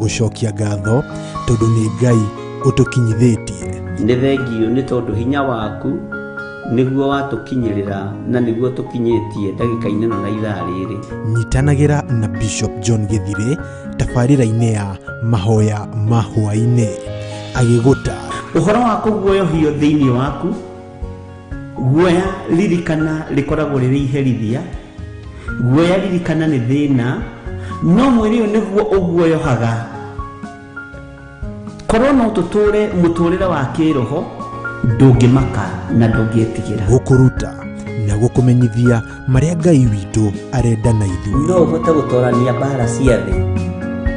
Gũcokia ngatho tondũ nĩ Ngai ũtũkinyithĩtie. Nĩ thengiũ nĩ tondũ hinya waku nĩguo watũkinyĩrĩra na nĩguo tũkinyĩtie ndagĩka-inĩ ĩno na ithaa rĩrĩ. Nyitanagĩra na Bishop John Gĩthirĩ tabarĩra-inĩ ya mahoya ma hwaĩ-inĩ agĩgũtaara. Ũhoro wa kũguoyohio thĩinĩ waku, guoya ririkana rĩkoragwo rĩrĩ iherithia, guoya ririkana nĩ thĩna, no mwĩrĩ ũyũ nĩguo ũguoyohaga. Korwo no tũtũre mũtũrĩre wa kĩroho, ndũngĩmaka na ndũngĩtigĩra. Gũkũruta na gũkũmenyithia marĩa Ngai witũ arenda na ithuĩ. No ũhote gũtorania mbara cia thĩ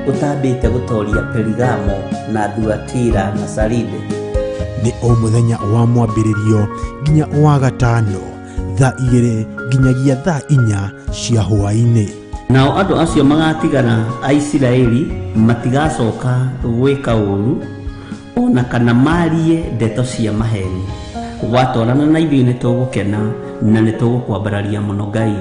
ũtambĩte gũtoria Perigamo na Thuatira na Saride? Nĩ o mũthenya wa mwambĩrĩrio nginya wa gatano thaa 2 nginyagia thaa 4 cia hwaĩ-inĩ. Nao andũ acio magatigara a Isiraeli matigacoka gwĩka ũũru o na kana maarie ndeto cia maheeni. Watwarana na ithuĩ nĩ tũgũkena na nĩ tũgũkwambararia mũno Ngai.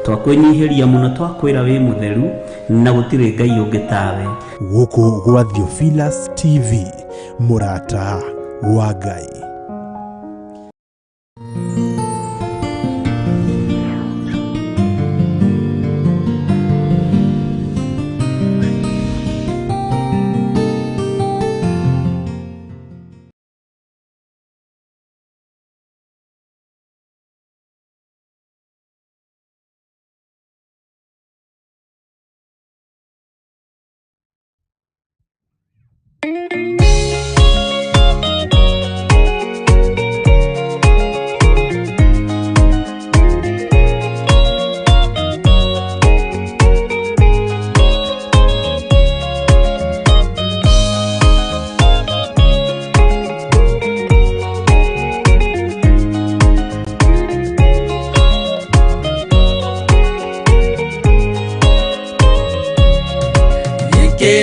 Twakwĩnyihĩria mũno twakwĩra wĩ mũtheru na gũtirĩ Ngai ũngĩ tawe. Gũkũ gwa Theophilus TV, mũrata wa Ngai.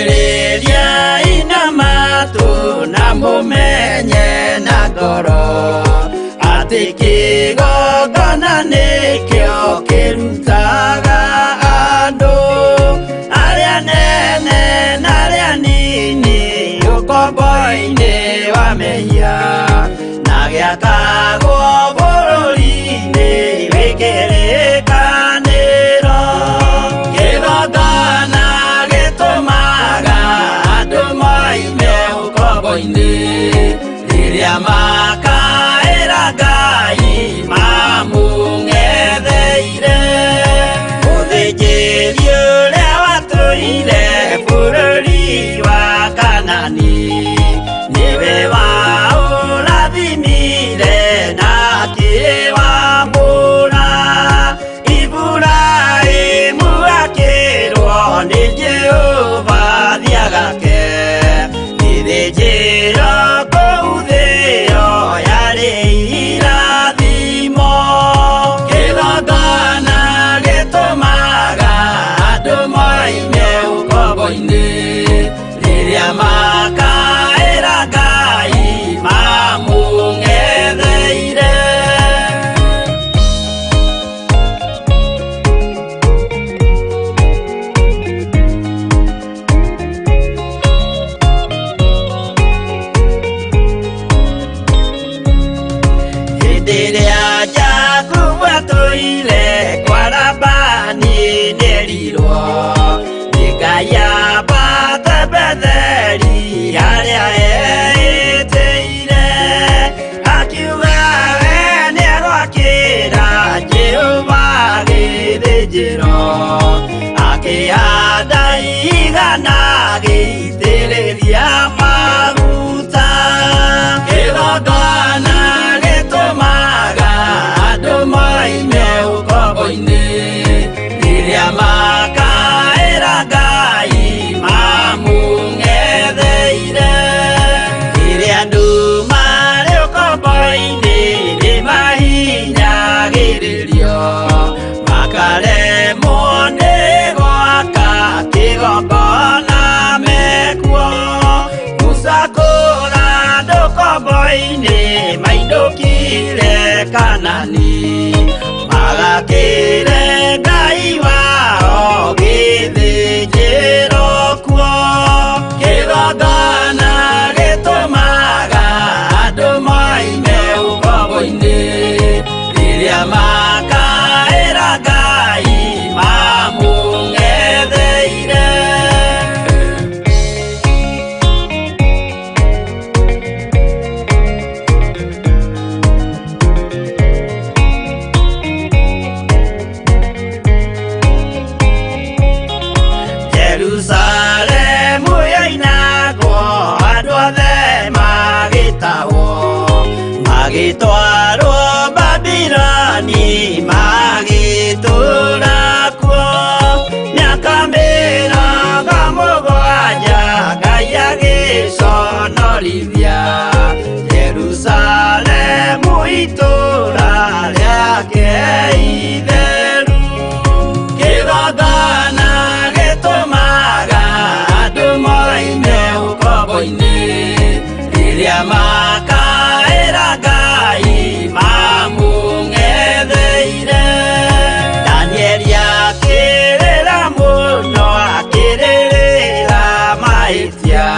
Thikĩrĩriai na matũ na mũmenye na ngoro atĩ kĩgongona nĩkĩo kĩrutaga andũ arĩa nene na arĩa nini ũkombo-inĩ wa mehia na gĩakagwo bũrũri-inĩ wĩ kĩrĩkanĩro. Kĩgongona gĩtũmaga andũ moime ũkombo-inĩ rĩrĩa makaĩra Ngai mamũng'etheire. Mũthĩnjĩri ũrĩa watũire bũrũri wa Kanani nĩwe waũrathimire na akĩwamũra. Iburahĩmu akĩrwo nĩ Jehova thiagake gĩthĩnjĩro kũu thĩo yarĩ irathimo. Kĩgongona gĩtũmaga andũ moime ũkombo-inĩ rĩrĩa makaĩra Ngai mamũng'etheire. Hĩndĩ ĩrĩa Jakubu atũire kwa Labani nĩerirwo nĩ Ngai ambate Betheli harĩa eĩtĩire, akiuga we nĩegwakĩra Jehova gĩthĩnjĩro, akĩhanda igana agĩitĩrĩria maguta. Kĩgongona gĩtũmaga andũ moime ũkombo-inĩ rĩrĩa makaĩra Ngai mamũng'etheire. Rĩrĩa andũ marĩ ũkombo-inĩ nĩmahinyagĩrĩrio makaremwo nĩ gwaka kĩgongona mekuo. Musa kũra andũ ũkombo-inĩ mainũkire Kanani magakĩre Ngai wao gĩthĩnjĩro kuo. kũgocorithia Jerusalemu itũũra rĩake itheru. Kĩgongona gĩtũmaga andũ moime ũkombo-inĩ, rĩrĩa makaĩra Ngai mamũng'etheire. Danieli akĩrĩra mũno, akĩrĩrĩra mahĩtia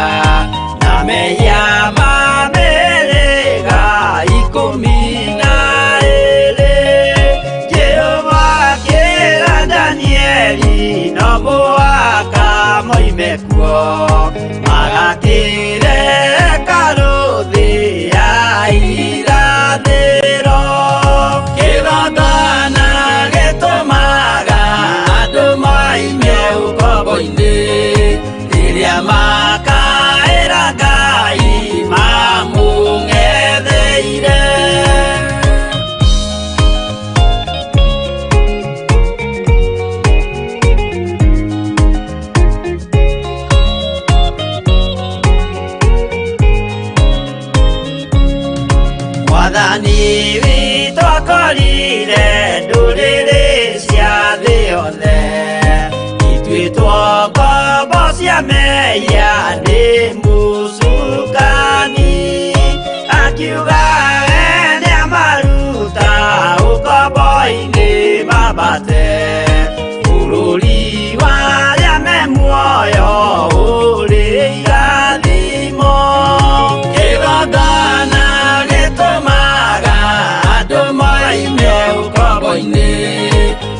na mehia ma mĩhĩrĩga 12. Jehova akĩra Danieli no mũhaka moime kuo, magakĩre hekarũ thĩ ya irathĩro. Kĩgongona gĩtũmaga andũ moime ũkombo-inĩ, rĩrĩa makaĩra Ngai mamũng'etheire. Mwathani witũ akorire ndũrĩrĩ cia thĩ yothe, ituĩtwo ngombo cia mehia nĩ mũcukani. Akiuga we nĩamaruta ũkombo-inĩ mambate bũrũri wa arĩa me muoyo ũrĩ irathimo. Kĩgongona gĩtũmaga andũ moime ũkombo-inĩ,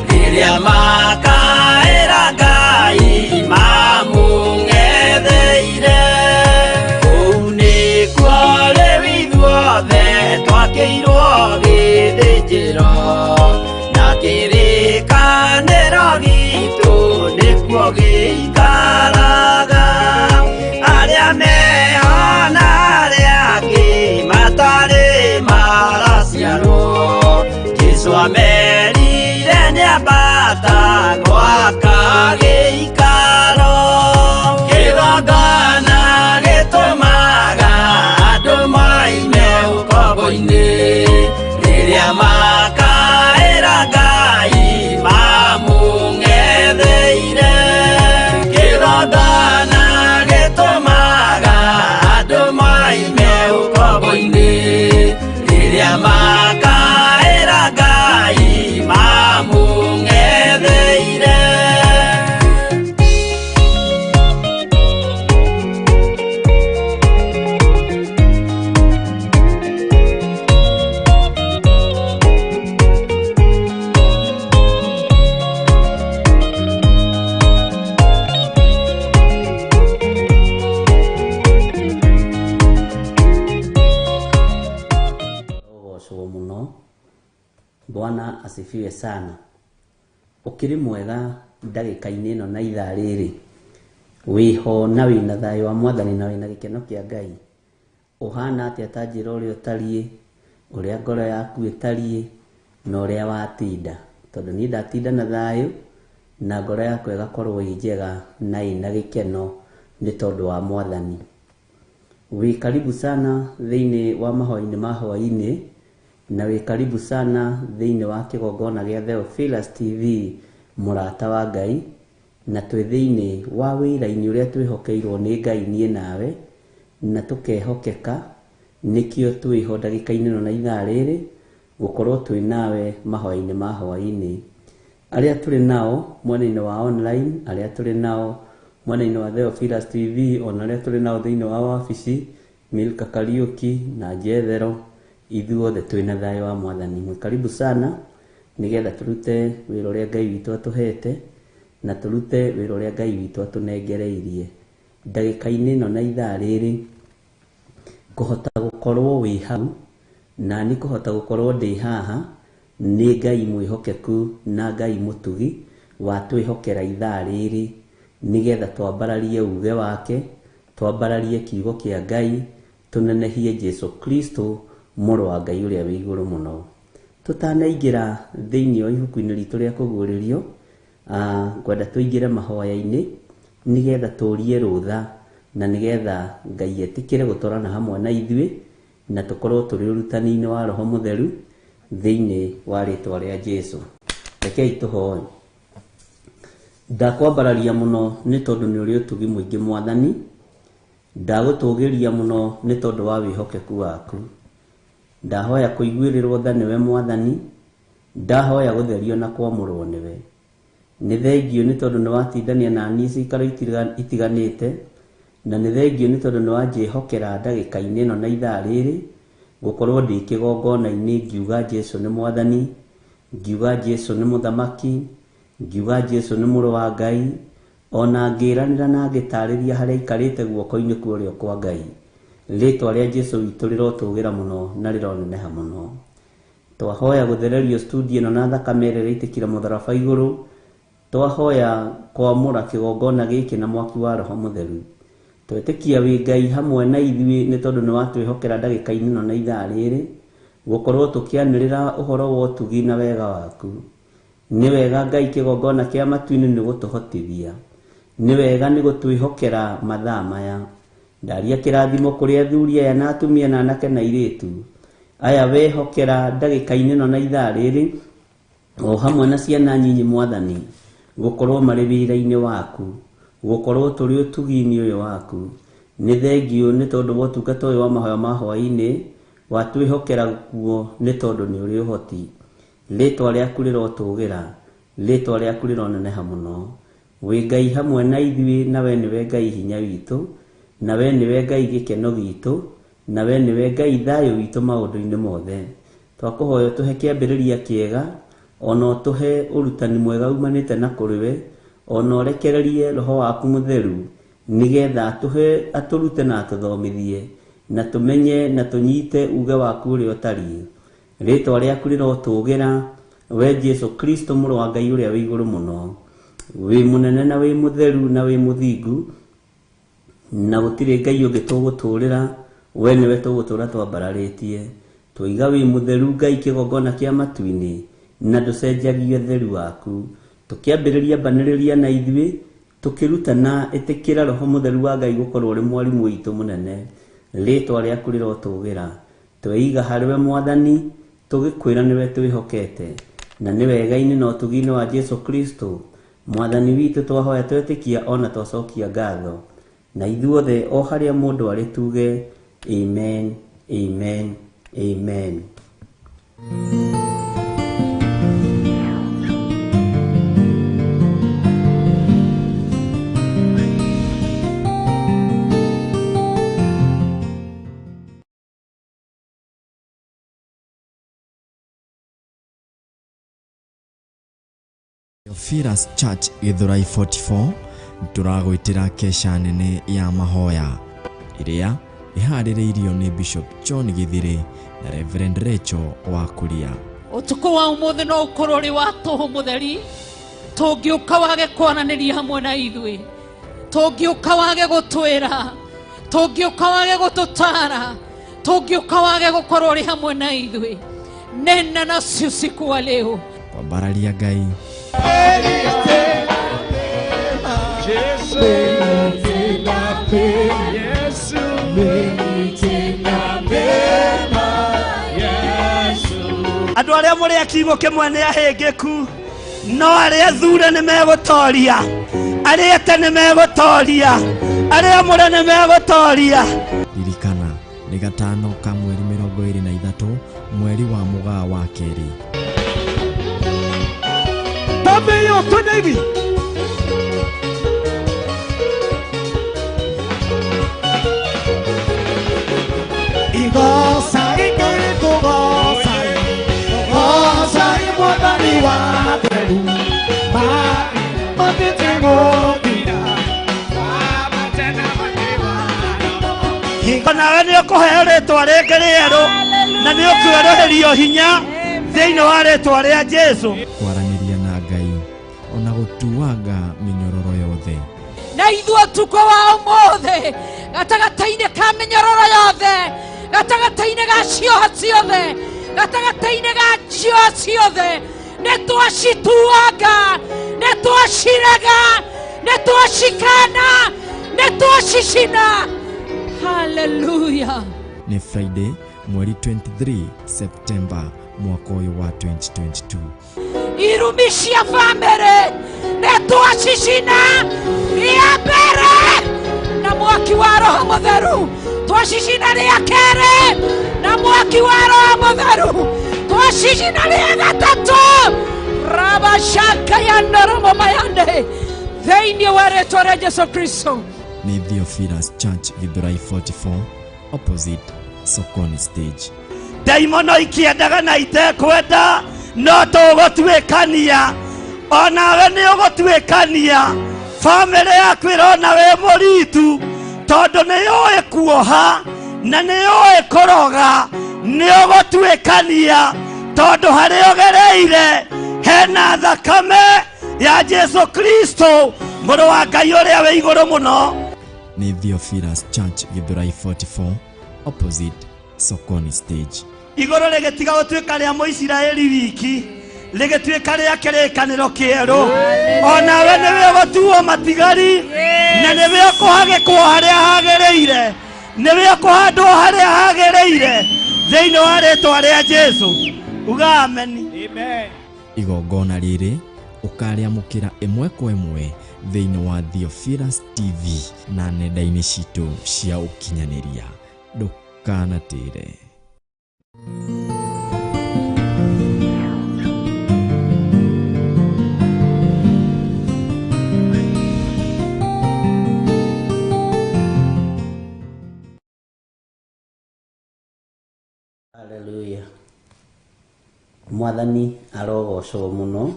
rĩrĩa makaĩra Ngai mamũng'etheire. Kũu nĩkuo rĩu ithuothe twakĩirwo gĩthĩnjĩro, na kĩrĩkanĩro gitũ nĩkuo gĩikaraga. Arĩa meho na arĩa angĩ matarĩ maraciarwo, Jesũ amerire nĩambata gwaka gĩikaro. Kĩgongona gĩtũmaga andũ moime ũkombo-inĩ, rĩrĩa makaĩra Ngai mamũng'etheire. Kĩgongona gĩtũmaga andũ moime ũkombo-inĩ, rĩrĩa makaĩra Ngai mamũng'etheire. Ũgocwo mũno. Bwana asifiwe sana. Ũkĩrĩ mwega ndagĩka-inĩ ĩno na ithaa rĩrĩ, wĩho na wĩna thayũ wa Mwathani na wĩna gĩkeno kĩa Ngai. Ũhana atĩa? Ta njĩra ũrĩa ũtariĩ, ũrĩa ngoro yaku ĩtariĩ, na ũrĩa watinda. Tondũ niĩ ndatinda na thayũ na ngoro yakwa ĩgakorwo ĩ njega na ĩna gĩkeno nĩ tondũ wa Mwathani. Wĩ karibu sana thĩinĩ wa mahoya-inĩ ma hwaĩ-inĩ, na wĩ karibu sana thĩinĩ wa kĩgongona gĩa Theophilus TV, mũrata wa Ngai, na twĩ thĩinĩ wa wĩra-inĩ ũrĩa twĩhokeirwo nĩ Ngai niĩ nawe, na tũkehokeka. Nĩkĩo twĩho ndagĩka-inĩ ĩno na ithaa rĩrĩ gũkorwo twĩ nawe mahoya-inĩ ma hwaĩ-inĩ. Arĩa tũrĩ nao mwena-inĩ wa online, arĩa tũrĩ nao mwena-inĩ wa Theophilus TV, ona arĩa tũrĩ nao thĩinĩ wa wabici, Milka Kariuki na Jethero, ithuothe twĩna thayũ wa Mwathani. Mwĩ karibu sana nĩgetha tũrute wĩra ũrĩa Ngai witũ atũhete, na tũrute wĩra ũrĩa Ngai witũ atũnengereirie. Ndagĩka-inĩ ĩno na ithaa rĩrĩ, kũhota gũkorwo wĩ hau na niĩ kũhota gũkorwo ndĩ haha, nĩ Ngai mwĩhokeku na Ngai mũtugi watwĩhokera ithaa rĩrĩ nĩgetha twambararie uge wake, twambararie kiugo kĩa Ngai, tũnenehie Jesu Kristo mũrũ wa Ngai ũrĩa wĩ igũrũ mũno. Tũtanaingĩra thĩinĩ wa ibuku-inĩ ritũ rĩa kũguũrĩrio, ngwenda tũingĩre mahoya-inĩ nĩgetha tũrie rũtha Na nĩgetha Ngai etĩkĩre gũtwarana hamwe na ithuĩ na tũkorwo tũrĩ ũrutani-inĩ wa Roho Mũtheru thĩinĩ wa rĩtwa rĩa Jesu. Rekei tũhoe. Ndakwambararia mũno nĩ tondũ nĩ ũrĩ ũtugi mũingĩ Mwathani, ndagũtũgĩria mũno nĩ tondũ wa wĩhokeku waku. Ndahoya kũiguĩrĩrwo tha nĩwe Mwathani, ndahoya gũtherio na kwamũrwo nĩwe. Nĩ thengio nĩ tondũ nĩ watindania na niĩ ciikaro itiganĩte, na nĩ thengio nĩ tondũ nĩ wanjĩhokera ndagĩka-inĩ ĩno na ithaa rĩrĩ, gũkorwo ndĩ kĩgongona-inĩ ngiuga Jesu nĩ Mwathani, ngiuga Jesu nĩ Mũthamaki, ngiuga Jesu nĩ Mũrũ wa Ngai, ona ngĩranĩra na ngĩtarĩria harĩa aikarĩte guoko-inĩ kwa ũrĩo kwa Ngai. Rĩtwa rĩa Jesu witũ rĩrotũgĩra mũno na rĩroneneha mũno. Twahoya gũthererio studio ĩno na thakame ĩrĩa ĩraitĩkire mũtharaba igũrũ, twahoya kwamũra kĩgongona gĩkĩ na mwaki wa Roho Mũtheru. Twetĩkia wĩ Ngai hamwe na ithuĩ nĩ tondũ nĩ watwĩhokera ndagĩka-inĩ ĩno na ithaa rĩrĩ, gũkorwo tũkĩanĩrĩra ũhoro wa ũtugi na wega waku. Nĩ wega Ngai kĩgongona kĩa matu-inĩ nĩ gũtũhotithia. Nĩ wega nĩ gũtwĩhokera mathaa maya. Ndaria kĩrathimo kũrĩ athuri aya na atumia na anake na airĩtu. Aya wehokera ndagĩka-inĩ ĩno na ithaa rĩrĩ, o hamwe na ciana nyinyi Mwathani, gũkorwo marĩ wĩra-inĩ waku, gũkorwo tũrĩ ũtugi-inĩ ũyũ waku. Nĩ thengio nĩ tondũ wa ũtungata ũyũ wa mahoya ma hwaĩ-inĩ, watwĩhokera kuo nĩ tondũ nĩ ũrĩ ũhoti. Rĩtwa rĩaku rĩrotũgĩra, rĩtwa rĩaku rĩroneneha mũno. Wĩ Ngai hamwe na ithuĩ, na we nĩwe Ngai hinya witũ, na we nĩwe Ngai gĩkeno gitũ, na we nĩwe Ngai thayũ witũ maũndũ-inĩ mothe. Twakũhoya ũtũhe kĩambĩrĩria kĩega, ona ũtũhe ũrutani mwega umanĩte na kũrĩ we, ona ũrekererie Roho waku Mũtheru, nĩgetha atũhe atũrute na atũthomithie, na tũmenye na tũnyite uge waku ũrĩa ũtariĩ. Rĩtwa rĩaku rĩrotũgĩra, we Jesu Kristo mũrũ wa Ngai ũrĩa wĩ igũrũ mũno. Wĩ mũnene na wĩ mũtheru na wĩ mũthingu, na gũtirĩ Ngai ũngĩ tũgũtũrĩra, we nĩwe tũgũtũra twambararĩtie. Tũiga wĩ mũtheru Ngai kĩgongona kĩa matu-inĩ, na ndũcenjagia ũtheru waku. Tũkĩambĩrĩria mbanĩrĩria na ithuĩ, tũkĩrutana ĩtĩkĩra Roho Mũtheru wa Ngai gũkorwo ũrĩ mwarimũ witũ mũnene. Rĩtwa rĩaku rĩrotũgĩra. Tweiga harĩ we Mwathani, tũgĩkwĩra nĩwe twĩhokete, na nĩ wega-inĩ na ũtugi-inĩ wa Jesu Kristo Mwathani witũ twahoya twetĩkia ona twacokia ngatho. Na ithuothe o harĩa mũndũ arĩ tuge amen, amen, amen. Theophilus Church Githurai 44 tũragwĩtĩra kesha nene ya mahoya ĩrĩa ĩharĩrĩirio nĩ Bishop John Githiri na Reverend Rachel wa Kuria. Ũtukũ wa ũmũthĩ no ũkorwo ũrĩ wa tũhũ mũtheri, tũngĩũka wage kwaranĩria hamwe na ithuĩ, tũngĩũka wage gũtwĩra, tũngĩũka wage gũtũtara, tũngĩũka wage gũkorwo ũrĩ hamwe na ithuĩ. Nena nasi usiku wa leo. Kwambararia Ngai, Andũ arĩa mũrĩ a kiugo kĩmwe nĩ ahĩngĩku, no arĩa athure nĩ megũtoria, arĩa ete nĩ megũtoria, arĩa amũre nĩ megũtoria. Ririkana nĩ gatano ka mweri 23 mweri wa Mũgaa wa kerĩ. Tambĩyo twende hivi. Igoca ikũgoca, goca Mwathani wa theru, matĩtĩgũthira. Hingo nawe nĩ ũkũheo rĩtwa rĩngĩ rĩerũ, na nĩ ũkwerũhĩrio hinya thĩinĩ wa rĩtwa rĩa Jesu. Kwaranĩria na Ngai ona gũtuanga mĩnyororo yothe. Na ithuĩ ũtukũ wa ũmũthĩ gatagatĩ-inĩ ka mĩnyororo yothe, gatagatĩ-inĩ ga cioha ciothe, gatagatĩ-inĩ ga cioha ciothe, nĩ twacituanga, nĩ twacirega, nĩ twacikana, Nĩ twacicina. Haleluya. Nĩ Friday mweri 23 September mwaka ũyũ wa 2022. Irumi cia bamĩrĩ nĩ twacicina rĩa mbere na mwaki wa Roho Mũtheru, twacicina rĩa kerĩ na mwaki wa Roho Mũtheru, twacicina rĩa gatatũ rabashaka ya noromo mayande thĩinĩ wa rĩtwa rĩa Jesu Kristo. Nĩ Theophilus Church Githurai 44 opposite Sokoni stage. Ndaimono ikĩendaga na itekwenda no tũgũtuĩkania, onawe nĩ ũgũtuĩkania. Bamĩrĩ yaku ĩrona wĩ mũritu tondũ nĩ yũĩ kuoha na nĩ yũĩ kũroga. Nĩ ũgũtuĩkania tondũ harĩa ũgereire hena thakame ya Jesu Kristo mũrũ wa Ngai ũrĩa wĩ igũrũ mũno. Nĩ Theophilus Church Githurai 44 opposite Sokoni stage. Igũrũ rĩgĩtiga gũtuĩka rĩa Mũisiraeli wiki, rĩgĩtuĩka rĩa kĩrĩkanĩro kĩerũ. Onawe nĩwe ũgũtuo matigari na nĩwe ũkũhagĩkwo harĩa hagĩrĩire, nĩwe ũkũhandwo harĩa hagĩrĩire thĩinĩ wa rĩtwa rĩa Jesu. Uga ameni. Amen. Igongona rĩrĩ ũkarĩamũkĩra ĩmwe kwa ĩmwe thĩinĩ wa Theophilus TV na nenda-inĩ citũ cia ũkinyanĩria. Ndũkanatĩre. Haleluya. Mwathani arogocwo mũno.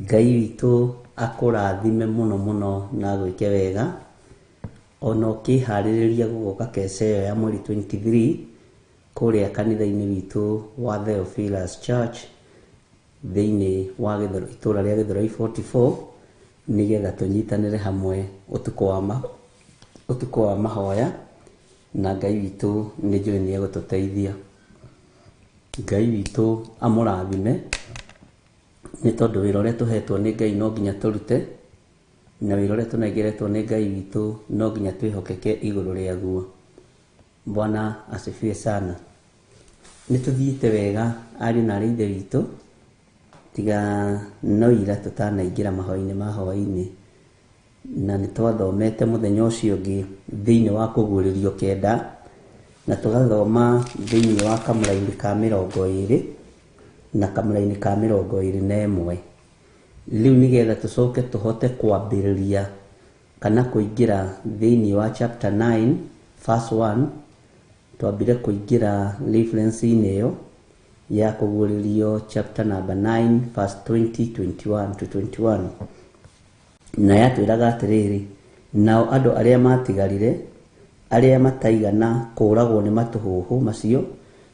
Ngai witũ akũrathime mũno mũno na agwĩke wega. Ona ũkĩharĩrĩria gũgoka keca ĩyo ya mweri 23 kũrĩa kanitha-inĩ witũ wa Theophilus Church thĩinĩ wa itũũra rĩa Githurai 44 nĩgetha tũnyitanĩre hamwe ũtukũ wa mahoya, na Ngai witũ nĩ njũĩ nĩ egũtũteithia. Ngai witũ amũrathime nĩ tondũ wĩra ũrĩa tũhetwo nĩ Ngai no nginya tũrute, na wĩra ũrĩa tũnengeretwo nĩ Ngai witũ no nginya twĩhokeke igũrũ rĩaguo. Bwana asifiwe sana. Nĩ tũthiĩte wega ariũ na aarĩ a Ithe witũ, tiga no ira tũtanaingĩra mahoya-inĩ ma hwaĩ-inĩ, na nĩ twathomete mũthenya ũcio ũngĩ thĩinĩ wa kũguũrĩrio kenda, na tũgathoma thĩinĩ wa kamũraini ka 20 na kamũraini ka 21. Rĩu nĩgetha tũcoke tũhote kwambĩrĩria kana kũingĩra thĩinĩ wa chapter 9 verse 1, twambire kũingĩra reference-inĩ ĩyo ya kũguũrĩrio chapter number 9 verse 20, 21 to 21. Na yatwĩraga atĩrĩrĩ, nao andũ arĩa matigarire arĩa mataigana kũũragwo nĩ matũhũhũ macio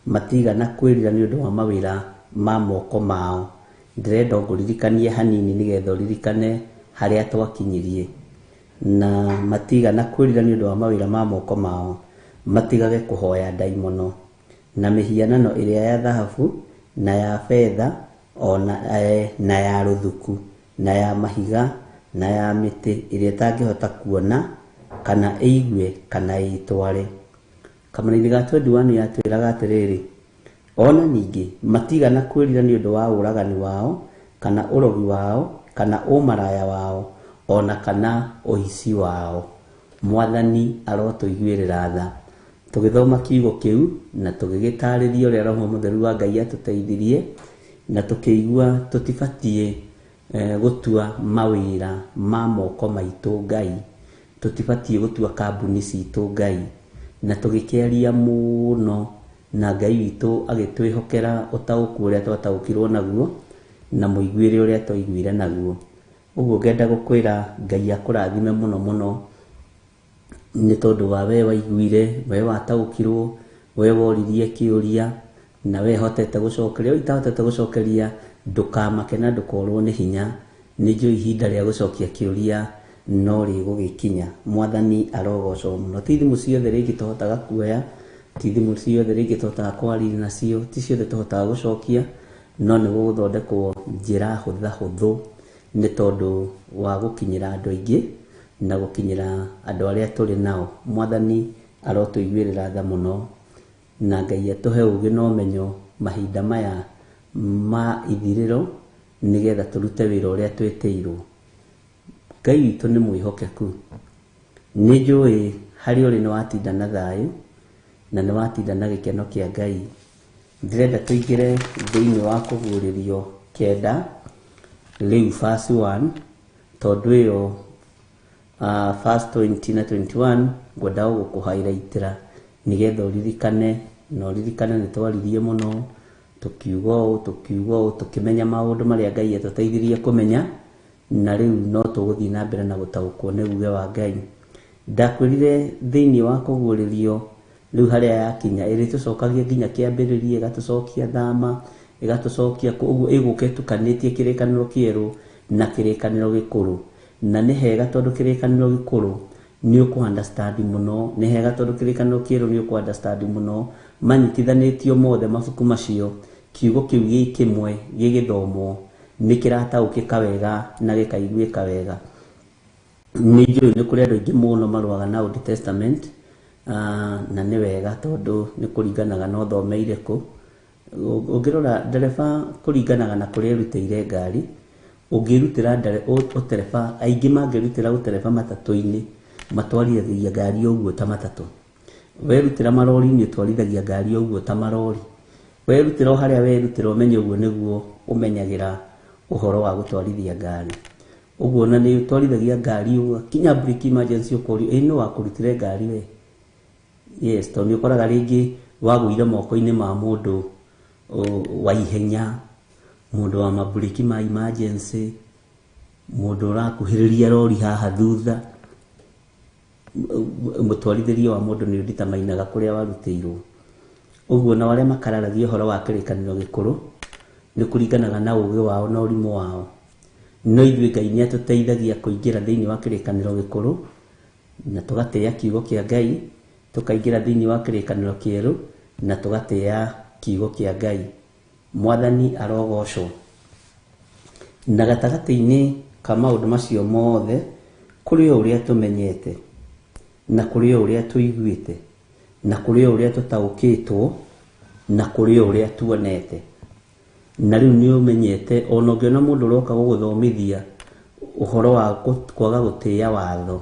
matigana kwĩrira nĩ ũndũ wa mawĩra ma moko mao. Ndĩrenda ngũririkanie hanini nĩgetha ũririkane harĩa twakinyirie. Na matigana kwĩrira nĩ ũndũ wa mawĩra ma moko mao, matigage kũhoya ndaimono na mĩhianano ĩrĩa ya thahabu na ya betha ona na ya rũthuku na ya mahiga na ya mĩtĩ ĩrĩa ĩtangĩhota kuona kana ĩigue kana ĩtware. Kamũraini ga 21 yatwĩraga atĩrĩrĩ, ona ningĩ matigana kwĩrira nĩ ũndũ wa ũragani wao kana ũrogi wao kana ũmaraya wao ona kana ũici wao. Mwathani arotũiguĩrĩra tha. Tũgĩthoma kiugo kĩu na tũgĩgĩtarĩria ũrĩa Roho Mũtheru wa Ngai atũteithirie, na tũkĩigua tũtibatiĩ gũtua mawĩra ma moko maitũ Ngai, tũtibatiĩ gũtua kambuni citũ Ngai, na tũgĩkĩaria mũno na Ngai witũ agĩtwĩhokera ũtaũku ũrĩa twataũkirwo naguo na mũiguĩre ũrĩa twaiguire naguo. Ũguo ngenda gũkwĩra Ngai akũrathime mũno mũno nĩ tondũ wa we waiguire, we wataũkirwo, we woririe kĩũria na we hotete gũcokeria. Itahotete gũcokeria ndũkamake na ndũkorwo nĩ hinya, nĩ njũĩ ihinda rĩa gũcokia kĩũria no rĩgũgĩkinya. Mwathani arogocwo mũno. Ti thimũ ciothe rĩngĩ tũhotaga kuoya, ti thimũ ciothe rĩngĩ tũhotaga kwaria nacio, ti ciothe tũhotaga gũcokia, no nĩ gũgũthondekwo njĩra hũthahũthũ nĩ tondũ wa gũkinyĩra andũ aingĩ, Na gũkinyĩra andũ arĩa tũrĩ nao. Mwathani arotũiguĩrĩra tha mũno, na Ngai atũhe ũgĩ na ũmenyo mahinda maya ma ithirĩro, nĩgetha tũrute wĩra ũrĩa twĩtĩirwo. Ngai witũ nĩ mwĩhokeku. Nĩ njũĩ harĩa ũrĩ nĩ watinda na thayũ, na nĩ watinda na gĩkeno kĩa Ngai. Ndĩrenda tũingĩre thĩinĩ wa kũguũrĩrio 9 rĩu verse 1, tondũ ĩyo verse 20 na 21 ngwenda gũkũhairaitĩra nĩgetha ũririkane, na ũririkane nĩ twaririe mũno, tũkiuga ũũ, tũkiuga ũũ, tũkĩmenya maũndũ marĩa Ngai atũteithirie kũmenya, na rĩu no tũgũthiĩ na mbere na gũtaũkwo nĩ uge wa Ngai. Ndakwĩrire thĩinĩ wa kũguũrĩrio rĩu harĩa yakinya, ĩrĩtũcokagia nginya kĩambĩrĩria, ĩgatũcokia thama, ĩgatũcokia kũ, ũguo ĩgũka ĩtukanĩtie kĩrĩkanĩro kĩerũ na kĩrĩkanĩro gĩkũrũ. Na nĩ hega tondũ kĩrĩkanĩro gĩkũrũ nĩ ũkũ understand mũno, nĩ hega tondũ kĩrĩkanĩro kĩerũ nĩ ũkũ understand mũno, manyitithanĩtio mothe mabuku macio, kiugo kĩu gĩ kĩmwe gĩgĩthomwo nĩ kĩrataũkĩka wega na gĩkaiguĩka wega. Nĩ njũĩ nĩ kũrĩ andũ aingĩ mũno marũaga na Old Testament, na nĩ wega tondũ nĩ kũringanaga na ũthomeire kũ. Ũngĩrora ndereba kũringanaga na kũrĩa erutĩire ngari, ũngĩrutĩra ũtereba, aingĩ mangĩrutĩra ũtereba matatũ-inĩ, matwarithagia ngari ũguo ta matatũ. Werutĩra marori-inĩ ũtwarithagia ngari ũguo ta marori. Werutĩra o harĩa werutĩra ũmenye ũguo nĩguo ũmenyagĩra ũhoro wa gũtwarithia ngari. Ũguo ona nĩ ũtwarithagia ngari ũgakinya brake emergency ũkorio, ĩ nũ wakũrutire ngari we? Yes, tondũ nĩ ũkoraga rĩngĩ wagũire moko-inĩ ma mũndũ wa ihenya, mũndũ wa mabreki ma emergency, mũndũ ũrakuhĩrĩria rori haha thutha. Mũtwarithĩrie wa mũndũ nĩ ũnditamainaga kũrĩa warutĩirwo. Ũguo nao arĩa makararagia ũhoro wa kĩrĩkanĩro gĩkũrũ nĩ kũringanaga na ũgĩ wao na ũrimũ wao. No ithuĩ Ngai nĩ atũteithagia kũingĩra thĩinĩ wa kĩrĩkanĩro gĩkũrũ na tũgatĩĩa kiugo kĩa Ngai, tũkaingĩra thĩinĩ wa kĩrĩkanĩro kĩerũ na tũgatĩĩa kiugo kĩa Ngai. Mwathani arogocwo. Na gatagatĩ-inĩ ka maũndũ macio mothe, kũrĩ o ũrĩa tũmenyete, na kũrĩ o ũrĩa tũiguĩte, na kũrĩ o ũrĩa tũtaũkĩtwo, na kũrĩ o ũrĩa tuonete. Na rĩu nĩ ũmenyete, ona ũngĩona mũndũ ũroka gũgũthomithia ũhoro wa kwaga gũtĩĩa watho,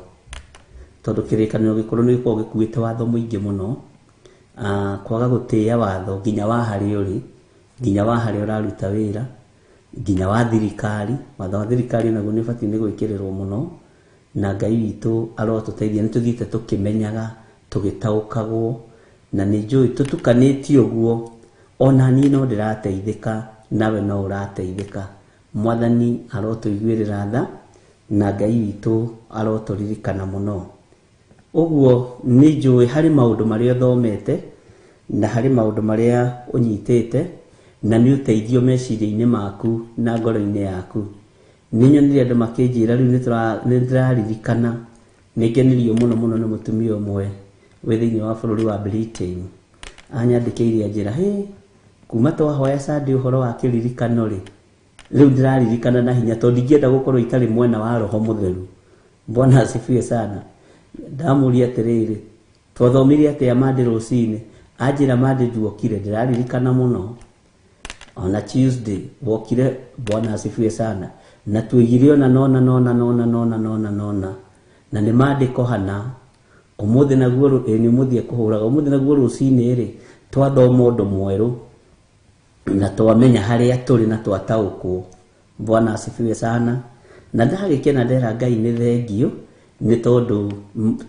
tondũ kĩrĩkanĩro gĩkũrũ nĩ gĩkoragwo gĩkuĩte watho mũingĩ mũno, kwaga gũtĩĩa watho nginya wa harĩa ũrĩ, nginya wa harĩa ũraruta wĩra, nginya wa thirikari. Watho wa thirikari naguo nĩ ũbatiĩ nĩ gwĩkĩrĩrwo mũno, na Ngai witũ arotũteithia. Nĩ tũthiĩte tũkĩmenyaga, tũgĩtaũkagwo, na nĩ njũĩ tũtukanĩtie ũguo, ona niĩ no ndĩrateithĩka, nawe no ũrateithĩka. Mwathani arotũiguĩrĩra tha, na Ngai witũ arotũririkana mũno. Ũguo nĩ njũĩ harĩ maũndũ marĩa ũthomete, na harĩ maũndũ marĩa ũnyitĩte, na nĩ ũteithio meciria-inĩ maku na ngoro-inĩ yaku. Nĩ nyonire andũ makĩnjĩra rĩu nĩ ndĩraririkana, nĩ ngenirio mũno mũno nĩ mũtumia ũmwe wĩ thĩinĩ wa bũrũri wa Britain. Anyandĩkĩire anjĩra, hĩ, kuma twahoya Sunday ũhoro wa kĩririkano rĩ, rĩu ndĩraririkana na hinya tondũ ndingĩenda gũkorwo itarĩ mwena wa Roho Mũtheru. Bwana asifiwe sana. Ndamũria atĩrĩrĩ, twathomire atĩa Monday rũcinĩ? Anjĩra Monday nduokire, ndĩraririkana mũno. Ona Tuesday wokire, Bwana asifiwe sana. Na tuigire ona nona nona nona nona nona nona. Na nĩ maandĩko hana. Ũmũthĩ naguo nĩ ũmũthĩ ekũhũraga. Ũmũthĩ naguo rũcinĩ rĩ, twathoma ũndũ mwerũ na twamenya harĩa tũrĩ na twataũkwo. Bwana asifiwe sana. Na ndagĩkena ndera Ngai nĩ thengio, nĩ tondũ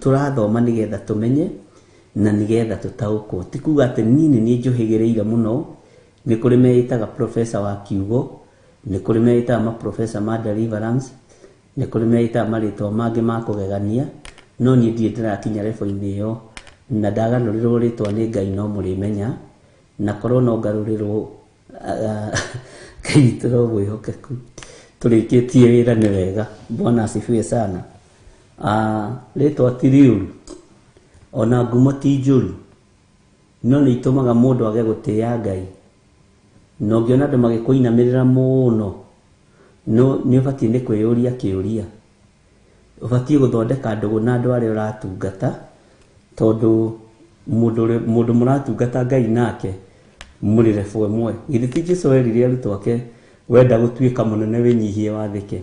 tũrathoma nĩgetha tũmenye na nĩgetha tũtaũkwo. Ti kuga atĩ niĩ nĩ niĩ njũhĩgĩrĩire mũno, nĩ kũrĩ meĩtaga professor wa kiugo, nĩ kũrĩ meĩtaga maprofessor ma deliverance, nĩ kũrĩ meĩtaga marĩtwa mangĩ ma kũgegania, no niĩ ndirĩ ndĩrakinya level-inĩ ĩyo, na ndagarũrĩrwo rĩtwa nĩ Ngai no mũrĩmenya, na korwo no ngarũrĩrwo, Ngai witũ no mwĩhokeku. Tũrĩkĩtie wĩra nĩ wega. Bwana asifiwe sana. Rĩtwa ti rĩũru, ona ngumo ti njũru, no nĩ itũmaga mũndũ age gũtĩĩa Ngai. Na ũngĩona andũ magĩkũinamĩrĩra mũno, no nĩ ũbatiĩ nĩ kwĩyũria kĩũria. Ũbatiĩ gũthondeka ndũgũ na andũ arĩa ũratungata, tondũ mũndũ mũratungata Ngai nake mũrĩ level ĩmwe. Githĩ ti Jesũ erire arutwo ake, wenda gũtuĩka mũnene wĩnyihie wathĩke.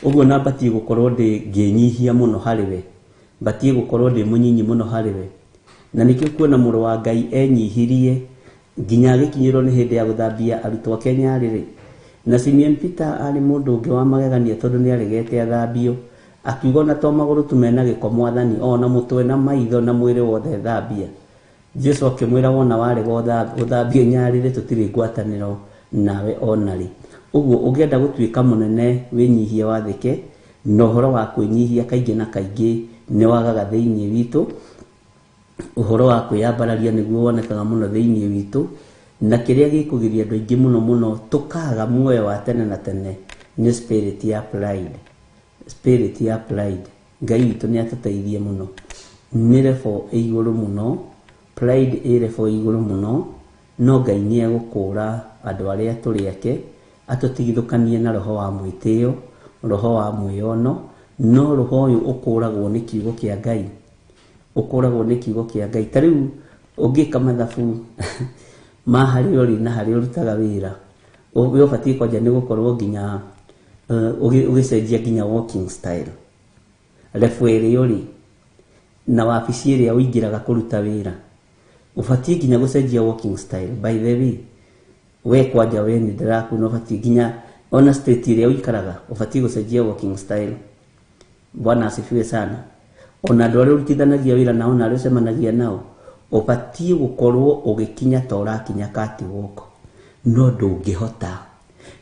Ũguo na batiĩ gũkorwo ndĩ ngĩnyihia mũno harĩ we, batiĩ gũkorwo ndĩ mũnyinyi mũno harĩ we. Na nĩkĩo kuona mũrũ wa Ngai enyihirie nginya agĩkinyĩrwo nĩ hĩndĩ ya gũthambia arutwo ake nyarĩrĩ. Na Simeon Peter arĩ mũndũ ũngĩ wa magegania tondũ nĩ aregete athambio, akiuga ona to magũrũ tu mena gĩko mwathani, ona mũtwe na maitho na mwĩrĩ wothe thambia. Jesu akĩmwĩra wona warega gũthambio nyarĩrĩ tũtirĩ ngwatanĩro nawe ona rĩ. Ũguo ũngĩenda gũtuĩka mũnene wĩnyihie wathĩke, na ũhoro wa kwĩnyihia kaingĩ na kaingĩ nĩ wagaga thĩinĩ witũ. Ũhoro wa kwĩyambararia nĩguo wonekaga mũno thĩinĩ witũ, na kĩrĩa gĩkũgiria andũ aingĩ mũno mũno tũkaga muoyo wa tene na tene nĩ spirit ya pride. Spirit ya pride. Ngai witũ nĩ atũteithie mũno. Nĩ level ĩ igũrũ mũno, pride ĩ level ĩ igũrũ mũno, no Ngai nĩ egũkũra andũ arĩa tũrĩ ake, atũtigithũkanie na roho wa mwĩtĩo, roho wa mwĩono, no roho ũyũ ũkũragwo nĩ kiugo kĩa Ngai. Ũkũragwo nĩ kiugo kĩa Ngai. Ta rĩu ũngĩka mathabu ma harĩa ũrĩ na harĩa ũrutaga wĩra, we ũbatiĩ kwanja nĩ gũkorwo nginya ũgĩcenjia nginya walking style. Level ĩrĩa ũrĩ na wabici ĩrĩa ũingĩraga kũruta wĩra, ũbatiĩ nginya gũcenjia walking style. By the way, we kwanja we nĩ ndĩrakuona ũbatiĩ nginya ona state ĩrĩa ũikaraga ũbatiĩ gũcenjia walking style. Bwana asifiwe sana. Ona andũ arĩa ũrutithanagia wĩra nao na arĩa ũcemanagia nao, ũbatiĩ gũkorwo ũgĩkinya ta ũrakinya catwalk, no ndũngĩhota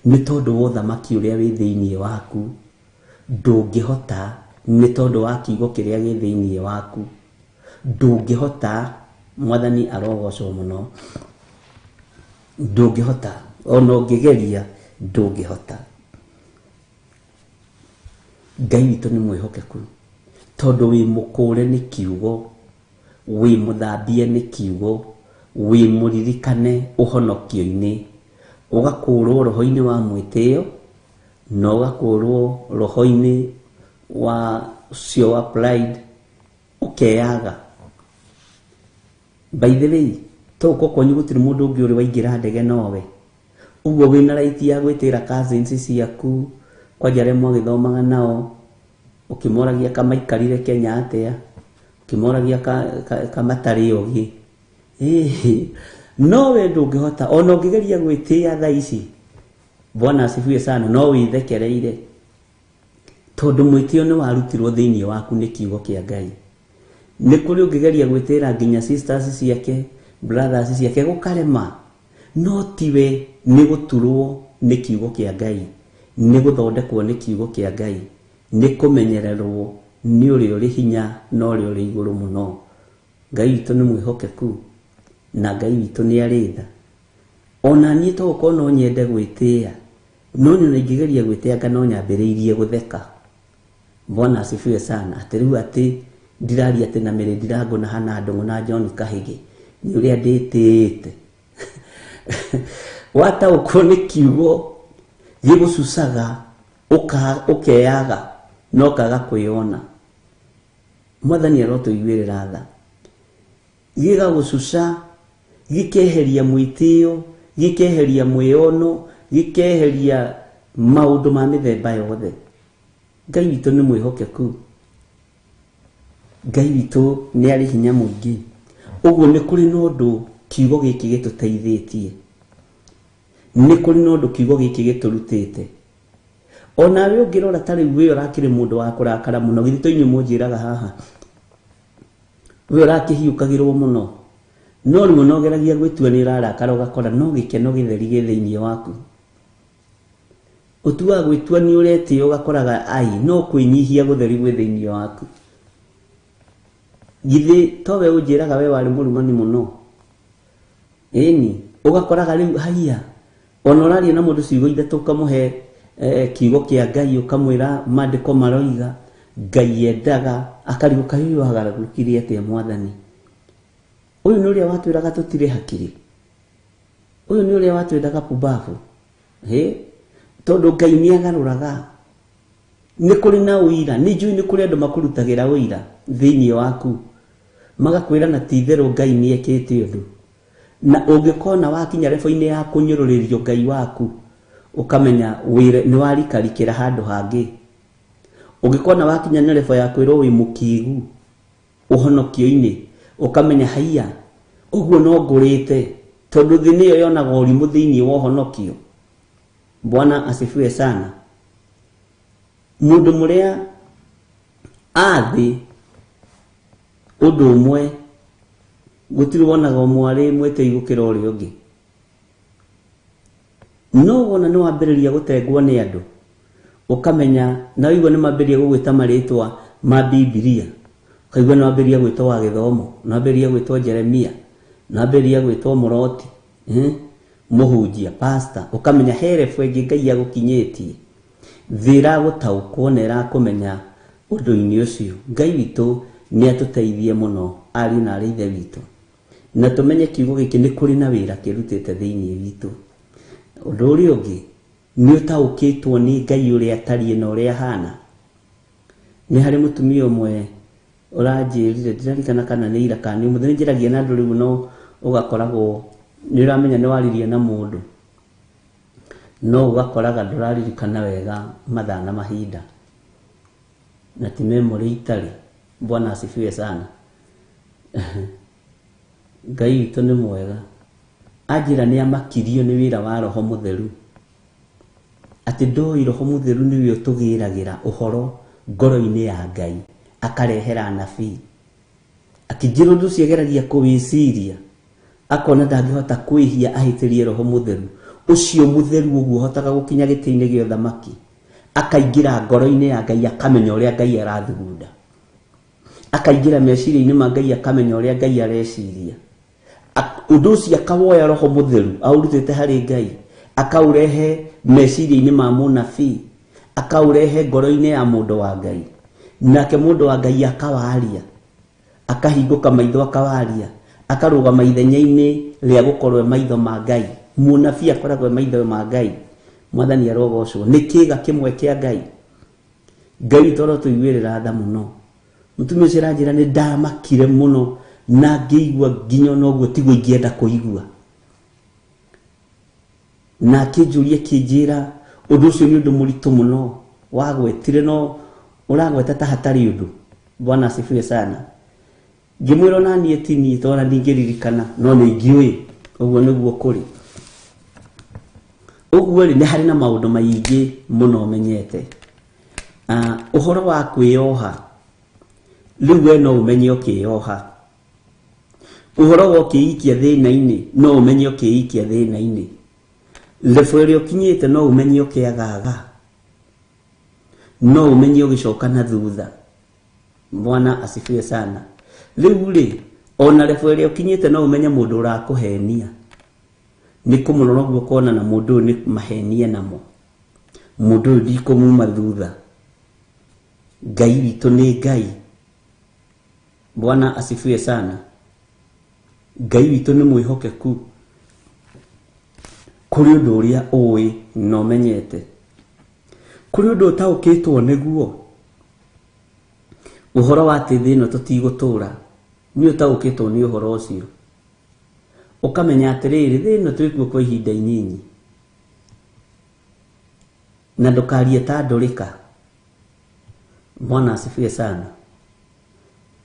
nĩ tondũ wa ũthamaki ũrĩa wĩ thĩinĩ waku. Ndũngĩhota nĩ tondũ wa kiugo kĩrĩa gĩ thĩinĩ waku. Ndũngĩhota. Mwathani arogocwo mũno. Ndũngĩhota, ona ũngĩgeria ndũngĩhota. Ngai witũ nĩ mwĩhokeku, tondũ wĩ mũkũre nĩ kiugo, wĩ mũthambie nĩ kiugo, wĩ mũririkane ũhonokio-inĩ, ũgakũrwo roho-inĩ wa mwĩtĩo na ũgakũrwo roho-inĩ wa ũcio wa pride, ũkeyaga. By the way, to gũkũ kwanyu gũtirĩ mũndũ ũngĩ ũrĩ waingĩra ndege nowe. Ũguo wĩna right ya gwĩtĩra cousins ciaku, kwanja arĩa mwagĩthomaga nao, ũkĩmoragia kamaikarire Kenya atĩa, ũkĩmoragia kamatarĩ ogĩ. No we ndũngĩhota, ona ũngĩgeria gwĩtĩĩa thaa ici, Bwana asifiwe sana, no wĩthekereire, tondũ mwĩtĩo nĩ warutirwo thĩinĩ waku nĩ kiugo kĩa Ngai. Nĩ kũrĩ ũngĩgeria gwĩtĩĩra nginya sisters ciake, brothers ciake, gũkarema, no tiwe nĩ gũturwo nĩ kiugo kĩa Ngai, nĩ gũthondekwo nĩ kiugo kĩa Ngai, nĩ kũmenyererwo nĩ ũrĩa ũrĩ hinya na ũrĩa ũrĩ igũrũ mũno. Ngai witũ nĩ mwĩhokeku na Ngai witũ nĩ arĩ tha. Ona niĩ to gũkorwo no nyende gwĩtĩĩa, no niĩ ona ingĩgeria gwĩtĩĩa anga no nyambĩrĩirie gũtheka. Bwana asifiwe sana. Atĩ rĩu atĩ ndiraria atĩ na Mary Ndirango na Hannah Ndũng'ũ na John Kahĩgĩ nĩ ũrĩa ndĩtĩĩte. Wataũkwo nĩ kiugo gĩgũcucaga, ũkeyaga na ũkaga kwĩyona. Mwathani arotũiguĩrĩra tha. Gĩgagũcuca, gĩkeheria mwĩtĩo, gĩkeheria mwĩono, gĩkeheria maũndũ ma mĩthemba yothe. Ngai witũ nĩ mwĩhokeku. Ngai witũ nĩ arĩ hinya mũingĩ. Ũguo nĩ kũrĩ na ũndũ kiugo gĩkĩ gĩtũteithĩtie, nĩ kũrĩ na ũndũ kiugo gĩkĩ gĩtũrutĩte. Onawe ũngĩrora ta rĩu we ũrakĩrĩ mũndũ wa kũrakara mũno, githĩ to inyuĩ mũnjĩraga haha, we ũrakĩhiũkagĩrwo mũno, no rĩu ona ũgeragia gwĩtua nĩ ũrarakara ũgakora no gĩkeno gĩtheri gĩ thĩinĩ waku. Ũtuaga gwĩtua nĩ ũretĩĩa ũgakoraga ai no kwĩnyihia gũtheri gwĩ thĩinĩ waku. Githĩ towe ũnjĩraga we warĩ mũrumani mũno? Ĩni, ũgakoraga rĩu haiya, ona ũraria na mũndũ ciugo ithatũ ũkamũhe kiugo kĩa Ngai, ũkamwĩra maandĩko maroiga Ngai endaga, akarigwo kaĩ ũyũ agarũrũkire atĩa mwathani? Ũyũ nĩ ũrĩa watwĩraga tũtirĩ hakiri, ũyũ nĩ ũrĩa watwĩraga pumbavu. Hĩ, tondũ Ngai nĩ agarũraga, Nĩ kũrĩ na ũira, nĩ njũĩ nĩ kũrĩ andũ makũrutagĩra ũira thĩinĩ waku, magakwĩra na ti itherũ Ngai nĩ ekĩte ũndũ. Na ũngĩkona wakinya rebo-inĩ ya kũnyũrũrĩrio Ngai waku, ũkamenya wĩra nĩ warikarikĩra handũ hangĩ. Ũngĩkona wakinya na rebo ya kwĩrwo wĩ mũkĩgu ũhonokio-inĩ, ũkamenya haiya ũguo no ngũrĩte, tondũ thĩ nĩyo yonaga ũrimũ thĩinĩ wa ũhonokio. Bwana asifiwe sana. Mũndũ mũrĩa athĩ ũndũ ũmwe gũtirĩ wonaga ũmwe arĩ mwĩtĩi gũkĩra ũrĩa ũngĩ. No wona nĩ wambĩrĩria gũtengwo nĩ andũ, ũkamenya na waigua nĩ mambĩrĩria gũgwĩta marĩtwa ma Bibilia, ũkaigua nĩ wambĩrĩria gwĩtwo wa gĩthomo, nĩ wambĩrĩria gwĩtwo Jeremia, nĩ wambĩrĩria gwĩtwo mũroti, mũhunjia, pastor, ũkamenya he rebu ĩngĩ Ngai agũkinyĩtie. Thĩ ĩragũtaũkwo na ĩrakũmenya ũndũ-inĩ ũcio. Ngai witũ nĩ atũteithie mũno ariũ na arĩ ithe witũ, na tũmenye kiugo gĩkĩ nĩ kũrĩ na wĩra kĩrutĩte thĩinĩ witũ. Ũndũ ũrĩa ũngĩ nĩ ũtaũkĩtwo nĩ Ngai ũrĩa atariĩ na ũrĩa ahana. Nĩ harĩ mũtumia ũmwe ũranjĩrire, ndiririkana kana nĩ ira kana nĩ ũmũthĩ, nĩ njaragia na andũ rĩu no ũgakoragwo nĩ ũramenya nĩ waririe na mũndũ, no ũgakoraga ndũraririkana wega mathaa na mahinda, na ti memory itarĩ. Bwana asifiwe sana. Ngai witũ nĩ mwega. Anjĩra nĩ amakirio nĩ wĩra wa Roho Mũtheru, atĩ ndoĩ Roho Mũtheru nĩwe ũtũgĩragĩra ũhoro ngoro-inĩ ya Ngai akarehera anabii. Akĩnjĩra ũndũ ũcio ageragia kũwĩciria, akona ndangĩhota kwĩhia ahĩtĩrie Roho Mũtheru. Ũcio mũtheru ũguo ũhotaga gũkinya gĩtĩ-inĩ gĩa ũthamaki, akaingĩra ngoro-inĩ ya Ngai akamenya ũrĩa Ngai arathugunda, akaingĩra meciria-inĩ ma Ngai akamenya ũrĩa Ngai areciria. Ũndũ ũcio akawoya Roho Mũtheru aũrutĩte harĩ Ngai, akaũrehe meciria-inĩ ma mũnabii, akaũrehe ngoro-inĩ ya mũndũ wa Ngai, nake mũndũ wa Ngai akawaria, akahingũka maitho akawaria, akarũgama ithenya-inĩ rĩa gũkorwo e maitho ma Ngai. Mũnabii akoragwo e maitho ma Ngai. Mwathani arogocwo. Nĩ kĩĩga kĩmwe kĩa Ngai. Ngai witũ arotũiguĩrĩra tha mũno. Mũtumia ũcio aranjĩra nĩ ndamakire mũno na ngĩigua nginya ona ũguo tiguo ingĩenda kũigua. Na akĩnjũria akĩnjĩra ũndũ ũcio nĩ ũndũ mũritũ mũno wagwetire, no ũragweta ta hatarĩ ũndũ. Bwana asifiwe sana. Ngĩmwĩra ona niĩ ti niĩ tondũ ona ndingĩririkana, no nĩ ingĩũĩ ũguo nĩguo kũrĩ. Ũguo rĩ, nĩ harĩ na maũndũ maingĩ mũno menyete. Ũhoro wa kwĩyoha, rĩu we no ũmenye ũkĩyoha. Ũhoro wa ũkĩikia thĩna-inĩ, no ũmenye ũkĩikia thĩna-inĩ. Level ĩrĩa ũkinyĩte no ũmenye ũkĩagaga, no ũmenye ũgĩcoka na thutha. Bwana asifiwe sana. Rĩu rĩ, ona level ĩrĩa ũkinyĩte no ũmenye mũndũ ũrakũhenia. Nĩ kũmũrora ũguo ũkona na mũndũ ũyũ nĩ mahenie namo, mũndũ ũyũ ndikũmuma thutha. Ngai witũ nĩ Ngai. Bwana asifiwe sana. Ngai witũ nĩ mwĩhokeku kũrĩ ũndũ ũrĩa ũĩ na ũmenyete, kũrĩ ũndũ ũtaũkĩtwo nĩguo. Ũhoro wa atĩ thĩ ĩno tũtigũtũra, nĩ ũtaũkĩtwo nĩ ũhoro ũcio, ũkamenya atĩrĩrĩ, thĩ ĩno twĩkuo kwa ihinda inyinyi, na ndũkarie ta ndũrĩka. Bwana asifiwe sana.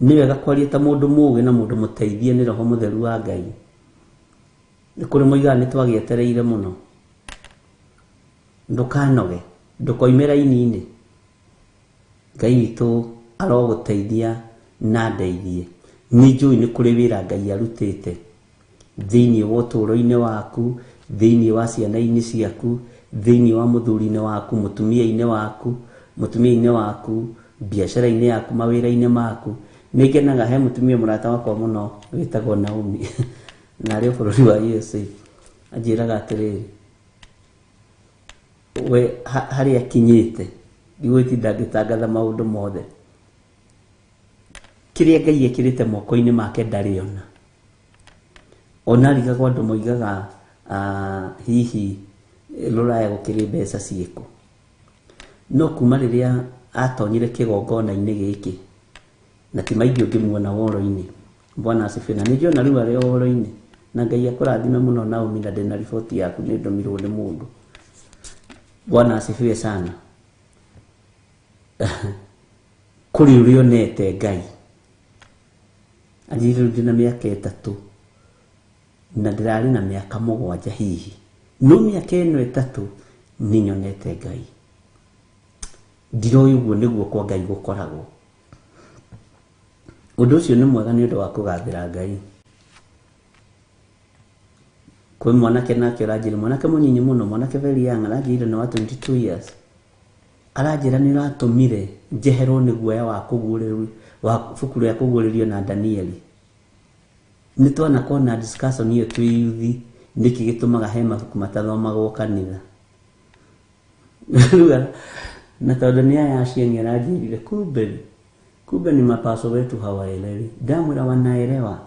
Nĩ wega kwaria ta mũndũ mũũgĩ na mũndũ mũteithie nĩ Roho Mũtheru wa Ngai. Nĩ kũrĩ moigaga nĩ twagĩetereire mũno. Ndũkanoge, ndũkoime raini-inĩ. Ngai witũ arogũteithia na ndeithie. Nĩ njũĩ nĩ kũrĩ wĩra Ngai arutĩte thĩinĩ wa ũtũũro-inĩ waku, thĩinĩ wa ciana-inĩ ciaku, thĩinĩ wa mũthuri-inĩ waku, mũtumia-inĩ waku, mũtumia-inĩ waku, biacara-inĩ yaku, mawĩra-inĩ maku. Nĩ ngenaga he mũtumia mũrata wakwa mũno wĩtagwo Naomi na arĩ o bũrũri wa USA. Anjĩraga atĩrĩrĩ, we harĩa akinyĩte ndigũgĩtinda ngĩtangatha maũndũ mothe. Kĩrĩa Ngai ekĩrĩte moko-inĩ make ndarĩ ona. Ona arigagwo andũ moigaga hihi rũraya gũkĩrĩ mbeca ciĩkũ. No kuma rĩrĩa Atonyire kĩgongona-inĩ gĩkĩ na ti maingĩ ũngĩmuona woro-inĩ. Bwana asifiwe. Na nĩ njona rĩu arĩ o woro-inĩ, na Ngai akũrathime mũno Naomi, na ndĩna riboti yaku nĩ ndũmirwo nĩ mũndũ. Bwana asifiwe sana. Kũrĩ ũrĩa onete Ngai. Anjĩrire rĩu ndĩna mĩaka 3 na ndĩrarĩ na mĩaka 7 hihi, no mĩaka ĩno 3 nĩ nyonete Ngai. Ndiroĩ ũguo nĩguo kwa Ngai gũkoragwo. Ũndũ ũcio nĩ mwega nĩ ũndũ wa kũgathĩra Ngai. Kwĩ mwanake nake ũranjĩra, mwanake mũnyinyi mũno, mwanake very young, aranjĩrire nĩ wa 22 years. Aranjĩra nĩ ũratũmire njeherwo nĩ guoya wa kũguũrĩrio, wa ibuku rĩa kũguũrĩrio na Danieli. Nĩ twanakorwo na discussion ĩyo twĩ yuthi, nĩkĩ gĩtũmaga he mabuku matathomagwo kanitha. Na tondũ nĩ aya aciengi aranjĩrire, kumbe ni mapaso wetu hawaelewi. Ndamwĩra wanaelewa,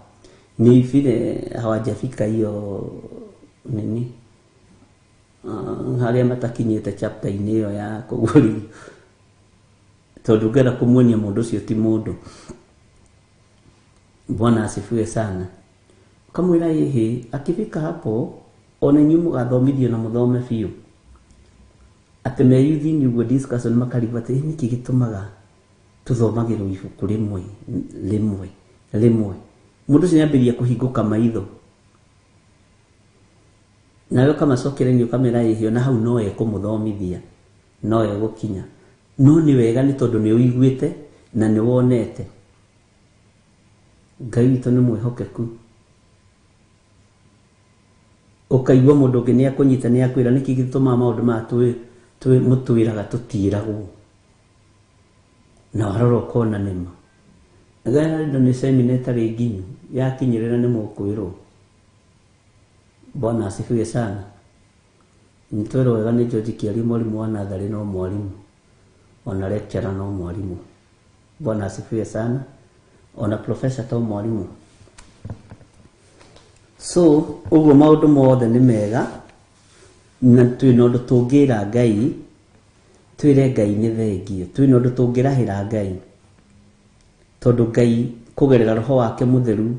ni vile hawajafika hiyo nini, harĩa matakinyĩte chapter-inĩ ĩyo ya kũguũrĩrio, tondũ ngenda kũmuonia mũndũ ũcio ti mũndũ. Bwana asifiwe sana. Ukamwĩra ĩhĩ, akifika hapo ona inyuĩ mũgathomithio na mũthome biũ. Atĩ me yuthi-inĩ ũguo discussion makarigwo atĩ nĩkĩ gĩtũmaga tũthomagĩrwo ibuku rĩmwe rĩmwe rĩmwe. Mũndũ ũcio nĩambĩrĩria kũhingũka maitho, nawe ũkamacokereria ũkamera ĩhĩ, ona hau no ekũmũthomithia, no egũkinya. No nĩ wega nĩ tondũ nĩ ũiguĩte na nĩ wonete. Ngai witũ nĩ mwĩhokeku. Ũkaigua mũndũ ũngĩ nĩ akũnyita, nĩ akwĩra nĩkĩ gĩtũmaga maũndũ maya mũtwĩraga tũtiĩragwo, na warora ũkona nĩma. Ngai nĩ semina ĩtarĩ nginyu, yakinyĩrĩra nĩ mũkwĩrwo. Bwana asifiwe sana. Nĩtwerwo wega nĩ George Kĩario, mwarimũ wa natharĩ no mwarimũ, ona lecturer no mwarimũ. Bwana asifiwe sana. Ona professor to mwarimũ. So ũguo maũndũ mothe nĩ mega, na twĩna ũndũ tũngĩra Ngai, twĩre Ngai nĩ thengio, twĩna ũndũ tũngĩrahĩra Ngai, tondũ Ngai kũgerera roho wake mũtheru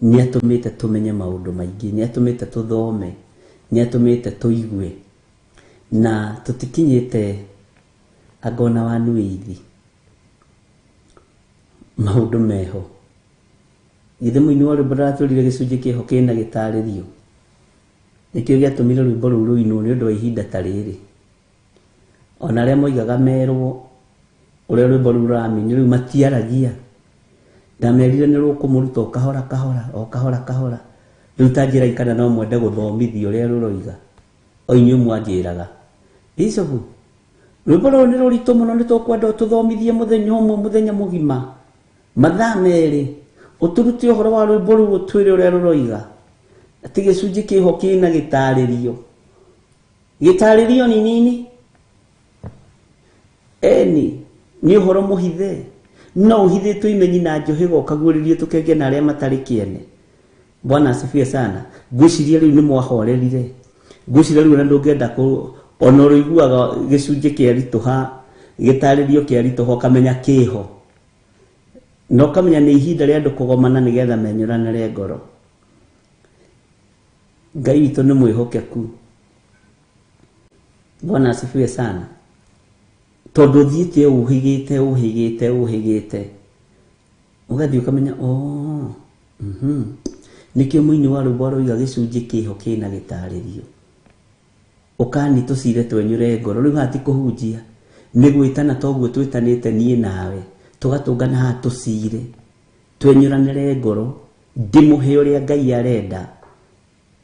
nĩ atũmĩte tũmenye maũndũ maingĩ, nĩ atũmĩte tũthome, nĩ atũmĩte tũigue, na tũtikinyĩte anga ona wa nũithi. Maũndũ meho. Githĩ mũini wa rwĩmbo ndaratwĩrire gĩcunjĩ kĩho kĩna gĩtarĩrio? Nĩkĩo gĩatũmire rwĩmbo rũu rũinwo nĩ ũndũ wa ihinda ta rĩrĩ. Ona arĩa moigaga merwo ũrĩa rwĩmbo rũu rũramini rĩu matiaragia. Ndamerire nĩ rũkũmũruta o kahora kahora, o kahora kahora. Rĩu ta njĩra kana no mwende gũthomithio ũrĩa rũroiga. O inyuĩ mwanjĩraga, Bishop, rwĩmbo rũrũ nĩ rũritũ mũno, nĩ tũkwenda ũtũthomithie mũthenya ũmwe, mũthenya mũgima, mathaa 2, ũtũrute ũhoro wa rwĩmbo rũu, ũtwĩre ũrĩa rũroiga. Atĩ gĩcunjĩ kĩho kĩna gĩtarĩrio. Gĩtarĩrio ni nini? Eni, nĩ ũhoro mũhithe. No ũhithĩtwo imenyi na njũhĩga ũkaguũrĩrio tũkenge na arĩa matarĩ kĩene. Bwana asifiwe sana. Ngwĩciria rĩu nĩ mwahorerire. Ngwĩciria rĩu ona ndũngĩenda ona ũrĩiguaga gĩcunjĩ kĩaritũha, gĩtarĩrio kĩaritũha, ũkamenya kĩho. Na ũkamenya nĩ ihinda rĩa andũ kũgomana nĩgetha menyũranĩre ngoro. Ngai witũ nĩ mwĩhokeku. Bwana asifiwe sana. Tondũ ũthiĩte ũhĩgĩte, ũhĩgĩte, ũhĩgĩte, ũgathiĩ ũkamenya, oh, Nĩkĩo mũini wa rwĩmbo aroiga gĩcunjĩ kĩho kĩna gĩtarĩrio. Ũkani tũcire twenyũre ngoro. Rĩu haha ti kũhunjia, nĩ gwĩtana toguo twĩtanĩte niĩ nawe, tũgatũngana haha tũcire twenyũranĩre ngoro, ndĩmũhe ũrĩa Ngai arenda,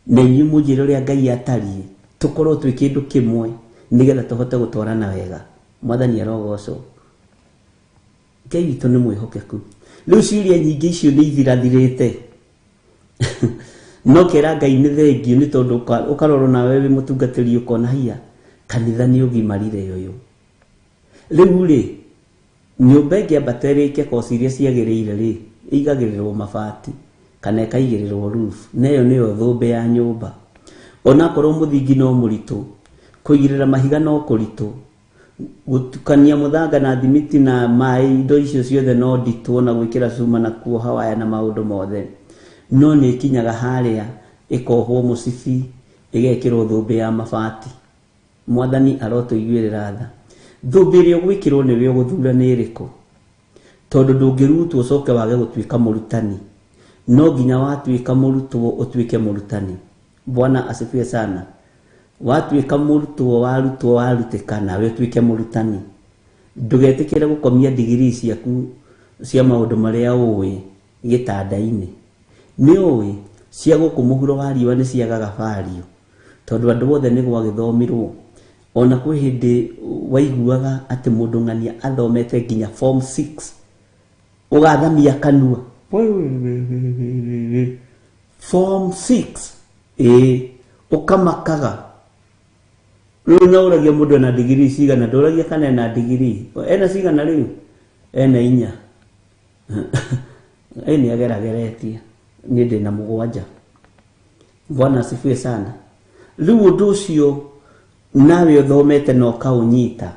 na inyuĩ mũnjĩre ũrĩa Ngai atariĩ, tũkorwo twĩ kĩndũ kĩmwe nĩgetha tũhote gũtwarana wega. Mwathani arogocwo. Ngai witũ nĩ mwĩhokeku. Rĩu ciũria nyingĩ icio nĩ ithirathirĩte. No kera Ngai nĩ thengio nĩ tondũ ũkarorwo nawe wĩ mũtungatĩri ũkona hiya kanitha nĩ ũgimarire ũyũ. Rĩu rĩ, nyũmba ĩngĩambata ĩrĩke koci iria ciagĩrĩire rĩ, ĩigagĩrĩrwo mabati kana ĩkaigĩrĩrwo roof, na ĩyo nĩyo thũmbĩ ya nyũmba. Onakorwo mũthingi no mũritũ, kũigĩrĩra mahiga no kũritũ, Gũtukania mũthanga na thimiti na maĩ, indo icio ciothe no nditũ, na gwĩkĩra cuma na kuoha waya na maũndũ mothe, no nĩ ĩkinyaga harĩa ĩkohwo mũcibi, ĩgekĩrwo thũmbĩ ya mabati. Mwathani arotũiguĩrĩra tha. Thũmbĩ ĩrĩa ũgwĩkĩrwo nĩwe ũgũthura nĩ ĩrĩkũ, tondũ ndũngĩrutwo ũcoke wage gũtuĩka mũrutani. No nginya watuĩka mũrutwo ũtuĩke mũrutani. Bwana asifiwe sana. Watuĩka mũrutwo, warutwo, warutĩka, nawe ũtuĩke mũrutani. Ndũgetĩkĩre gũkomia digirii ciaku cia maũndũ marĩa ũĩ gĩtanda-inĩ. Nĩ ũĩ cia gũkũ mũhuro wa riũa nĩ ciagaga value, tondũ andũ othe nĩ gwagĩthomirwo. Ona kwĩ hĩndĩ waiguaga atĩ mũndũ ng'ania athomete nginya form 6, ũgathamia kanua form 6, ĩĩ, ũkamakaga. Rĩu no ũragia mũndũ ena digirii cigana, ndũragia kana ena digirii ena cigana, rĩu ena 4. Ĩ nĩ agerageretie, niĩ ndĩna 7. Bwana asifiwe sana. Rĩu ũndũ ũcio nawe ũthomete na ũkaũnyita,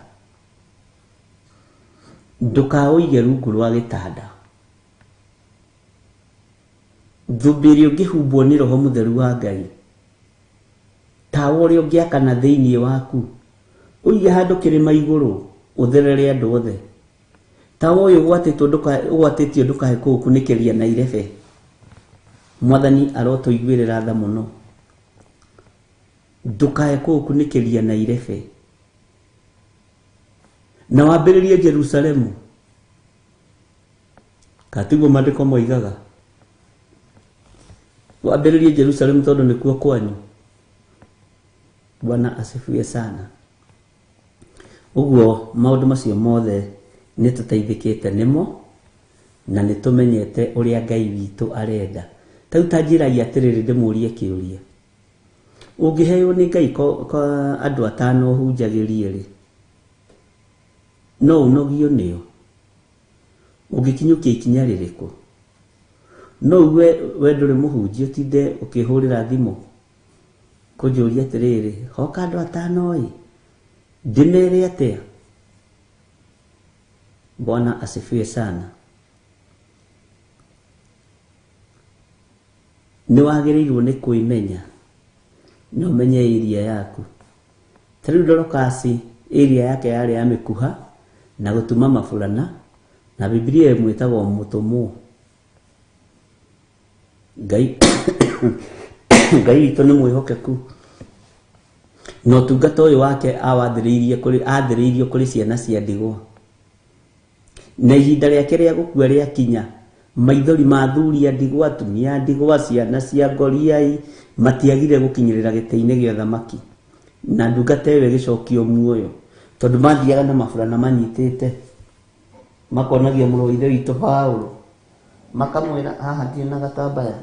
ndũkaũige rungu rwa gĩtanda. Thũmbĩ ĩrĩa ũngĩhumbwo nĩ Roho Mũtheru wa Ngai, tawa ũrĩa ũngĩakana thĩinĩ waku, ũige handũ kĩrĩma igũrũ ũtherere andũ othe. Tawa ũyũ ũgwatĩtio ndũkae kũũkunĩkĩria na irebe. Mwathani arotũiguĩrĩra tha mũno. Ndũkae kũũkunĩkĩria na irebe. Na wambĩrĩrie Jerusalemu. Katiguo maandĩko moigaga, wambĩrĩrie Jerusalemu tondũ nĩkuo kwanyu. Bwana asifiwe sana. Ũguo maũndũ macio mothe nĩ tũteithĩkĩte nĩmo, na nĩ tũmenyete ũrĩa Ngai witũ arenda. Ta rĩu ta njĩrai atĩrĩrĩ, ndĩmũrie kĩũria. Ũngĩheo nĩ Ngai andũ 5 ũhunjagĩrie rĩ, no ũnogio nĩo? Ũngĩkinyũkia ikinya rĩrĩkũ? No uge we ndũrĩ mũhunjia, ũtinde ũkĩhũrĩra thimũ kũnjũria atĩrĩrĩ, hoka andũ 5 ĩ, ndĩmere atĩa? Bwana asifiwe sana. Nĩ wagĩrĩirwo nĩ kwĩmenya na ũmenye area yaku. Ta rĩu Dorokasi area yake yarĩ ya mĩkuha na gũtuma maburana, na Biblia ĩmwĩtagwo mũtũmwo. Ngai Ngai witũ nĩ mwĩhokeku. Na ũtungata ũyũ wake awathĩrĩirie kũrĩ, athĩrĩirio kũrĩ ciana cia ndigwa. Na ihinda rĩake rĩa gũkua rĩakinya, maithori ma athuri a ndigwa, atumia a ndigwa, ciana cia ngoriai matiagire gũkinyĩrĩra gĩtĩ-inĩ gĩa ũthamaki. Na ndungata ĩyo ĩgĩcokio muoyo, tondũ mathiaga na maburana manyitĩte, makonagia mũrũ wa ithe witũ Paũlũ, makamwĩra haha ndirĩ na gatambaya,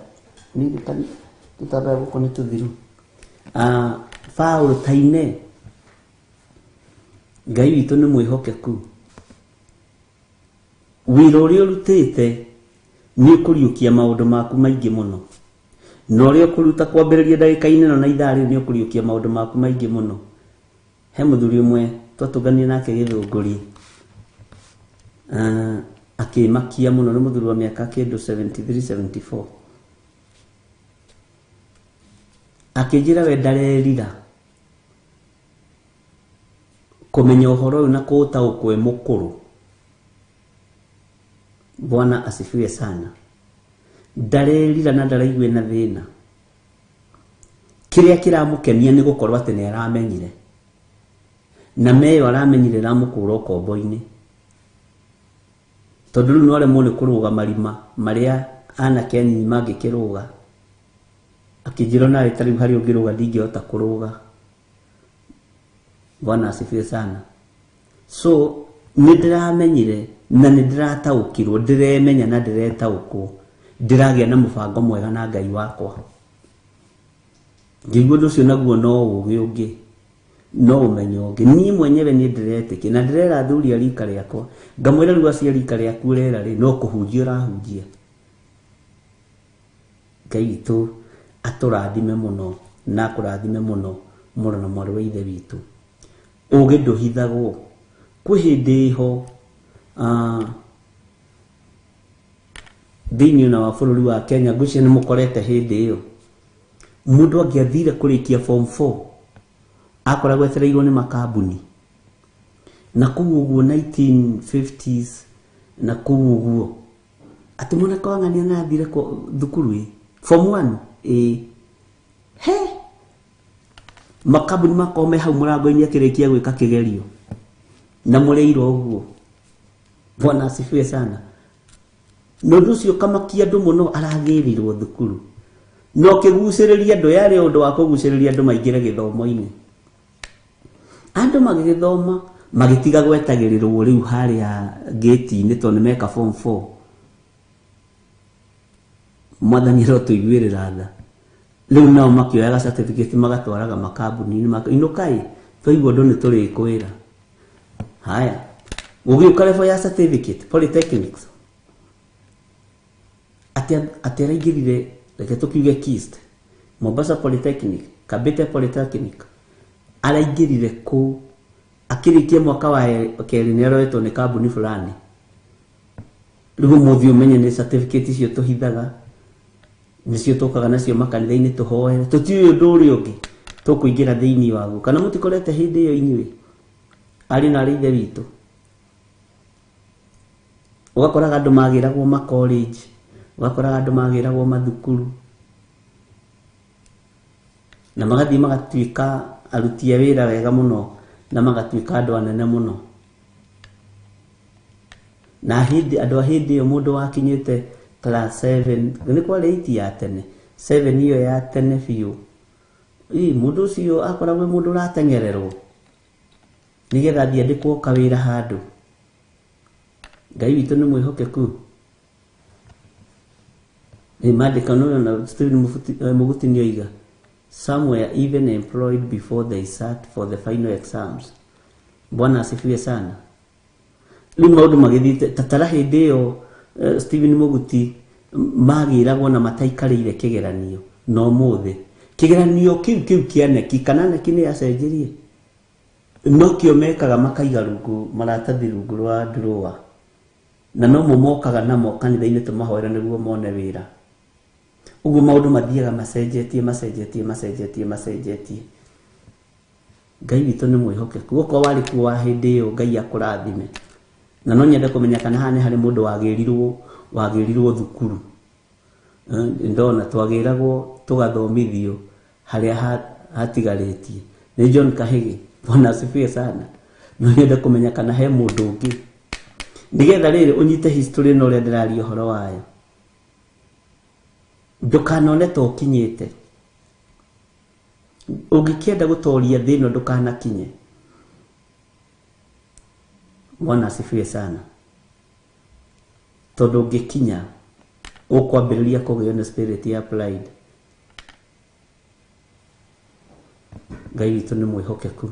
ndirikani tũtambaya gũkũ nĩ tũthiru. Paũlũ taine, Ngai witũ nĩ mwĩhokeku. Wĩra ũrĩa ũrutĩte nĩ ũkũriũkia maũndũ maku maingĩ mũno, na ũrĩa ũkũruta kwambĩrĩria ndagĩka-inĩ ĩno na ithaa rĩu nĩ ũkũriũkia maũndũ maku maingĩ mũno. He mũthuri ũmwe twatũnganire nake Gĩthũngũri, akĩmakia mũno. Nĩ mũthuri wa mĩaka kĩndũ 73, 74. Akĩnjĩra we ndarerira kũmenya ũhoro ũyũ na kũũtaũkwo e mũkũrũ. Bwana asifiwe sana. Ndarerira na ndaraigua na thĩna. Kĩrĩa kĩramũkenia nĩ gũkorwo atĩ nĩ aramenyire, na meyo aramenyire ĩramũkũra ũkombo-inĩ, tondũ rĩu no aremwo nĩ kũrũga marima marĩa anake anini mangĩkĩrũga. Akĩnjĩra onawe ta rĩu harĩa ũngĩrũga ndingĩhota kũrũga. Bwana asifiwe sana. So nĩ ndĩramenyire na nĩ ndĩrataũkirwo, ndĩremenya na ndĩretaũkwo, ndĩragĩa na mũbango mwega na Ngai wakwa. Ngĩigua ũndũ ũcio naguo no ũũgĩ ũngĩ, no ũmenyo ũngĩ. Niĩ mwenyewe nĩ ndĩretĩkia na ndĩrera athuri a rika rĩakwa, ngamwĩra rĩu acio a rika rĩaku ũrera rĩ, no kũhunjia ũrahunjia. Ngai witũ atũrathime mũno na akũrathime mũno mũrũ na mwarĩ wa ithe witũ. Ũũgĩ ndũhithagwo. Kwĩ hĩndĩ ĩho thĩinĩ ona wa bũrũri wa Kenya, ngwĩciria nĩ mũkorete hĩndĩ ĩyo, mũndũ angĩathire kũrĩkia form 4 akoragwo etereirwo nĩ makambuni na kũu ũguo 1950s na kũu ũguo, atĩ mwanake wa ng'ania na athire thukuru ĩ form 1 ĩ he makambuni makorwo me hau mũrango-inĩ akĩrĩkia gwĩka kĩgerio na mũrĩirwo ũguo. Bwana asifiwe sana. Na ũndũ ũcio ũkamakia andũ mũno, aragĩrĩirwo thukuru no kĩgucĩrĩria andũ, yarĩ ũndũ wa kũgucĩrĩria andũ maingĩre gĩthomo-inĩ. Andũ magĩgĩthoma magĩtiga gwetagĩrĩrwo rĩu harĩa gate-inĩ tondũ nĩ meka form 4. Mwathani arotũiguĩrĩra tha. Rĩu nao makĩoyaga certificate magatwaraga makambuni-inĩ, inũkai twaigua ũndũ nĩ tũrĩkwĩra. Haya, gũgĩũka level ya certificate polytechnics, atĩ araingĩrire, reke tũkiuge KIST, Mombasa Polytechnic, Kabete Polytechnic, araingĩrire kũu akĩrĩkia mwaka wa kerĩ nĩ aroetwo nĩ kambuni fulani. Rĩu ũmũthĩ ũmenye nĩ certificate icio tũhithaga, nĩcio tũkaga nacio makanitha-inĩ tũhoere, tũtiũĩ ũndũ ũrĩa ũngĩ tũkũingĩra thĩinĩ waguo. Kana mũtikorete hĩndĩ ĩyo inyuĩ arĩ na arĩ ithe witũ, ũgakoraga andũ magĩragwo ma college, ũgakoraga andũ magĩragwo mathukuru na magathiĩ magatuĩka aruti a wĩra wega mũno na magatuĩka andũ anene mũno. Na hĩndĩ andũ a hĩndĩ ĩyo mũndũ wakinyĩte class 7, nĩ kwarĩ 8 ya tene, 7 ĩyo ya tene biũ, ĩ mũndũ ũcio akoragwo mũndũ ũrateng'ererwo nĩgetha athiĩ andĩkwo kawĩra handũ. Ngai witũ nĩ mwĩhokeku. Nĩ mandĩka no na Stephen Muguti nĩ oiga, some were even employed before they sat for the final exams. Bwana asifiwe sana. Rĩu maũndũ magĩthiĩte tatara hĩndĩ ĩyo Stephen Muguti magĩragwo na mataikarĩire kĩgeranio, no ũmũthĩ kĩgeranio kĩu kĩu kĩa neki kana neki nĩ yacenjirie, no kĩo mekaga makaiga rungu maratathi rungu rwa drawer, na no mo mokaga namo kanitha-inĩ tũmahoere nĩguo mone wĩra. Ũguo maũndũ mathiaga macenjetie macenjetie macenjetie macenjetie. Ngai witũ nĩ mwĩhokeku. Okorwo warĩ kuo wa hĩndĩ ĩyo, Ngai akũrathime. Na no nyende kũmenya kana haha nĩ harĩ mũndũ wagĩrirwo thukuru. Ndona twagĩragwo tũgathomithio harĩa hatigarĩtie. Nĩ John Kahigi, Bwana asifiwe sana. No nyende kũmenya kana he mũndũ ũngĩ, nĩgetha rĩrĩ ũnyite history ĩno ũrĩa ndĩraria ũhoro wayo. Ndũkanone ta ũkinyĩte. Ũngĩkĩenda gũtoria thĩ ĩno ndũkanakinye. Bwana asifiwe sana. Tondũ ũngĩkinya ũkwambĩrĩria kũgĩo nĩ spirit ya pride. Ngai witũ nĩ mwĩhokeku.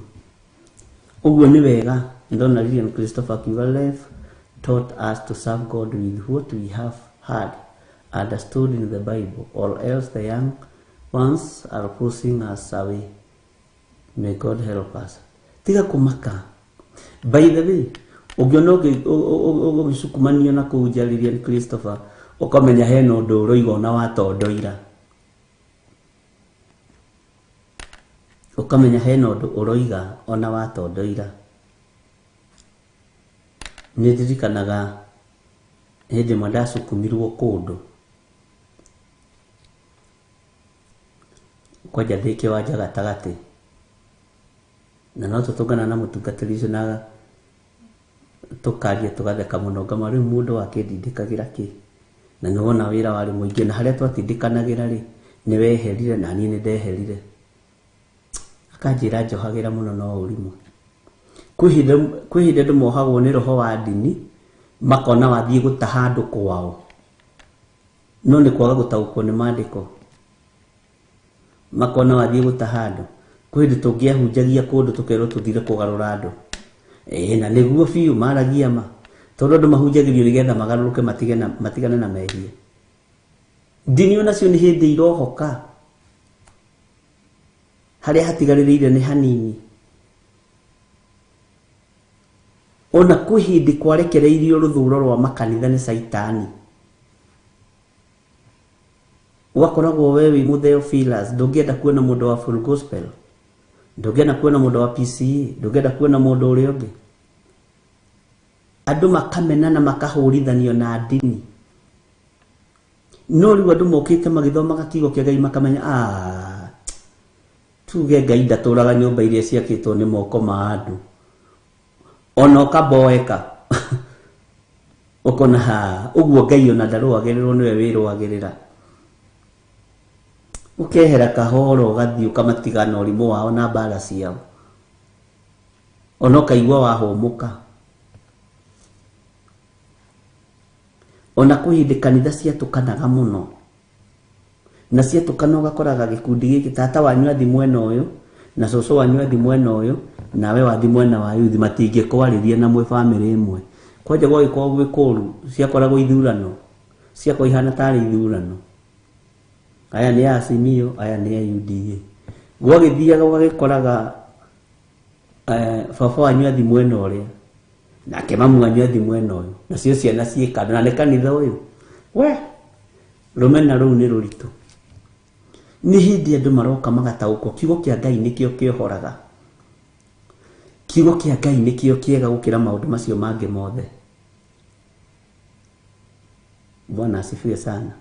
Ũguo nĩ wega. Ndona Lilian Christopher akiuga, Life taught us to serve God with what we have heard, understood in the Bible, or else the young ones are pushing us away. May God help us. Tiga kũmaka. By the way, ũngĩona ũgĩcukumanio na kũu nja Lilian Christopher, ũkamenya hena ũndũ ũroiga ona watondoira. Ũkamenya hena ũndũ ũroiga ona watondoira. Nĩ ndirikanaga hĩndĩ ĩmwe ndacukumirwo kũndũ kwanja ndĩ kĩwanja gatagatĩ, na no tũtũngana na mũtungatĩri ũcio na tũkaria tũgatheka mũno, ngama rĩu mũndũ wakĩndindĩkagĩra kĩ, na nĩ wona wĩra warĩ mũingĩ, na harĩa twatindĩkanagĩra rĩ nĩ weherire na niĩ nĩ ndeherire. Akanjĩra njohagĩra mũno no ũrimũ. Kwĩ hĩndĩ andũ mohagwo nĩ roho wa ndini makona wathiĩ gũtaha andũ kwao, no nĩ kwaga gũtaũkwo nĩ maandĩko. Makona wathiĩ gũtaha andũ. Kwĩ hĩndĩ tũngĩahunjagia kũndũ tũkerwo tũthire kũgarũra andũ. Na nĩguo biũ maragia ma, tondũ andũ mahunjagĩrio nĩgetha magarũrũke matigane na mehia. Ndini onacio nĩ hĩndĩ irohoka, harĩa hatigarĩrĩire nĩ hanini. Ona kwĩ hĩndĩ kwarekereirio rũthũro rwa makanitha nĩ Caitani. Ũgakoragwo we wĩ Mũtheophilus, ndũngĩenda kuona mũndũ wa Full Gospel, ndũngĩenda kuona mũndũ wa PCA, ndũngĩenda kuona mũndũ ũrĩa ũngĩ. Andũ makamenana makahũrithanio na ndini. No rĩu andũ mokĩte magĩthomaga kiugo kĩa Ngai makamenya, tuge Ngai ndatũraga nyũmba iria ciakĩtwo nĩ moko ma andũ. Ona ũkaboeka. Ũkona ha, ũguo Ngai ona ndarũagĩrĩrwo nĩwe wĩrũagĩrĩra. Ũkehera kahoro ũgathiĩ ũkamatiga na ũrimũ wao na mbara ciao. Ona ũkaigua wahũmũka. Ona kwĩ hĩndĩ kanitha ciatũkanaga mũno. Na ciatũkana ũgakoraga gĩkundi gĩkĩ tata wanyu athi mwena ũyũ na cũcũ wanyu athi mwena ũyũ nawe wathi mwena wa yuthi matingĩkwarĩria na mwĩ bamĩrĩ ĩmwe. Kwanja gwagĩkorwo gwĩ kũũru ciakoragwo ithurano, ciakorwo ihana tarĩ ithurano. Aya nĩ a Azimio, aya nĩ a UDA. Gwagĩthiaga ũgagĩkoraga baba wanyu athi mwena ũrĩa nake mamu wanyu athi mwena ũyũ, nacio ciana ciĩ kando na nĩ kanitha ũyũ. We rũmena rũu nĩ rũritũ. Nĩ hĩndĩ andũ maroka magataũkwo kiugo kĩa Ngai nĩkĩo kĩohoraga. Kiugo kĩa Ngai nĩkĩo kĩega gũkĩra maũndũ macio mangĩ mothe. Bwana asifiwe sana.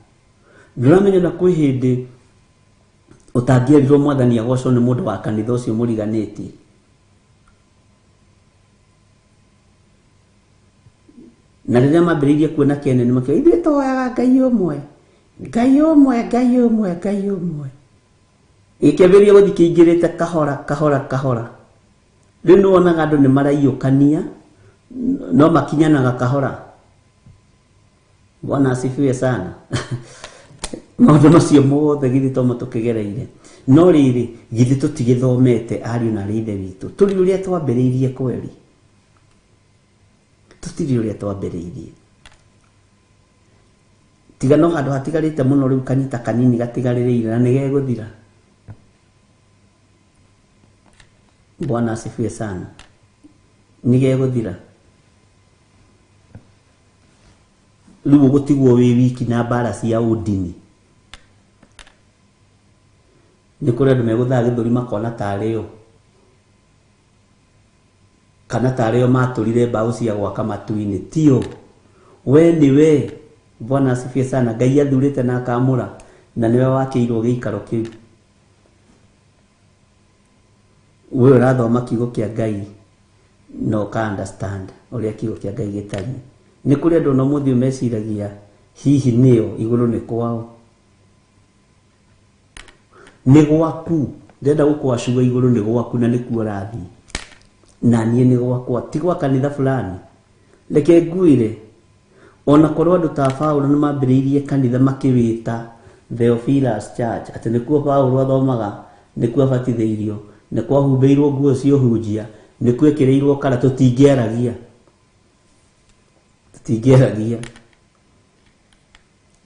Ndũramenya na kwĩ hĩndĩ ũtangĩerirwo mwathani agocwo nĩ mũndũ wa kanitha ũcio mũriganĩtie. Na rĩrĩa mambĩrĩirie kuona kĩene nĩ makiuga, ithuĩ tũhoyaga Ngai ũmwe, Ngai ũmwe, Ngai ũmwe, Ngai ũmwe. Gĩkĩambĩrĩria gũthiĩ kĩingĩrĩte kahora, kahora, kahora. Rĩu nĩ wonaga andũ nĩ maraiyũkania, no makinyanaga kahora. Bwana asifiwe sana. Maũndũ macio mothe githĩ to tũkĩgereire. No rĩrĩ, githĩ tũtigĩthomete ariũ na aarĩ a Ithe witũ. Tũrĩ ũrĩa twambĩrĩirie kweri. Tũtirĩ ũrĩa twambĩrĩirie. Tiga no handũ hatigarĩte mũno rĩu kanyita kanini gatigarĩrĩire na nĩgegũthira. Bwana asifiwe sana. Nĩgegũthira. Rĩu ũgũtigwo wĩ wiki na mbara cia ũndini. Nĩ kũrĩ andũ megũthaa gĩthũri makona tarĩ o. Kana tarĩ o matũrire mbaũ cia gwaka matu-inĩ. Tio. We nĩ we. Bwana asifiwe sana. Ngai athurĩte na akamũra na nĩwe wakĩirwo gĩikaro kĩu. We ũrathoma kiugo kĩa Ngai na ũka understand ũrĩa kiugo kĩa Ngai gĩtariĩ. Nĩ kũrĩ andũ ona ũmũthĩ meciragia hihi nĩo igũrũ nĩ kwao. Nĩ gwaku. Ndĩrenda gũkwacua igũrũ nĩ gwaku na nĩkuo ũrathiĩ. Na niĩ nĩ gwakwa, ti gwa kanitha fulani. Reke ngwĩre, ona korwo andũ ta Paũlũ nĩ mambĩrĩirie kanitha makĩwĩta Theophilus Church, atĩ nĩkuo Paũlũ athomaga, nĩkuo abatithĩirio, nĩkuo ahumbĩirwo nguo cia ũhunjia, nĩkuo ekĩrĩirwo kara, tũtingĩaragia. Tũtingĩaragia.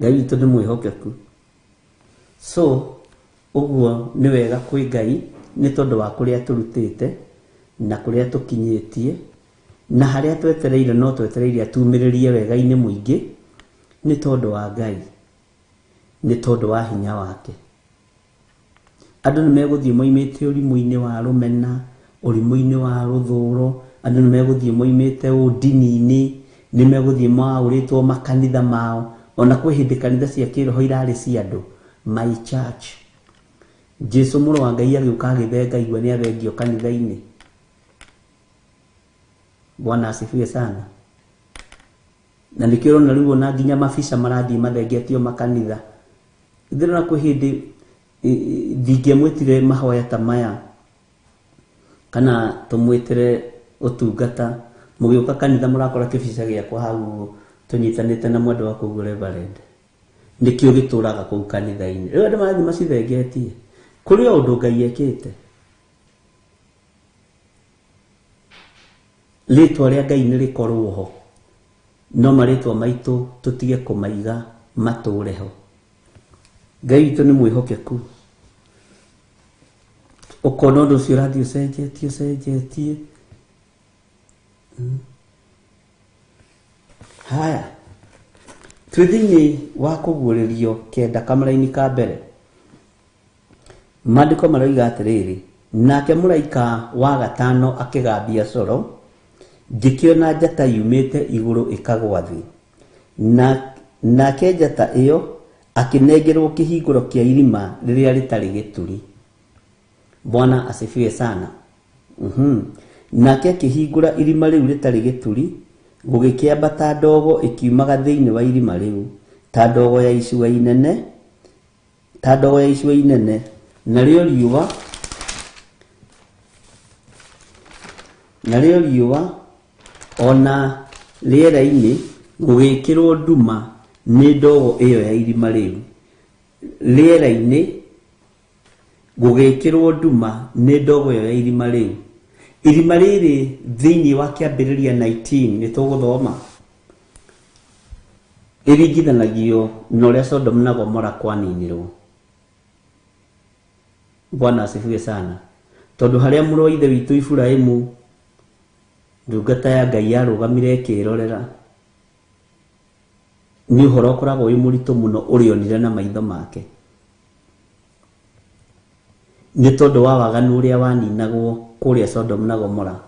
Ngai witũ nĩ mwĩhokeku. So, ũguo nĩ wega kwĩ Ngai nĩ tondũ wa kũrĩa tũrutĩte na kũrĩa tũkinyĩtie na harĩa twetereire no twetereire atumĩrĩrie wega-inĩ mũingĩ nĩ tondũ wa Ngai, nĩ tondũ wa hinya wake. Andũ nĩ megũthiĩ moimĩte ũrimũ-inĩ wa rũmena, ũrimũ-inĩ wa rũthũro, andũ nĩ megũthiĩ moimĩte ũndini-inĩ, nĩ megũthiĩ maũrĩtwo makanitha mao. Ona kwĩ hĩndĩ kanitha cia kĩroho irarĩ cia andũ, my church. Jesu mũrũ wa Ngai agĩũka agĩthenga igua nĩ athengio kanitha-inĩ. Bwana asifiwe sana. Na nĩkĩo ũrona rĩu ona nginya mabica marathiĩ mathengetio makanitha. Ndĩrona kwĩ hĩndĩ ndingĩamwĩtire mahoya ta maya kana tũmwĩtĩre ũtungata, mũgĩũka kanitha mũrakora kĩbica gĩakwa hau ũguo tũnyitanĩte na mwendwa wakwa ũguo Reverend. Nĩkĩo gĩtũraga kũu kanitha-inĩ. Rĩu andũ marathiĩ macithengetie. Kũrĩ o ũndũ Ngai ekĩte. Rĩtwa rĩa Ngai nĩ rĩkorwo ho, no marĩtwa maitũ tũtige kũmaiga matũre ho. Ngai witũ nĩ mwĩhokeku. Ũkona ũndũ ũcio ũrathiĩ ũcenjetie ũcenjetie. Haya, twĩ thĩinĩ wa kũguũrĩrio kenda kamũraini ka mbere. Maandĩko maroiga atĩrĩrĩ, nake mũraika wa gatano akĩgambia coro, ngĩkĩona njata yumĩte igũrũ ĩkagwa thĩ. Nake njata ĩyo akĩnengerwo kĩhingũro kĩa irima rĩrĩa rĩtarĩ gĩturi. Bwana asifiwe sana. Nake akĩhingũra irima rĩu rĩtarĩ gĩturi, gũgĩkĩambata ndogo ĩkiumaga thĩinĩ wa irima rĩu, ta ndogo ya icua inene, ta ndogo ya icua inene, narĩo riũa, narĩo riũa ona rĩera-inĩ gũgĩkĩrwo nduma nĩ ndogo ĩyo ya irima rĩu. Rĩera-inĩ gũgĩkĩrwo nduma nĩ ndogo ĩyo ya irima rĩu. Irima rĩrĩ thĩinĩ wa kĩambĩrĩria 19 nĩ tũgũthoma, ĩringithanagio na ũrĩa Sodom na Gomora kwaninirwo. Bwana asifiwe sana. Tondũ harĩa mũrũ wa ithe witũ Iburahĩmu ndungata ya Ngai yarũgamire ĩkĩrorera, nĩ ũhoro ũkoragwo wĩ mũritũ mũno ũrĩonire na maitho make, nĩ tondũ wa waganu ũrĩa waninagwo kũrĩa Sodom na Gomora.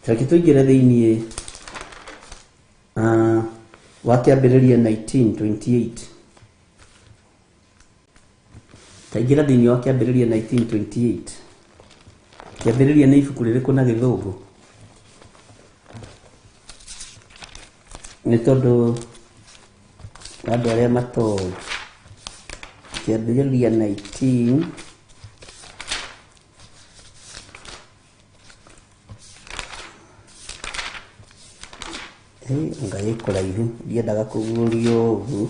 Reke tũingĩre thĩinĩ wa kĩambĩrĩria 19:28. Taingĩra thĩinĩ wa kĩambĩrĩria 19:28. Kĩambĩrĩria nĩ ibuku rĩrĩkũ na gĩthũngũ? Nĩ tondũ andũ arĩa matoĩ. Kĩambĩrĩria 19 Ngai kũraihu, ndiendaga kũguũrio ũguo.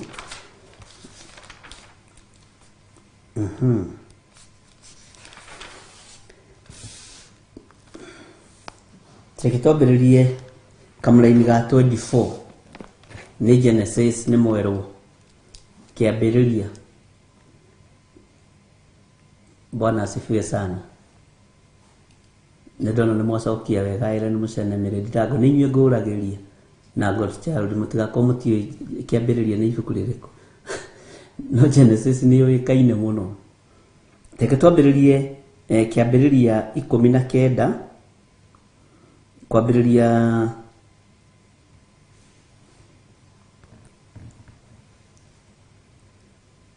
Reke twambĩrĩrie kamũraini ga 24. Nĩ Genesis, nĩ mwerũ. Kĩambĩrĩria. Bwana asifiwe sana. Nĩ ndona nĩ mwacokia wega, Ellen Mũcene Mĩrĩndirango, nĩ inyuĩ ngũragĩria na God Child, mũtigakorwo mũtiũĩ kĩambĩrĩria nĩ ibuku rĩrĩkũ. No Genesis nĩ yũĩkaine mũno. Reke twambĩrĩrie kĩambĩrĩria 19, kwambĩrĩria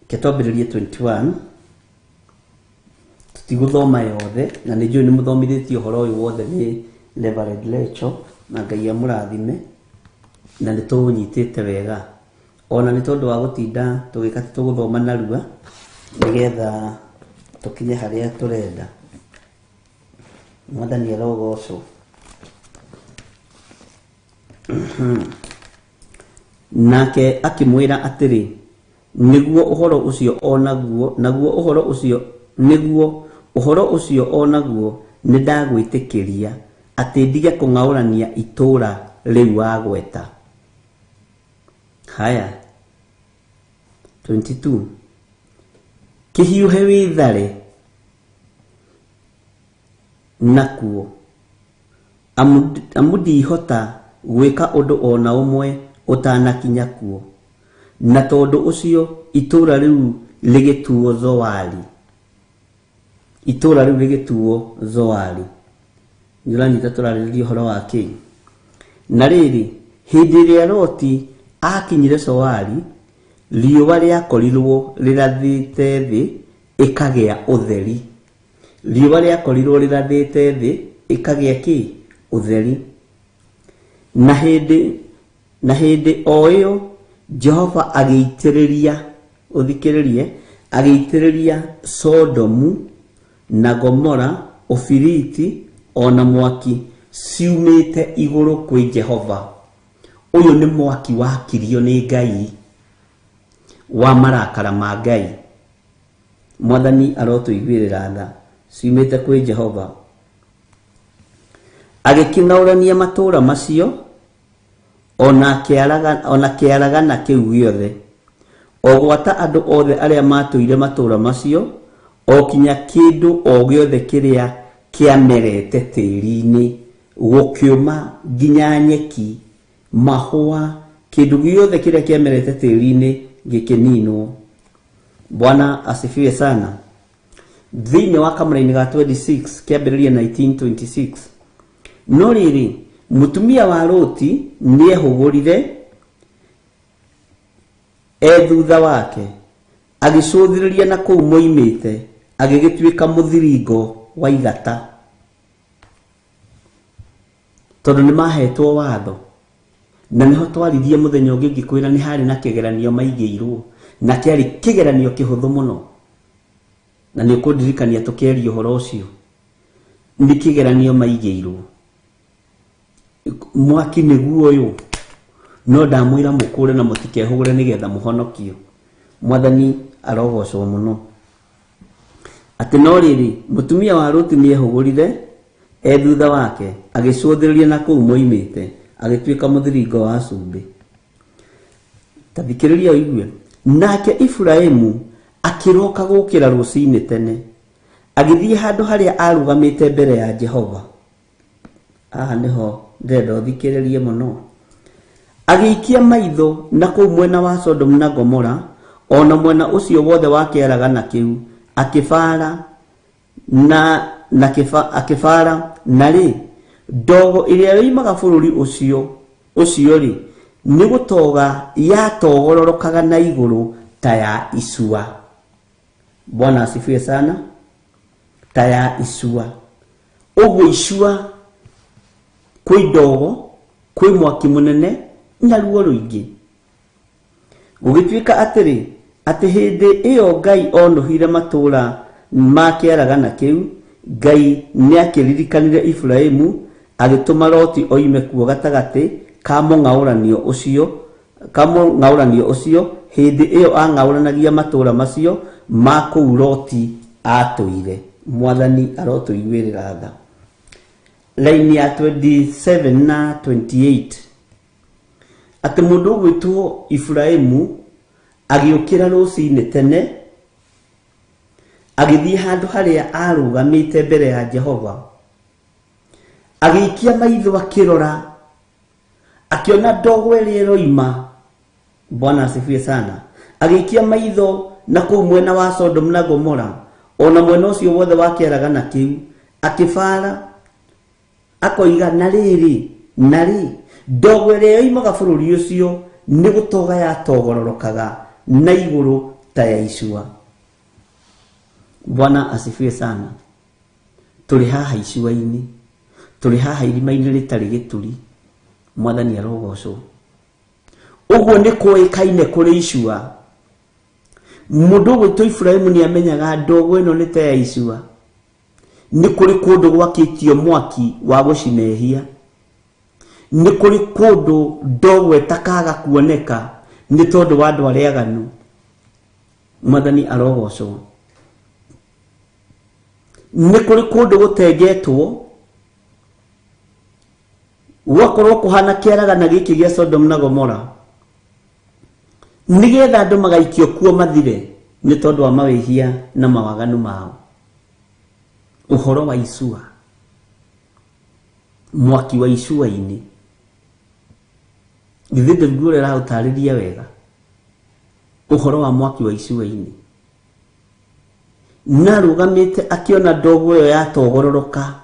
reke twambĩrĩrie 21. Tũtigũthoma yothe, na nĩ njũĩ nĩ mũthomithĩtio ũhoro ũyũ wothe nĩ Reverend Lecho, na Ngai amũrathime, na nĩ tũũnyitĩte wega. Ona nĩ tondũ wa gũtinda tũgĩka tũgũthoma narua nĩgetha tũkinye harĩa tũrenda. Mwathani arogocwo. Nake akĩmwĩra atĩrĩ, nĩguo ũhoro ũcio onaguo, naguo ũhoro ũcio, nĩguo ũhoro ũcio onaguo nĩndagwĩtĩkĩria atĩ ndige kũng'aũrania itũũra rĩu wagweta. Haya, 22. Kĩhiũhe wĩthare nakuo, amu ndihota gwĩka ũndũ ona ũmwe ũtanakinya kuo. Na tondũ ũcio itũũra rĩu rĩgĩtuo Zoari. Itũũra rĩu rĩgĩtuo Zoari. Nĩ ũranyita tũrarĩrĩria ũhoro wa kĩ? Na rĩrĩ, hĩndĩ ĩrĩa Loti akinyire Zoari, riũa rĩakorirwo rĩrathĩte thĩ ĩkagĩa ũtheri. Riũa rĩakorirwo rĩrathĩte thĩ ĩkagĩa kĩ? Ũtheri. Na hĩndĩ o ĩyo Jehova agĩitĩrĩria, ũthikĩrĩrie, agĩitĩrĩria Sodomu na Gomora ũbiriti ona mwaki ciumĩte igũrũ kwĩ Jehova. Ũyũ nĩ mwaki wakirio nĩ Ngai, wa marakara ma Ngai. Mwathani arotũiguĩrĩra tha, ciumĩte kwĩ Jehova. Agĩkĩng'aũrania matũũra macio ona kĩaragana kĩu gĩothe, o gwata andũ othe arĩa matũire matũũra macio, o kinya kĩndũ o gĩothe kĩrĩa kĩamerete tĩĩri-inĩ, gũkĩũma nginya nyeki, mahũa Kĩndũ gĩothe kĩrĩa kĩamerete tĩri-inĩ gĩkĩninwo. Bwana asifiwe sana. Thĩinĩ wa kamũra-inĩ ga 26 kĩambĩrĩria 1926, no rĩrĩ, mũtumia wa Loti nĩehũgũrire e thutha wake, agĩcũthĩrĩria na kũu moimĩte, agĩgĩtuĩka mũthiringo wa igata. Tondũ nĩ mahetwo watho, na nĩho twaririe mũthenya ũngĩ ngĩkwĩra nĩ harĩ na kĩgeranio maigĩirwo, na kĩarĩ kĩgeranio kĩhũthũ mũno, na nĩ ũkũndirikania tũkĩaria ũhoro ũcio. Nĩ kĩgeranio maigĩirwo, mwaki nĩguo ũyũ, no ndamwĩra mũkũre na mũtikehũgũre nĩgetha mũhonokio. Mwathani arogocwo mũno. Atĩ no rĩrĩ, mũtumia wa Loti nĩehũgũrire e thutha wake, agĩcũthĩrĩria na kũu moimĩte, agĩtuĩka mũthiringo wa cumbĩ. Ta thikĩrĩria ũigue. Nake Iburahĩmu akĩroka gũkĩra rũcinĩ tene, agĩthiĩ handũ harĩa arũgamĩte mbere ya Jehova. Haha nĩho ndĩrenda ũthikĩrĩrie mũno. Agĩikia maitho na kũu mwena wa Sodomu na Gomora, o na mwena ũcio wothe wa kĩaragana kĩu, akĩbaara na na kĩba, akĩbaara na rĩ, ndogo ĩrĩa yoimaga bũrũri ũcio ũcio rĩ, nĩ gũtoga yatogororokaga na igũrũ ta ya icua. Bwana asifiwe sana. Ta ya icua. Ũguo icua kwĩ ndogo, kwĩ mwaki mũnene na ruo rũingĩ. Gũgĩtuĩka atĩrĩ, atĩ hĩndĩ ĩyo Ngai onũhire matũũra ma kĩaragana kĩu, Ngai nĩakĩririkanire Iburahĩmu, agĩtũma Loti oime kuo gatagatĩ ka mũng'aũranio ũcio, ka mũng'aũranio ũcio, hĩndĩ ĩyo ang'aũranagia matũũra macio ma kũu Loti atũire. Mwathani arotũiguĩrĩra tha. Line ya 27 na 28, atĩ mũndũ ũgwĩtwo Iburahĩmu agĩũkĩra rũcinĩ tene, agĩthiĩ handũ harĩa arũgamĩte mbere ya Jehova, agĩikia maitho akĩrora, akĩona ndogo ĩrĩa ĩroima. Bwana asifiwe sana. Agĩikia maitho na kũu mwena wa Sodom na Gomora, ona mwena ũcio wothe wa kĩaragana kĩu, akĩbara akoiga, na rĩrĩ, na rĩ, ndogo ĩrĩa yoimaga bũrũri ũcio nĩ gũtoga yatogororokaga na igũrũ ta ya icua. Bwana asifiwe sana. Tũrĩ haha icua-inĩ, tũrĩ haha irima-inĩ rĩtarĩ gĩturi. Mwathani arogocwo. Ũguo nĩ kũĩkaine kũrĩ icua. Mũndũ ũgwĩtwo Iburahĩmu nĩ amenyaga ndogo ĩno nĩ ta ya icua. Nĩ kũrĩ kũndũ gwakĩtio mwaki wa gũcina ehia. Nĩ kũrĩ kũndũ ndogo ĩtakaga kuoneka nĩ tondũ wa andũ arĩa aganu. Mwathani arogocwo. Nĩ kũrĩ kũndũ gũtengetwo gwakorwo kũhana kĩaragana gĩkĩ gĩa Sodom na Gomora, nĩgetha andũ magaikio kuo mathire nĩ tondũ wa mawĩhia na mawaganu mao. Ũhoro wa icua, mwaki wa icua-inĩ, githĩ ndĩguo ũrĩa ũraũtarĩria wega ũhoro wa mwaki wa icua-inĩ. Na arũgamĩte akĩona ndogo ĩyo yatogororoka,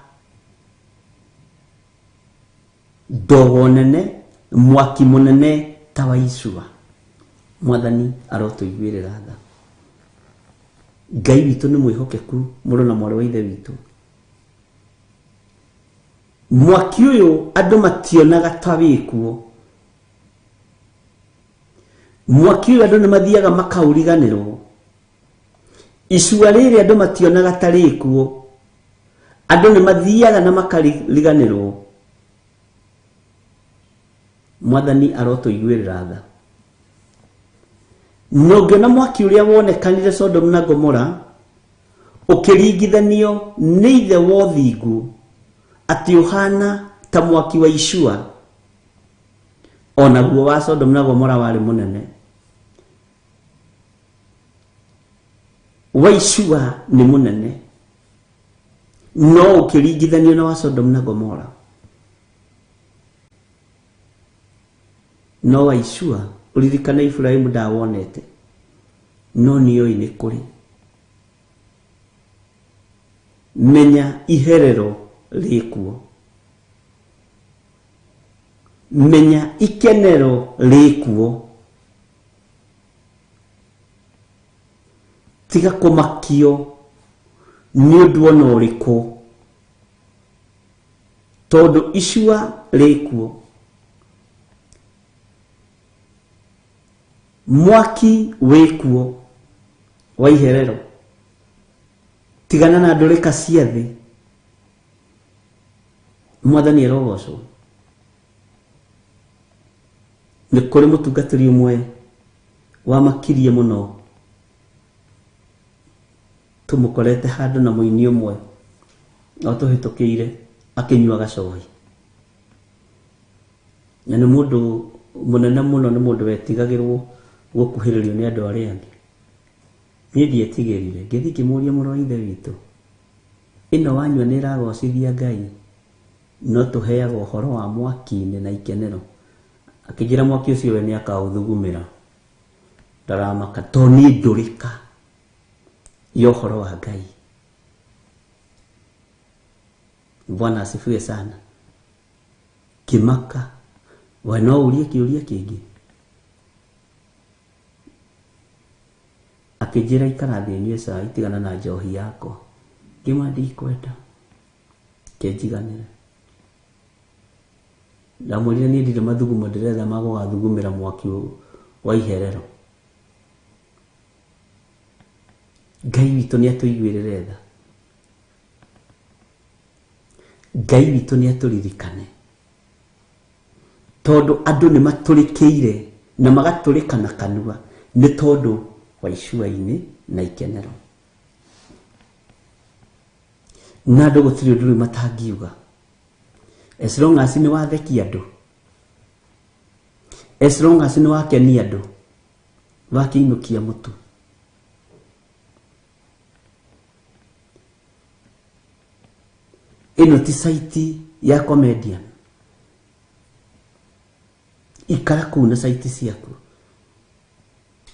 ndogo nene, mwaki mũnene ta wa icua. Mwathani arotũiguĩrĩra tha. Ngai witũ nĩ mwĩhokeku, mũrũ na mwarĩ wa ithe witũ. Mwaki ũyũ andũ mationaga ta wĩkuo. Mwaki ũyũ andũ nĩ mathiaga makaũriganĩrwo. Icua rĩrĩ andũ mationaga ta rĩkuo. Andũ nĩ mathiaga na makariganĩrwo. Mwathani arotũiguĩrĩra tha. Na ũngĩona mwaki ũrĩa wonekanire Sodom na Gomora ũkĩringithanio nĩ ithe wa ũthingu, atĩ ũhana ta mwaki wa icua, onaguo wa Sodom na Gomora warĩ mũnene. Wa icua nĩ mũnene, no ũkĩringithanio na wa Sodom na Gomora. No wa icua ũririkane Iburahĩmu ndawonete, no nĩoĩ nĩ kũrĩ. Menya iherero rĩkuo, menya ikenero rĩkuo, tiga kũmakio nĩ ũndũ ona ũrĩkũ, tondũ icua rĩkuo, mwaki wĩkuo wa iherero. Tigana na ndũrĩka cia thĩ, Mwathani arogocwo. Nĩ kũrĩ mũtungatĩri ũmwe wamakirie mũno, tũmũkorete handũ na mũini ũmwe o tũhĩtũkĩire akĩnyua gacohi, na nĩ mũndũ mũnene mũno, nĩ mũndũ wetigagĩrwo gũkuhĩrĩrio nĩ andũ arĩa angĩ. Niĩ ndietigĩrire, ngĩthiĩ ngĩmũria, mũrũ wa ithe witũ, ĩno wanyua nĩ ĩragocithia Ngai, no tũheagwo ũhoro wa mwaki-inĩ na ikenero. Akĩnjĩra mwaki ũcio we nĩ akaũthugumĩra, ndaramaka, tondũ niĩ ndũrĩka ya ũhoro wa Ngai. Bwana asifiwe sana. Kĩmaka, we no ũrie kĩũria kĩngĩ. Akĩnjĩra ikara thĩ nyue cai, tigana na njohi yakwa. Ngĩmwĩra ndikwenda, kĩnjiganĩre. Ndamwĩrire niĩ ndirĩ mathugumo ndĩretha ma gũgathugumĩra mwaki wa iherero. Ngai witũ nĩ atũiguĩrĩre tha, Ngai witũ nĩ atũririkane, tondũ andũ nĩ matũrĩkĩire na magatũrĩka na kanua nĩ tondũ wa icua-inĩ na ikenero. Na andũ gũtirĩ ũndũ rĩu matangiuga, as long as nĩ wathekia andũ, as long as nĩ wakenia andũ, wakĩinũkia mũtu. Ĩno ti saiti ya comedian, ikara kũu na saiti ciaku.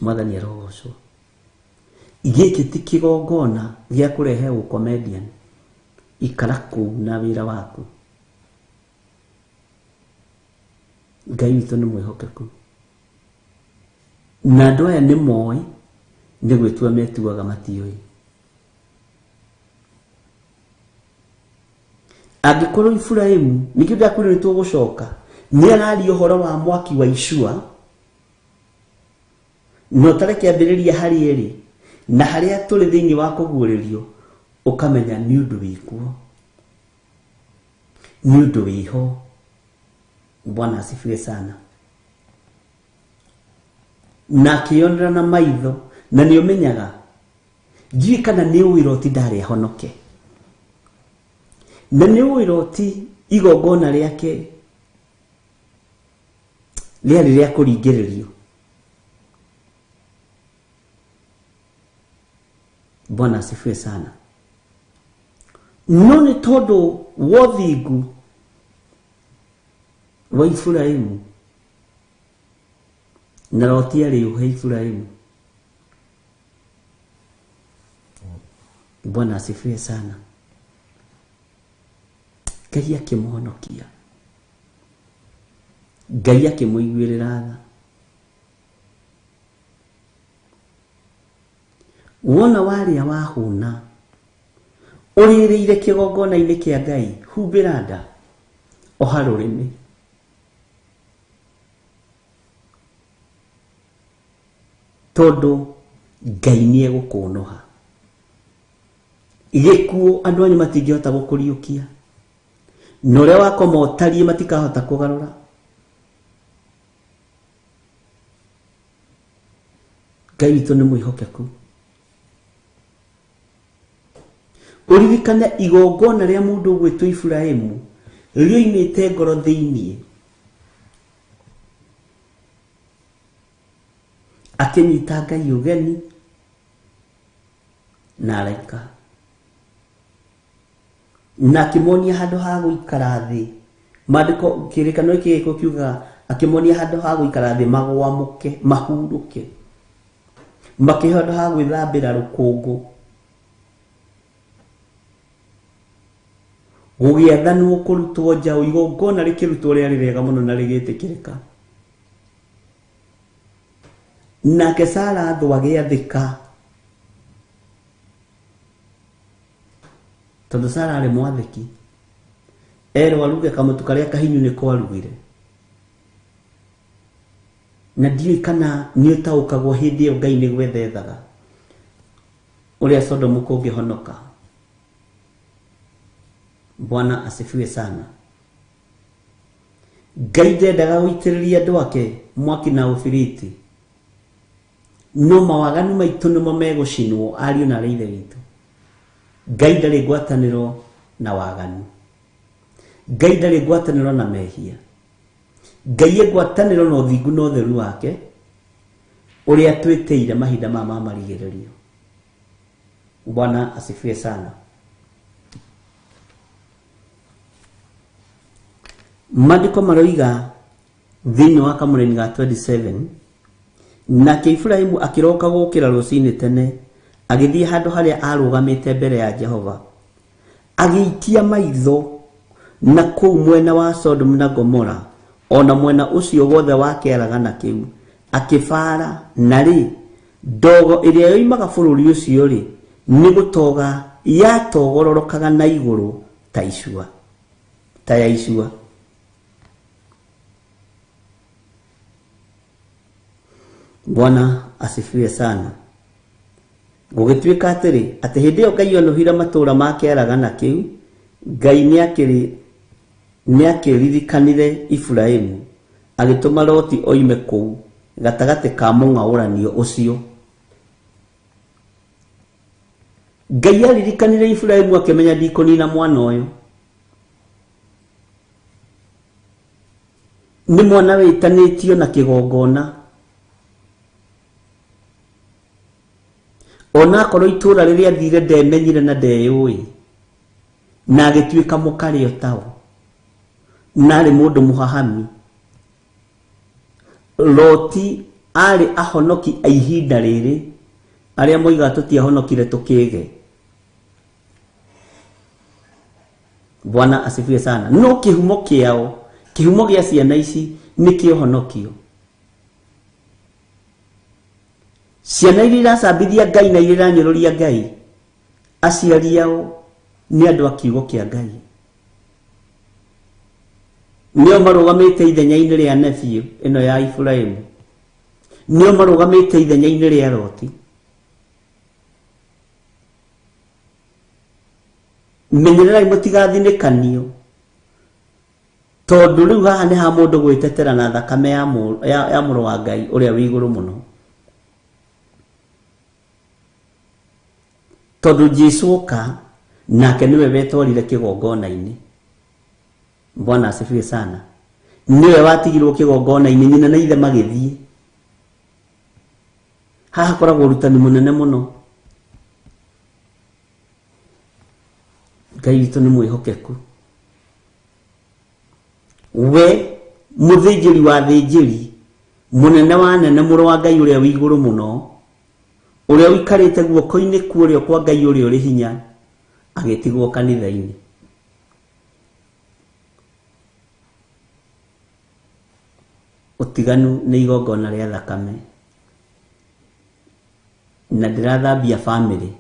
Mwathani arogocwo. Gĩkĩ ti kĩgongona gĩa kũrehe ũcomedian, ikara kũu na wĩra waku. Ngai witũ nĩ mwĩhokeku, na andũ aya nĩ moĩ nĩ gwĩtua metuaga matiũĩ. Angĩkorwo Iburahĩmu, nĩkĩo ndakwĩrire nĩ tũgũcoka, nĩ araria ũhoro wa mwaki wa icua, na ũtarĩ kĩambĩrĩria harĩ ĩrĩ na harĩa tũrĩ thĩinĩ wa kũguũrĩrio, ũkamenya nĩ ũndũ wĩkuo, nĩ ũndũ wĩho. Bwana asifiwe sana. Na akĩyonera na maitho, na nĩ ũmenyaga, ndiũĩ kana nĩ ũĩ Loti ndarĩ ahonoke, na nĩ ũĩ Loti igongona rĩake rĩarĩ rĩa kũringĩrĩrio. Bwana asifiwe sana. No nĩ tondũ wa ũthingu wa Iburahĩmu, na Loti arĩ ũhe Iburahĩmu. Bwana asifiwe sana. Ngai akĩmũhonokia, Ngai akĩmũiguĩrĩra tha. Wona warĩa wahũna, ũrĩrĩire kĩgongona-inĩ kĩa Ngai, humbĩra nda, oha rũrĩmĩ. Tondũ Ngai nĩ egũkũnoha. Gĩkuũ andũ anyu matingĩhota gũkũriũkia, na ũrĩa wakoma ũtariĩ matikahota kũgarũra. Ngai witũ nĩ mwĩhokeku. Ũririkane igongona rĩa mũndũ ũgwĩtwo Iburahĩmu rĩoimĩte ngoro thĩinĩ, akĩnyita Ngai ũgeni na araika, na akĩmonia handũ ha gũikara thĩ. Maandĩko kĩrĩkanĩro gĩkĩ gĩkũ kiugaga Akĩmonia handũ ha gũikara thĩ magwamũke, mahurũke. Makĩheo handũ ha gwĩthambĩra rũkũngũ. Gũgĩathanwo kũrutwo njaũ, igongona rĩkĩrutwo rĩarĩ rĩega mũno na rĩgĩtĩkĩrĩka. Nake Sara thũ agĩathĩka. Tondũ Sara arĩ mwathĩki. Erwo aruge kamũtu karĩa kahinyu nĩko arugire. Na ndiũĩ kana nĩ ũtaũkagwo hĩndĩ ĩyo Ngai nĩ gwethethaga ũrĩa Sodomu kũngĩhonoka. Bwana asifiwe sana. Ngai ndendaga gũitĩrĩria andũ ake mwaki na ũbiriti. No mawaganu maitũ nĩmo megũcinwo ariũ na arĩa ithe witũ. Ngai ndarĩ ngwatanĩro na waganu. Ngai ndarĩ ngwatanĩro na mehia. Ngai e ngwatanĩro na ũthingu na ũtheru wake ũrĩa twĩtĩire mahinda maya ma marigĩrĩrio. Bwana asifiwe sana. Maandĩko maroiga thĩinĩ wa kamũraini ga 27, nake Iburahĩmu akĩroka gũkĩra rũcinĩ tene, agĩthiĩ handũ harĩa arũgamĩte mbere ya Jehova, agĩikia maitho na kũu mwena wa Sodom na Gomora, ona mwena ũcio wothe wa kĩaragana kĩu, akĩbara, na rĩ, ndogo ĩrĩa yoimaga bũrũri ũcio rĩ, nĩ gũtoga yatogororokaga na igũrũ ta icua, ta ya icua. Bwana asifiwe sana. Gũgĩtuĩka atĩrĩ, atĩ hĩndĩ ĩyo Ngai onũhire matũũra ma kĩaragana kĩu, Ngai nĩakĩririkanire Iburahĩmu, agĩtũma Loti oime kũu gatagatĩ ka mũng'aũranio ũcio. Ngai aririkanire Iburahĩmu akĩmenya ndikũnina mwana ũyũ. Nĩ mwana wĩtanĩtio na kĩgongona. Ona akorwo itũũra rĩrĩa athire ndemenyire na ndeyũĩ, na agĩtuĩka mũkarĩ o tao, na arĩ mũndũ mũhahami. Loti arĩ ahonoki a ihinda rĩrĩ, arĩa moigaga tũtiahonokire tũkĩge. Bwana asifiwe sana. No kĩhumo kĩao, kĩhumo gĩa ciana ici nĩ kĩũhonokio. Ciana iria iracambithia Ngai na iria iranyũrũria Ngai, aciari ao nĩ andũ a kiugo kĩa Ngai. Nĩo marũgamĩte ithenya-inĩ rĩa nephew ĩno ya Iburahĩmu. Nĩo marũgamĩte ithenya-inĩ rĩa Loti. Menyererai mũtigathinĩkanio, tondũ rĩu haha nĩ ha mũndũ gwĩtetera na thakame ya mũrũ wa Ngai ũrĩa wĩ igũrũ mũno. Tondũ Jesũ oka nake nĩwe wetwarire kĩgongona-inĩ. Bwana asifiwe sana. Nĩwe watigirwo kĩgongona-inĩ, nyina na ithe magĩthiĩ. Haha koragwo ũrutani mũnene mũno. Ngai witũ nĩ mwĩhokeku. We mũthĩnjĩri wa thĩnjĩri, mũnene wa nene, mũrũ wa Ngai ũrĩa wĩ igũrũ mũno, ũrĩa ũikarĩte guoko-inĩ kwa ũrĩo kwa Ngai ũrĩa ũrĩ hinya, agĩtigwo kanitha-inĩ. Ũtiganu nĩ igongona rĩa thakame. Na ndĩrathambia family,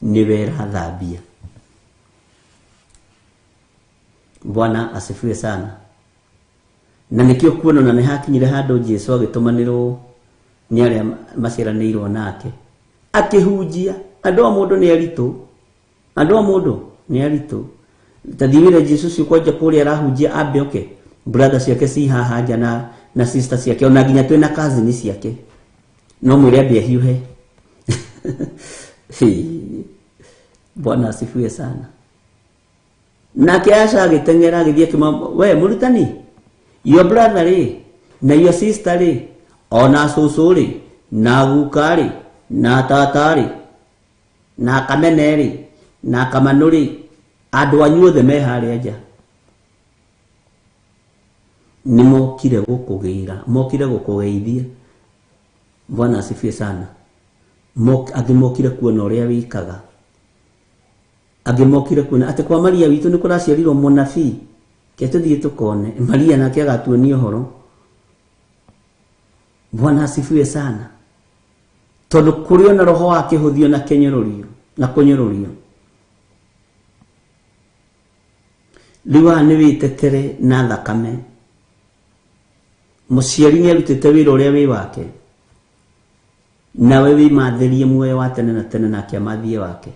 nĩwe ĩrathambia. Bwana asifiwe sana. Na nĩkĩo kuona na nĩ hakinyire handũ Jesũ agĩtũmanĩrwo nĩ arĩa maciaranĩirwo nake, akĩhunjia. Andũ a mũndũ nĩ aritũ, andũ a mũndũ nĩ aritũ. Ta thiĩ wĩre Jesũ ũcio kwanja kũrĩa arahunjia ambe oke, brother ciake ci haha nja na sister ciake, ona nginya twĩna cousin ciake, no mwĩre ambe ahiũhe. Bwana asifiwe sana. Nake Asha agĩteng'era agĩthiĩ akĩmwĩra, we mũrutani, your brother rĩ na your sister rĩ, ona cũcũ rĩ, na guka rĩ, na tata rĩ, na kamene rĩ, na kamanũ rĩ, andũ anyu othe me harĩa nja. Nĩ mokire gũkũgĩra, mokire gũkũgeithia. Bwana asifiwe sana. Angĩ mokire kuona ũrĩa wĩkaga, angĩ mokire kuona atĩ kwa Maria witũ nĩ kũraciarirwo mũnabii, ke tũthiĩ tũkone Maria nake agatuonia ũhoro. Bwana asifiwe sana. Tondũ kũrĩ ona roho wa kĩhũthio na kĩnyũrũrio na kũnyũrũrio. Rĩu haha nĩ wĩtetere na thakame. Mũciari nĩ arutĩte wĩra ũrĩa wĩ wake, nawe wĩmathĩrie muoyo wa tene na tene nake amathie wake.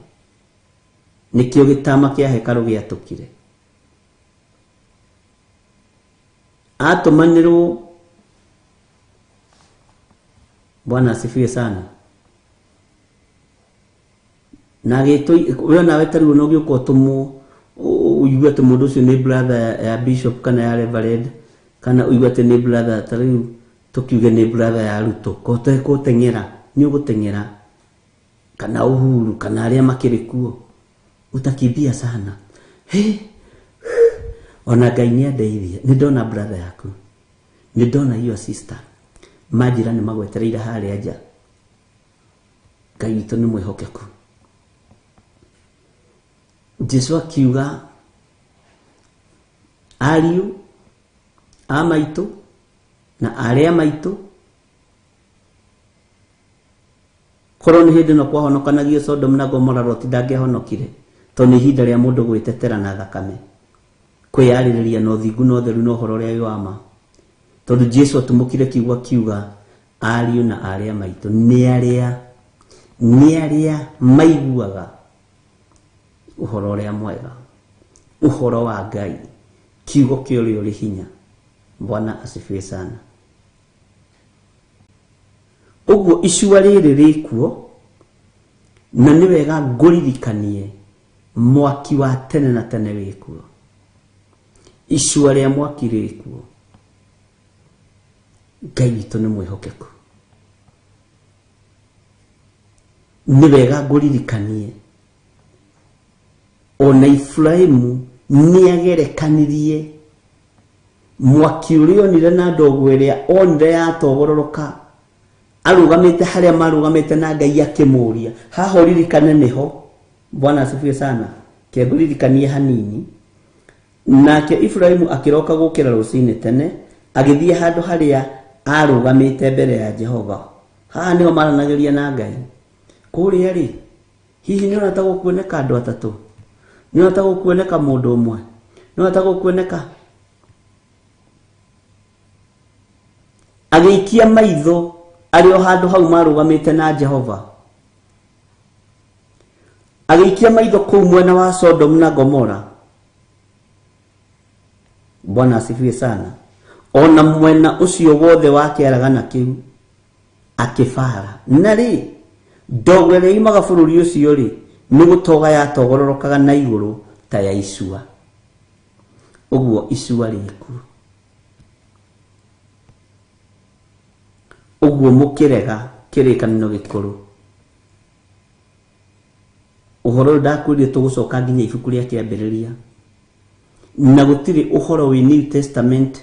Nĩkĩo gĩtama kĩa hekarũ gĩatũkire. Atũmanĩrwo. Bwana asifiwe sana. Na gĩtũ we nawe ta rĩu no gĩũka ũtũmwo ũigue atĩ mũndũ ũcio nĩ brother ya bishop kana ya reverend, kana ũigue atĩ nĩ brother ta rĩu tũkiuge nĩ brother ya Ruto, ko ũtekũteng'era, nĩ ũgũteng'era, kana Uhuru kana arĩa makĩrĩ kuo, utakimbia sana. He, ona Ngai nĩ andeithia, nĩ ndona brother yaku, nĩ ndona your sister, manjĩra nĩ magwetereire harĩa nja. Ngai witũ nĩ mwĩhokeku. Jesu akiuga ariũ a maitũ na arĩa maitũ, korwo nĩ hĩndĩ ĩno kwahonokanagio Sodom na Gomora, Loti ndangĩahonokire, tondũ nĩ ihinda rĩa mũndũ gwĩtetera na thakame, kwĩyarĩrĩria na ũthingu na ũtheru na ũhoro ũrĩa wĩ wa ma. Tondũ Jesu atumũkire kiugo akiuga ariũ na arĩa maitũ nĩ arĩa maiguaga ũhoro ũrĩa mwega, ũhoro wa Ngai, kiugo kĩa ũrĩa ũrĩ hinya. Bwana asifiwe sana. Ũguo icua rĩrĩ rĩkuo, na nĩ wega ngũririkanie mwaki wa tene na tene wĩkuo. Icua rĩa mwaki rĩkuo. Ngai witũ nĩ mwĩhokeku. Nĩ wega ngũririkanie ona Iburahĩmu nĩagerekanirie mwaki ũrĩa onire na ndogo ĩrĩa onire yatogororoka, arũgamĩte harĩa marũgamĩte na Ngai akĩmũria. Haha ũririkane nĩho. Bwana asifiwe sana. Ke ngũririkanie hanini. Nake Iburahĩmu akĩroka gũkĩra rũcinĩ tene, agĩthiĩ handũ harĩa arũgamĩte mbere ya Jehova. Haha nĩho maranagĩria na Ngai. Kũrĩa rĩ, hihi nĩ ũrona ta gũkuoneka andũ atatũ? Nĩ ũrona ta gũkuoneka mũndũ ũmwe? Nĩ ũrona ta gũkuoneka? Agĩikia maitho arĩ o handũ hau marũgamĩte na Jehova. Agĩikia maitho kũu mwena wa Sodom na Gomora. Bwana asifiwe sana. Ona mwena ũcio wothe wa kĩaragana kĩu akĩbara. Na rĩ, ndogo ĩrĩa yumaga bũrũri ũcio rĩ, nĩ gũtoga yatogororokaga na igũrũ ta ya icua. Ũguo icua rĩkuo. Ũguo mũkĩrega kĩrĩkanĩro gĩkũrũ. Ũhoro ũyũ ndakwĩrire tũgũcoka nginya ibuku rĩa kĩambĩrĩria. Na gũtirĩ ũhoro wĩ New Testament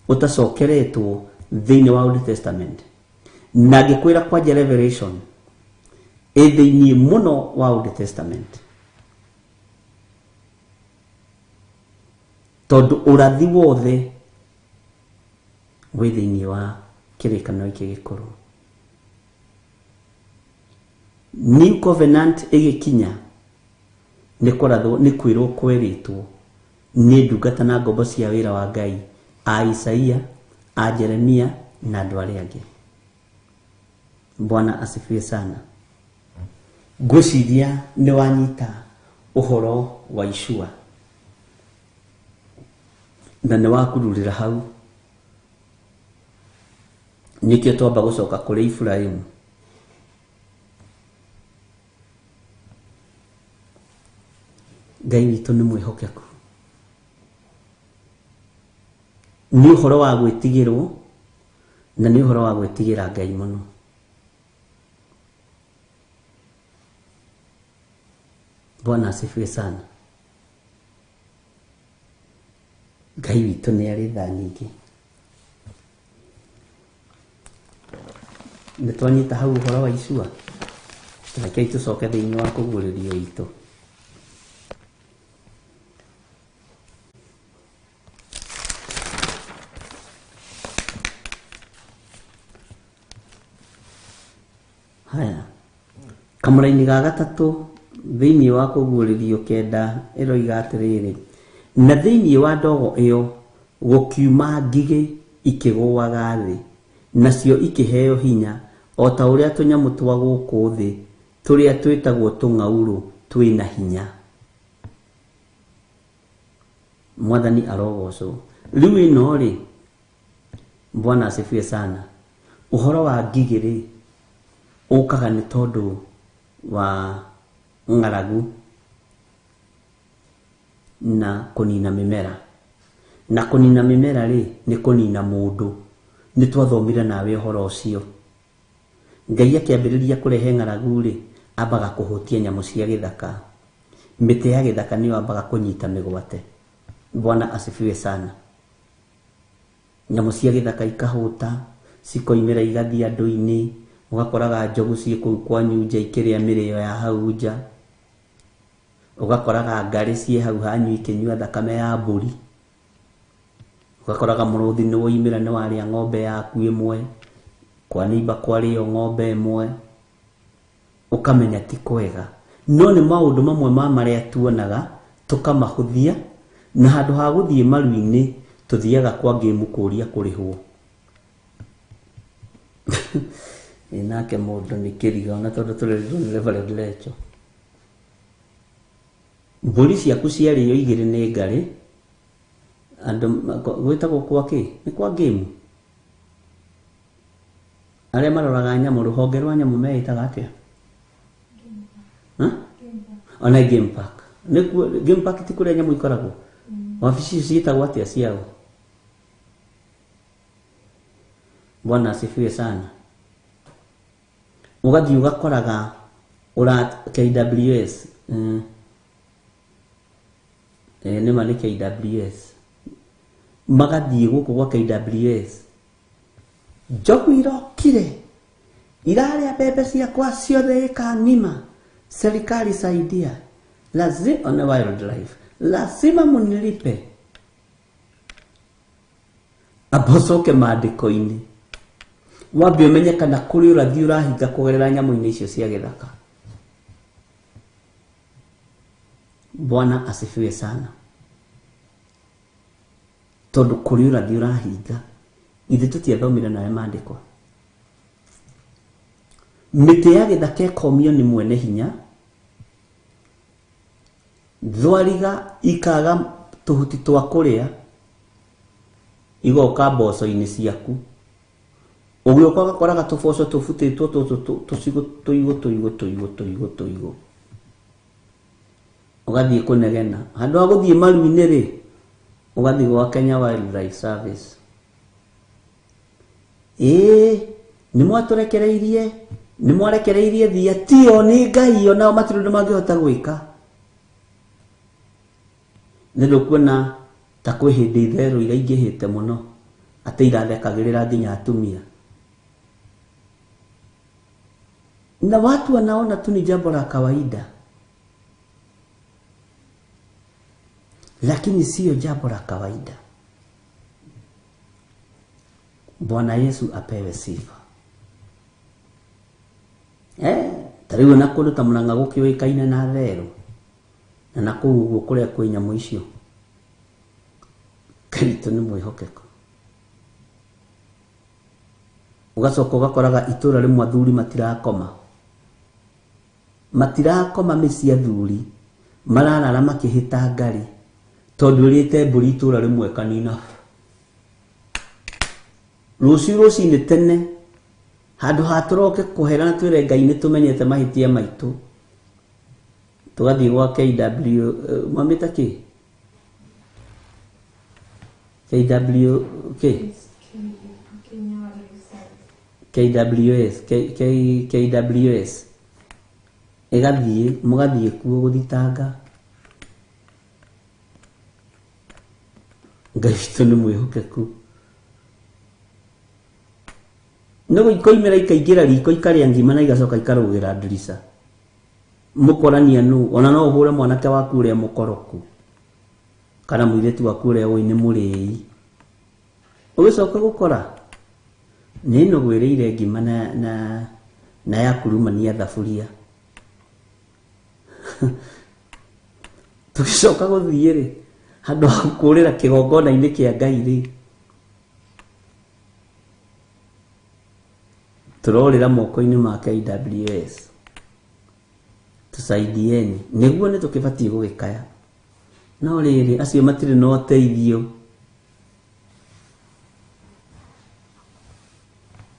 ũtacokeretwo thĩinĩ wa Old Testament. Na ngĩkwĩra kwanja Revelation ĩ thĩinĩ mũno wa Old Testament. Tondũ ũrathi wothe wĩ thĩinĩ wa kĩrĩkanĩro gĩkĩ gĩkũrũ. New Covenant ĩgĩkinya nĩ kũrathwo, nĩ kwĩrwo kwerĩtwo nĩ ndungata na ngombo cia wĩra wa Ngai a Isaia, a Jeremia na andũ arĩa angĩ. Bwana asifiwe sana. Ngwĩciria nĩ wanyita ũhoro wa icua na nĩ wakururĩra hau. Nĩkĩo twamba gũcoka kũrĩ Iburahĩmu. Ngai witũ nĩ mwĩhokeku. Nĩ ũhoro wa gwĩtigĩrwo na nĩ ũhoro wa gwĩtigĩra Ngai mũno. Bwana asifiwe sana. Ngai witũ nĩ arĩ tha nyingĩ. Nĩ twanyita hau ũhoro wa icua. Rekei tũcoke thĩinĩ wa kũguũrĩrio itũ. Haya, kamũra-inĩ ga gatatũ thĩinĩ wa kũguũrĩrio kenda ĩroiga atĩrĩrĩ, na thĩinĩ wa ndogo ĩyo gũkiuma ngigĩ ikĩgũaga thĩ, nacio ikĩheo hinya o ta ũrĩa tũnyamũ twa gũkũ thĩ tũrĩa twĩtagwo tũng'aurũ twĩna hinya. Mwathani arogocwo. Rĩu ĩno rĩ, Bwana asifiwe sana. Ũhoro wa ngigĩ rĩ, ũkaga nĩ tondũ wa ng'aragu na kũnina mĩmera. Na kũnina mĩmera rĩ, nĩ kũnina mũndũ. Nĩ twathomire nawe ũhoro ũcio. Ngai akĩambĩrĩria kũrehe ng'aragu rĩ, ambaga kũhutia nyamũ cia gĩthaka. Mĩtĩ ya gĩthaka nĩyo ambaga kũnyita mĩgwate. Bwana asifiwe sana. Nyamũ cia gĩthaka ikahũta, cikoimĩra igathiĩ andũ-inĩ, ũgakoraga njogu ciĩ kũu kwanyu nja ikĩrĩa mĩrĩo ya hau nja. Ũgakoraga ngarĩ ciĩ hau hanyu ikĩnyua thakame ya mbũri. Ũgakoraga mũrũthi nĩ woimĩra nĩ warĩa ng'ombe yaku ĩmwe, kwa neighbour kwarĩo ng'ombe ĩmwe, ũkamenya ti kwega. No nĩ maũndũ mamwe ma marĩa tuonaga tũkamahũthia, na handũ ha gũthiĩ maru-inĩ tũthiaga kwa ngĩmu kũria kũrĩhwo. Ĩ nake mũndũ nĩ kĩriga ona tondũ tũrerirwo nĩ Reverend Lecho. Mbũri ciaku ciarĩo igĩrĩ nĩ ngarĩ, andũ gwĩtagwo kwa kĩ? Nĩ kwa ngĩmu. Arĩa maroraga nyamũ, rũhonge rwa nyamũ meĩtaga atĩa? Ona game park. Nĩkuo game park ti kũrĩa nyamũ ikoragwo. Wabici icio ciĩtagwo atĩa ciao? Bwana asifiwe sana. Ũgathiĩ ũgakoraga ũra KWS. Nĩma nĩ KWS. Magathiĩ gũkũ gwa KWS. Njogu irokire irarĩa mbembe ciakwa ciothe ĩka ng'ima. Serikali saidia. Lazima on wildlife. Lazima munilipe. Abocoke maandĩko-inĩ. Wambe ũmenye kana kũrĩ ũrathi ũrahinga kũgerera nyamũ-inĩ icio cia gĩthaka. Bwana asifiwe sana. Tondũ kũrĩ ũrathi ũrahinga, ithuĩ tũtiathomire nawe maandĩko. Mĩtĩ ya gĩthaka ĩkomio nĩ mwene hinya, thwariga ikaga tũhuti twa kũrĩa, igoka mboco-inĩ ciaku. Ũgĩũka ũgakoraga tũboco tũbutĩtwo tũtũ tũcigũ tũigũ tũigũ tũigũ tũigũ tũigũ. Ũgathiĩ kũnegena. Handũ ha gũthiĩ maru-inĩ rĩ, ũgathiĩ gwa Kenya Wildlife Service. Ĩĩ, nĩ mwatũrekereirie, nĩ mwarekereirie thia, tio nĩ Ngai onao matirĩ ũndũ mangĩhota gwĩka. Nĩ ndũkuona ta kwĩ hĩndĩ itherũ iraingĩhĩte mũno, atĩ irathekagĩrĩra nginya atumia. Na watu wanaona tu ni jambo la kawaida, lakini sio jambo la kawaida. Bwana Yesu apewe sifa. Ta rĩu ona kũndũ ta Mũrang'a gũkĩũĩkaine na therũ, na nakũu ũguo kũrĩa kwĩ nyamũ icio. Ngai witũ nĩ mwĩhokeku. Ũgacoka ũgakoraga itũra rĩmwe athuri matirakoma. Matirakoma mĩciĩ athuri, mararara makĩhĩta ngarĩ, tondũ ĩrĩte mbũri itũra rĩmwe kanina. Rũciũ rũcinĩ tene, handũ ha tũroke kũhera na twĩre Ngai nĩ tũmenyete mahĩtia maitũ, tũgathiĩ gwa KW, mwamĩta kĩ? KW kĩ? KWS, KWS. Ĩgathiĩ, mũgathiĩ kuo gũthitanga. Ngai witũ nĩ mwĩhokeku. Nĩ ikoimĩra ikaingĩra riko ikarĩa ngima na igacoka ikarũgĩra ndirica. Mũkorania nũ? Ona no ũhũre mwanake waku ũrĩa mũkoroku kana mũirĩtu waku ũrĩa ũĩ nĩ mũrĩi. Ũgĩcoka gũkora nĩ nũgũ ĩrĩire ngima na yakurumania thaburia. Tũgĩcoka gũthiĩ rĩ, handũ ha kũrĩra kĩgongona-inĩ kĩa Ngai rĩ, tũrorĩra moko-inĩ ma KWS. Tusaidieni. Nĩguo nĩ tũkĩbatiĩ gũgĩkaya. No rĩrĩ, acio matirĩ na ũteithio.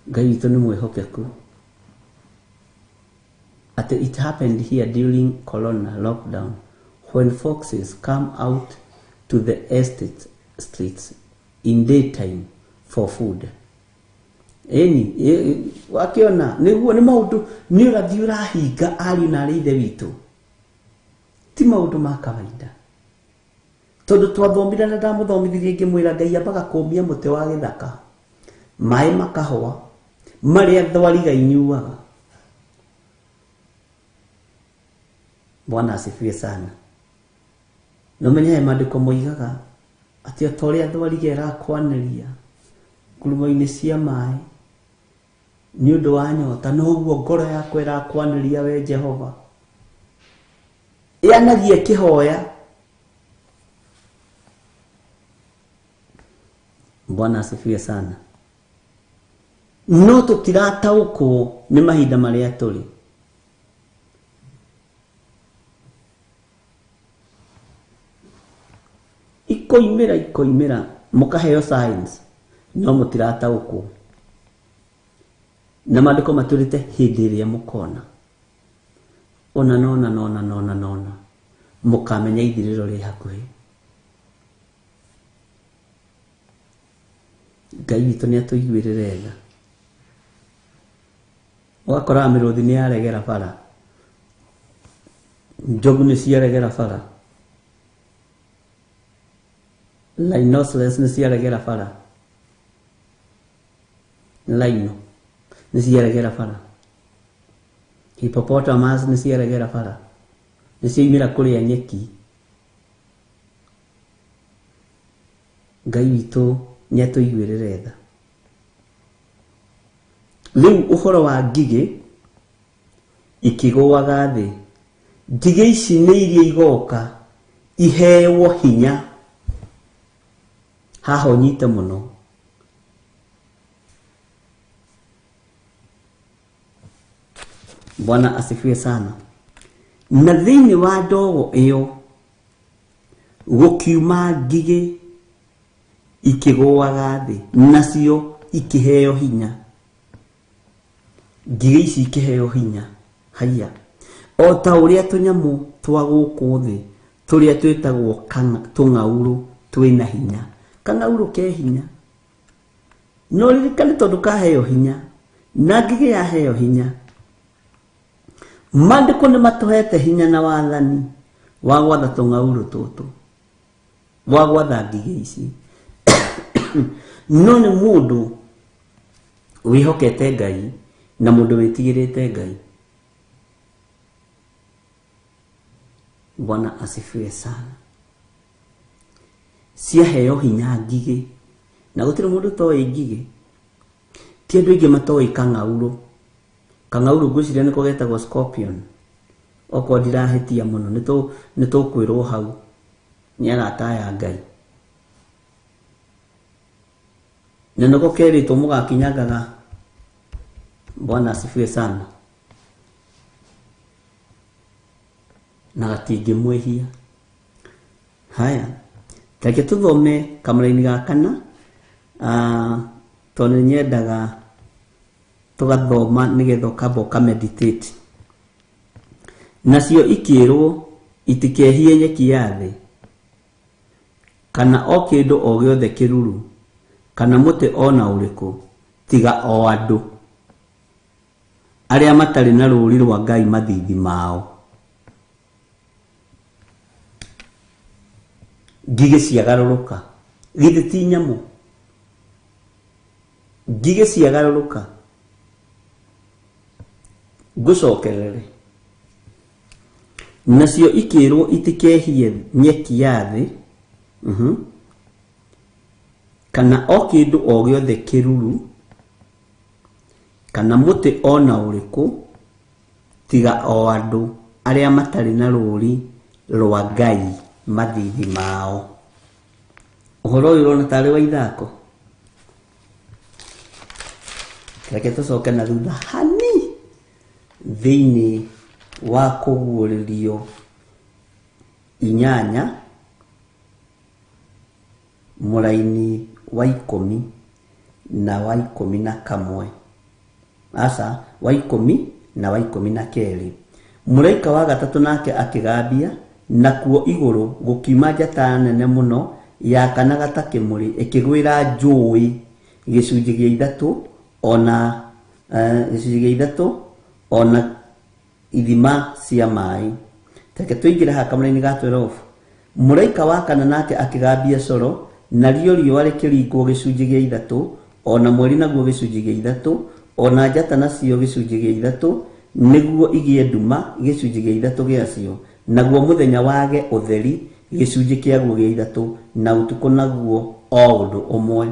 Ngai witũ nĩ mwĩhokeku. Atĩ it happened here during corona lockdown when foxes come out to the estate streets in daytime for food. Ĩni, wakĩona nĩguo nĩ maũndũ nĩ ũrathiĩ ũrahinga ariũ na arĩ ithe witũ. Ti maũndũ ma kawaida. Tondũ twathomire na ndamũthomithirie ngĩmwĩra Ngai ambaga kũmia mũtĩ wa gĩthaka, maĩ makahũa, marĩa thwariga inyuaga. Bwana asifiwe sana. No menye maandĩko moigaga atĩ o ta ũrĩa thwariga ĩrakwanĩria ngurumo-inĩ cia maĩ nĩ ũndũ wa nyota, noguo ngoro yakwa ĩrakwanĩria we Jehova. Ĩanagia kĩhoya. Bwana asifiwe sana. No tũtirataũkwo nĩ mahinda marĩa tũrĩ. Ikoimĩra ikoimĩra mũkaheo signs no mũtirataũkwo. Na maandĩko matwĩrĩte hĩndĩ ĩrĩa mũkona ona nona nona nona nona mũkamenya ithirĩro rĩ hakuhĩ. Ngai witũ nĩ atũiguĩrĩre tha. Ũgakoraga mĩrũthi nĩ yaregera bara, njogu nĩ ciaregera bara, rhinoceros nĩ ciaregera bara, rhino nĩ ciaregera bara, hippopotamus nĩ ciaregera bara, nĩ ciaumĩra kũrĩa nyeki. Ngai witũ nĩ atũiguĩrĩre tha. Rĩu ũhoro wa ngigĩ ikĩgũaga thĩ, ngigĩ ici nĩ iria igoka iheo hinya. Haha ũnyite mũno. Bwana asifiwe sana. Na thĩinĩ wa ndogo ĩyo gũkiuma ngigĩ ikĩgũaga thĩ, nacio ikĩheo hinya. Ngigĩ ici ikĩheo hinya. Haiya, o ta ũrĩa tũnyamũ twa gũkũ thĩ tũrĩa twĩtagwo tũng'aurũ twĩna hinya. Kang'aurũ ke hinya. No ririkane tondũ kaheo hinya na ngigĩ yaheo hinya, maandĩko nĩ matũhete hinya na wathani wa gwatha tũng'aurũ tũtũ, wa gwatha ngigĩ ici. No nĩ mũndũ wĩhokete Ngai na mũndũ wĩtigĩrĩte Ngai. Bwana asifiwe sana. Ciaheo hinya ngigĩ, na gũtirĩ mũndũ toĩ ngigĩ. Ti andũ aingĩ matoĩ kang'aurũ. Kang'aurũ ngwĩciria nĩko getagwo scorpion. Okorwo ndirahĩtia mũno nĩ tũkwĩrwo hau nĩ arata aya Ngai. Na nĩko kerĩtwo mũgakinyangaga. Bwana asifiwe sana. Na gatingĩmwĩhia. Haya, reke tũthome kamũraini ga kana, tondũ nĩ nyendaga tũgathoma nĩgetha ũkamba ũkameditate. Nacio ikĩrwo itikehie nyeki ya thĩ kana o kĩndũ o gĩothe kĩruru kana mũtĩ ona ũrĩkũ tiga o andũ arĩa matarĩ na rũũri rwa Ngai mathiithi mao. Ngigĩ ciagarũrũka, githĩ ti nyamũ? Ngigĩ ciagarũrũka Ngũcokerere. Nacio ikĩrwo itikehie nyeki ya thĩ, kana o kĩndũ o gĩothe kĩruru, kana mũtĩ ona ũrĩkũ, tiga o andũ arĩa matarĩ na rũũri rwa Ngai mathiithi mao. Ũhoro ũyũ ũrona tarĩ wa ithako. Reke tũcoke na thutha hani thĩinĩ wa kũguũrĩrio 8 mũraini wa 10 na wa 11, aca wa 10 na wa 12. Mũraika wa gatatũ nake akĩgambia, nakuo igũrũ gũkiuma njata nene mũno yakanaga ta kĩmũrĩ ĩkĩgwĩra njũĩ gĩcunjĩ gĩa ithatũ ona gĩcunjĩ gĩa ithatũ ona ithima cia maĩ. Reke tũingĩre haha kamũraini ga 12. Mũraika wa kana nake akĩgambia coro, narĩo riũa rĩkĩringwo gĩcunjĩ gĩa ithatũ, ona mweri naguo gĩcunjĩ gĩa ithatũ, ona njata nacio gĩcunjĩ gĩa ithatũ, nĩguo igĩe nduma gĩcunjĩ gĩa ithatũ gĩacio, naguo mũthenya wage ũtheri gĩcunjĩ kĩaguo gĩa ithatũ, na ũtukũ naguo o ũndũ ũmwe.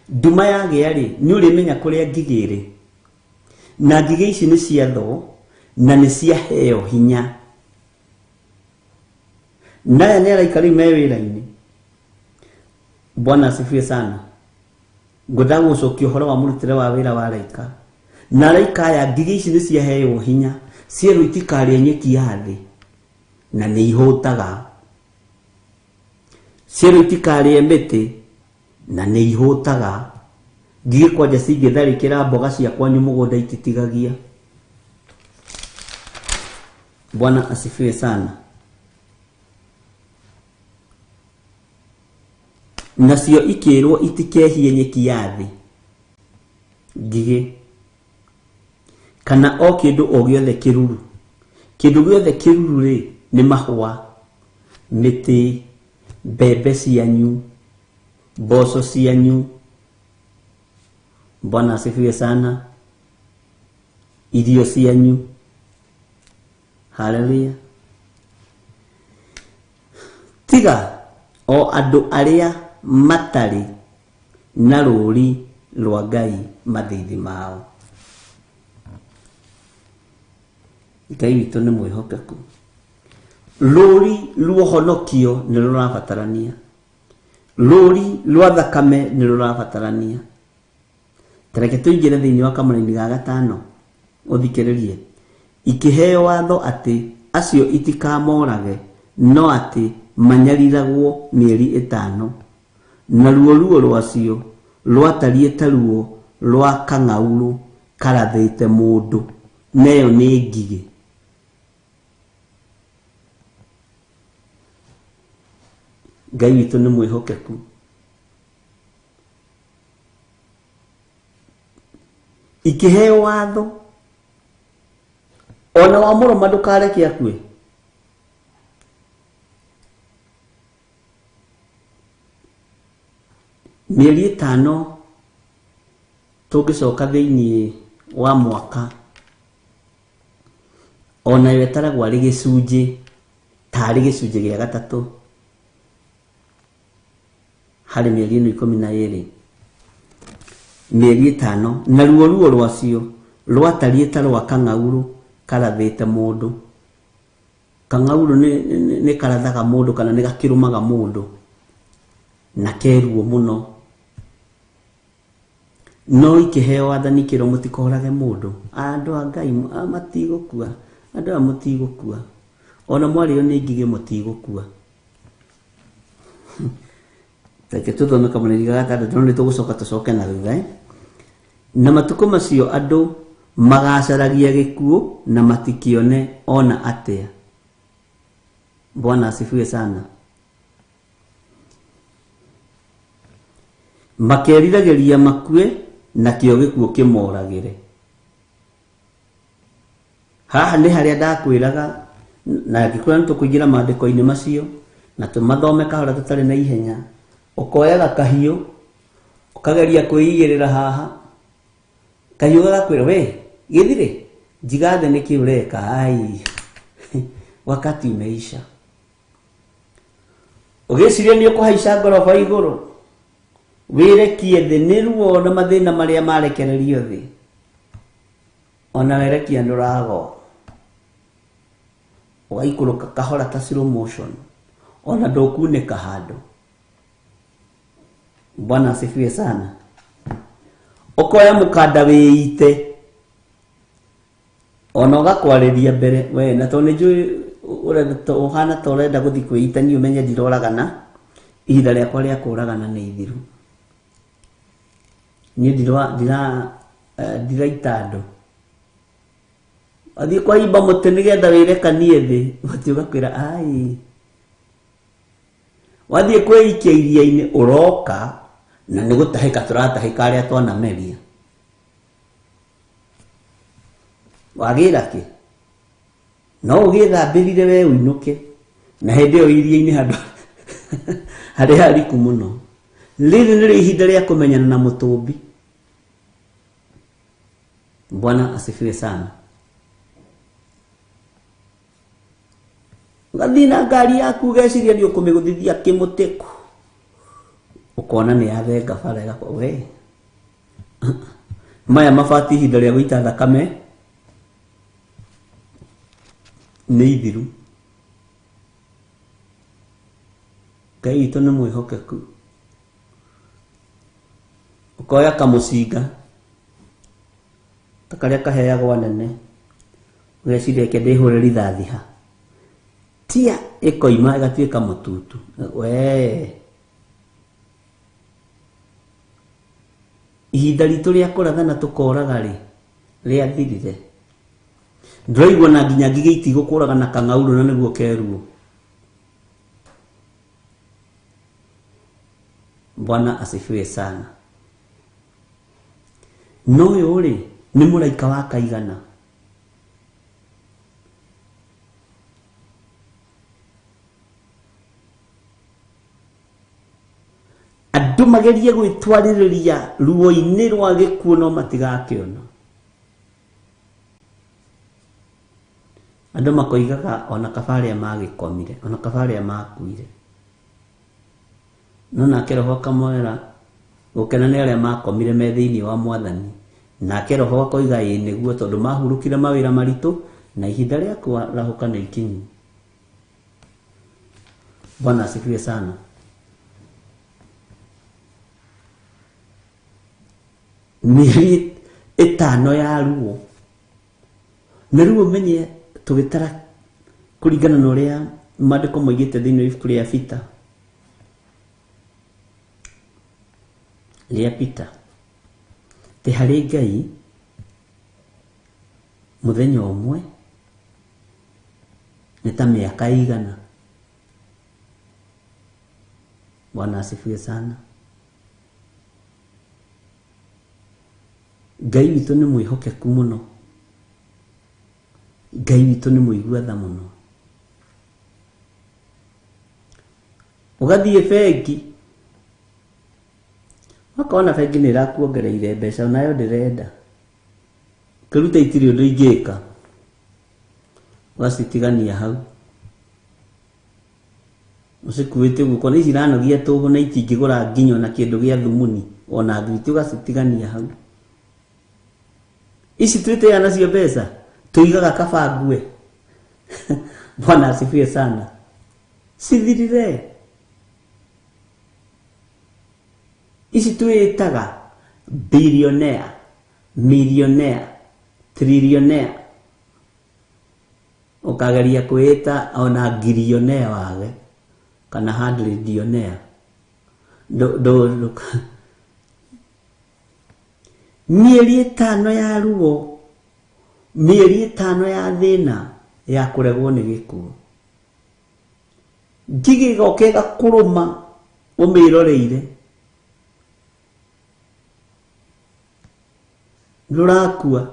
Nduma yagĩa rĩ, nĩ ũrĩmenya kũrĩa ngigĩ ĩrĩ, na ngigĩ ici nĩ ciathwo na nĩ ciaheo hinya. Naya nĩ araika rĩu me wĩra-inĩ. Bwana asifiwe sana. Ngwendaga gũcokia ũhoro wa mũrutĩre wa wĩra wa araika. Na araika aya ngigĩ ici nĩ ciaheo hinya, cierwo itikarĩe nyeki ya thĩ, na nĩ ihũtaga. Cierwo itikarĩe mĩtĩ, na nĩ ihũtaga. Ngigĩ kwanja cingĩtharĩkĩra mboga cia kwanyu mũgũnda ititigagia. Bwana asifiwe sana. Nacio ikĩrwo itikehie nyeki ya thĩ, ngigĩ, kana o kĩndũ o gĩothe kĩruru. Kĩndũ gĩothe kĩruru rĩ, nĩ mahũa, mĩtĩ, mbembe cianyu, mboco cianyu. Bwana asifiwe sana. Irio cianyu. Haleluya. Tiga o andũ arĩa matarĩ na rũũri rwa Ngai mathiithi mao. Ngai witũ nĩ mwĩhokeku. Rũũri rwa ũhonokio nĩ rũrabatarania, rũũri rwa thakame nĩ rũrabatarania. Tareke tũingĩre thĩinĩ wa kamũraini ga 5 ũthikĩrĩrie. Ikĩheo watho atĩ acio itikamorage, no atĩ manyariragwo mĩeri 5, naruo ruo rwacio rwatariĩ ta ruo rwa kang'aurũ karathĩte mũndũ, neyo nĩ ngigĩ. Ngai witũ nĩ mwĩhokeku. Ikĩheo watho ona wa mũrũma ndũkareke akue. Mĩeri 5 tũngĩcoka thĩinĩ wa mwaka, onayo ĩtaragwo arĩ gĩcunjĩ, tarĩ gĩcunjĩ gĩa gatatũ harĩ mĩeri ĩno 12. Mĩeri 5, naruo ruo rwacio rwatariĩ ta rwa kang'aurũ karathĩte mũndũ. Kang'aurũ nĩ karathaga mũndũ kana nĩ gakĩrũmaga mũndũ na keruo mũno. No ikĩheo wathani kĩrwo mũtikorage mũndũ. Andũ a Ngai matigũkua, andũ aya mũtigũkua, ona mwarĩo nĩ ngigĩ mũtigũkua. Reke tũthome kamũraini ga 6, no nĩ tũgũcoka tũcoke na thutha. Na matukũ macio andũ magacaragia gĩkuũ na matikĩone ona atĩa. Bwana asifiwe sana. Makeriragĩria makue nakĩo gĩkuũ kĩmoragĩre. Haha nĩ harĩa ndakwĩraga, na ngĩkwĩra nĩ tũkũingĩra maandĩko-inĩ macio na tũmathome kahora tũtarĩ na ihenya. Ũkoyaga kahiũ ũkageria kwĩigĩrĩra haha, kahiũ gagakwĩra we gĩthire, Njigathe nĩkĩ ũreka? Ai, wakati umeisha. Ũgĩciria nĩ ũkũhaica ngoroba igũrũ, wĩrekie thĩ nĩ ruo na mathĩna marĩa marekererio thĩ, ona werekia ndũragwa, ũgaikũrũka kahora ta slow motion, ona ndũkunĩka handũ. Bwana asifiwe sana. Ũkoya mũkanda wĩite, ona ũgakwarĩria mbere we, na tondũ nĩnjũĩ ũhana ta ũrenda gũthiĩ kwĩita, niĩ ũmenye ndiroragana, ihinda rĩakwa rĩa kũragana nĩ ithiru. Niĩ ndiraita andũ. Wathiĩ kwaimba mũtĩ nĩgetha wĩrekanie thĩ, mũtĩ ũgakwĩra ai. Wathiĩ kwĩikia iria-inĩ ũroka, na nĩ gũtahĩka tũratahĩka arĩa twanameria. Wagĩra kĩ? No ũgĩthambĩrire we ũinũke, na hĩndĩ ĩyo iria-inĩ handũ harĩa hariku mũno. Rĩrĩ nĩrĩo ihinda rĩa kũmenyana na mũtũmbi. Bwana asifiwe sana. Ũgathiĩ na ngari yaku ũgeciria nĩ ũkũmĩgũthithia kĩmũtĩku, ũkona nĩ yathenga bara ĩgakwa we. Maya mabati ihinda rĩa gũita thakame nĩ ithiru. Ngai witũ nĩ mwĩhokeku. Ũkoya kamũcinga ta karĩa kaheagwo anene, ũgeciria reke ndĩhũre rithathi ha, tia ĩkoima ĩgatuĩka mũtutu. We, ihinda ritũ rĩa kũrathana tũkoraga rĩ, rĩathirire. Ndĩraigua na nginya ngigĩ itigũkũraga na kang'aurũ na nĩguo keruo. Bwana asifiwe sana. No ũyũ rĩ, nĩ mũraika wa kaigana. Andũ magerie gwĩtwarĩrĩria ruo-inĩ rwa gĩkuũ no matigakĩona. Andũ makoigaga ona kaba arĩa magĩkomire, ona kaba arĩa makuire. No nake roho akamwĩra gũkena nĩ arĩa makomire me thĩinĩ wa Mwathani. Nake roho akoiga ĩĩ nĩguo, tondũ mahurũkire mawĩra maritũ na ihinda rĩa kwarahũka nĩ ikinyu. Bwana asifiwe sana. Mĩeri ĩtano ya ruo, na rĩu ũmenye tũgĩtara kũringana na ũrĩa maandĩko moigĩte thĩinĩ wa ibuku rĩa Peter, rĩa Peter, atĩ harĩ Ngai mũthenya ũmwe nĩ ta mĩaka igana. Bwana asifiwe sana. Ngai witũ nĩ mwĩhokeku mũno. Ngai witũ nĩ mũigua tha mũno. Ũgathiĩ bengi, ũkona bengi nĩ ĩrakuongereire mbeca onayo ndĩrenda, ũkĩruta itirĩ ũndũ ingĩka, ũgacitigania hau ũcikuĩte ũguo, ũkona ici iranogia tũhũ na itingĩgũra nginya ona kĩndũ gĩa thumuni ona thwiti, ũgacitigania hau. Ici twĩtĩaga nacio mbeca tũigaga kaba ngue. Bwana asifiwe sana. Cithirire. Ici twĩtaga billionaire, millionaire, trillionaire. Ũkageria kwĩta ona ngirionaire wage kana hundredionaire. Mĩeri ĩtano ya ruo, mĩeri ĩtano ya thĩna ya kũregwo nĩ gĩkuũ. Ngigĩ ĩgoka ĩgakũrũma ũmĩroreire, ndũrakua.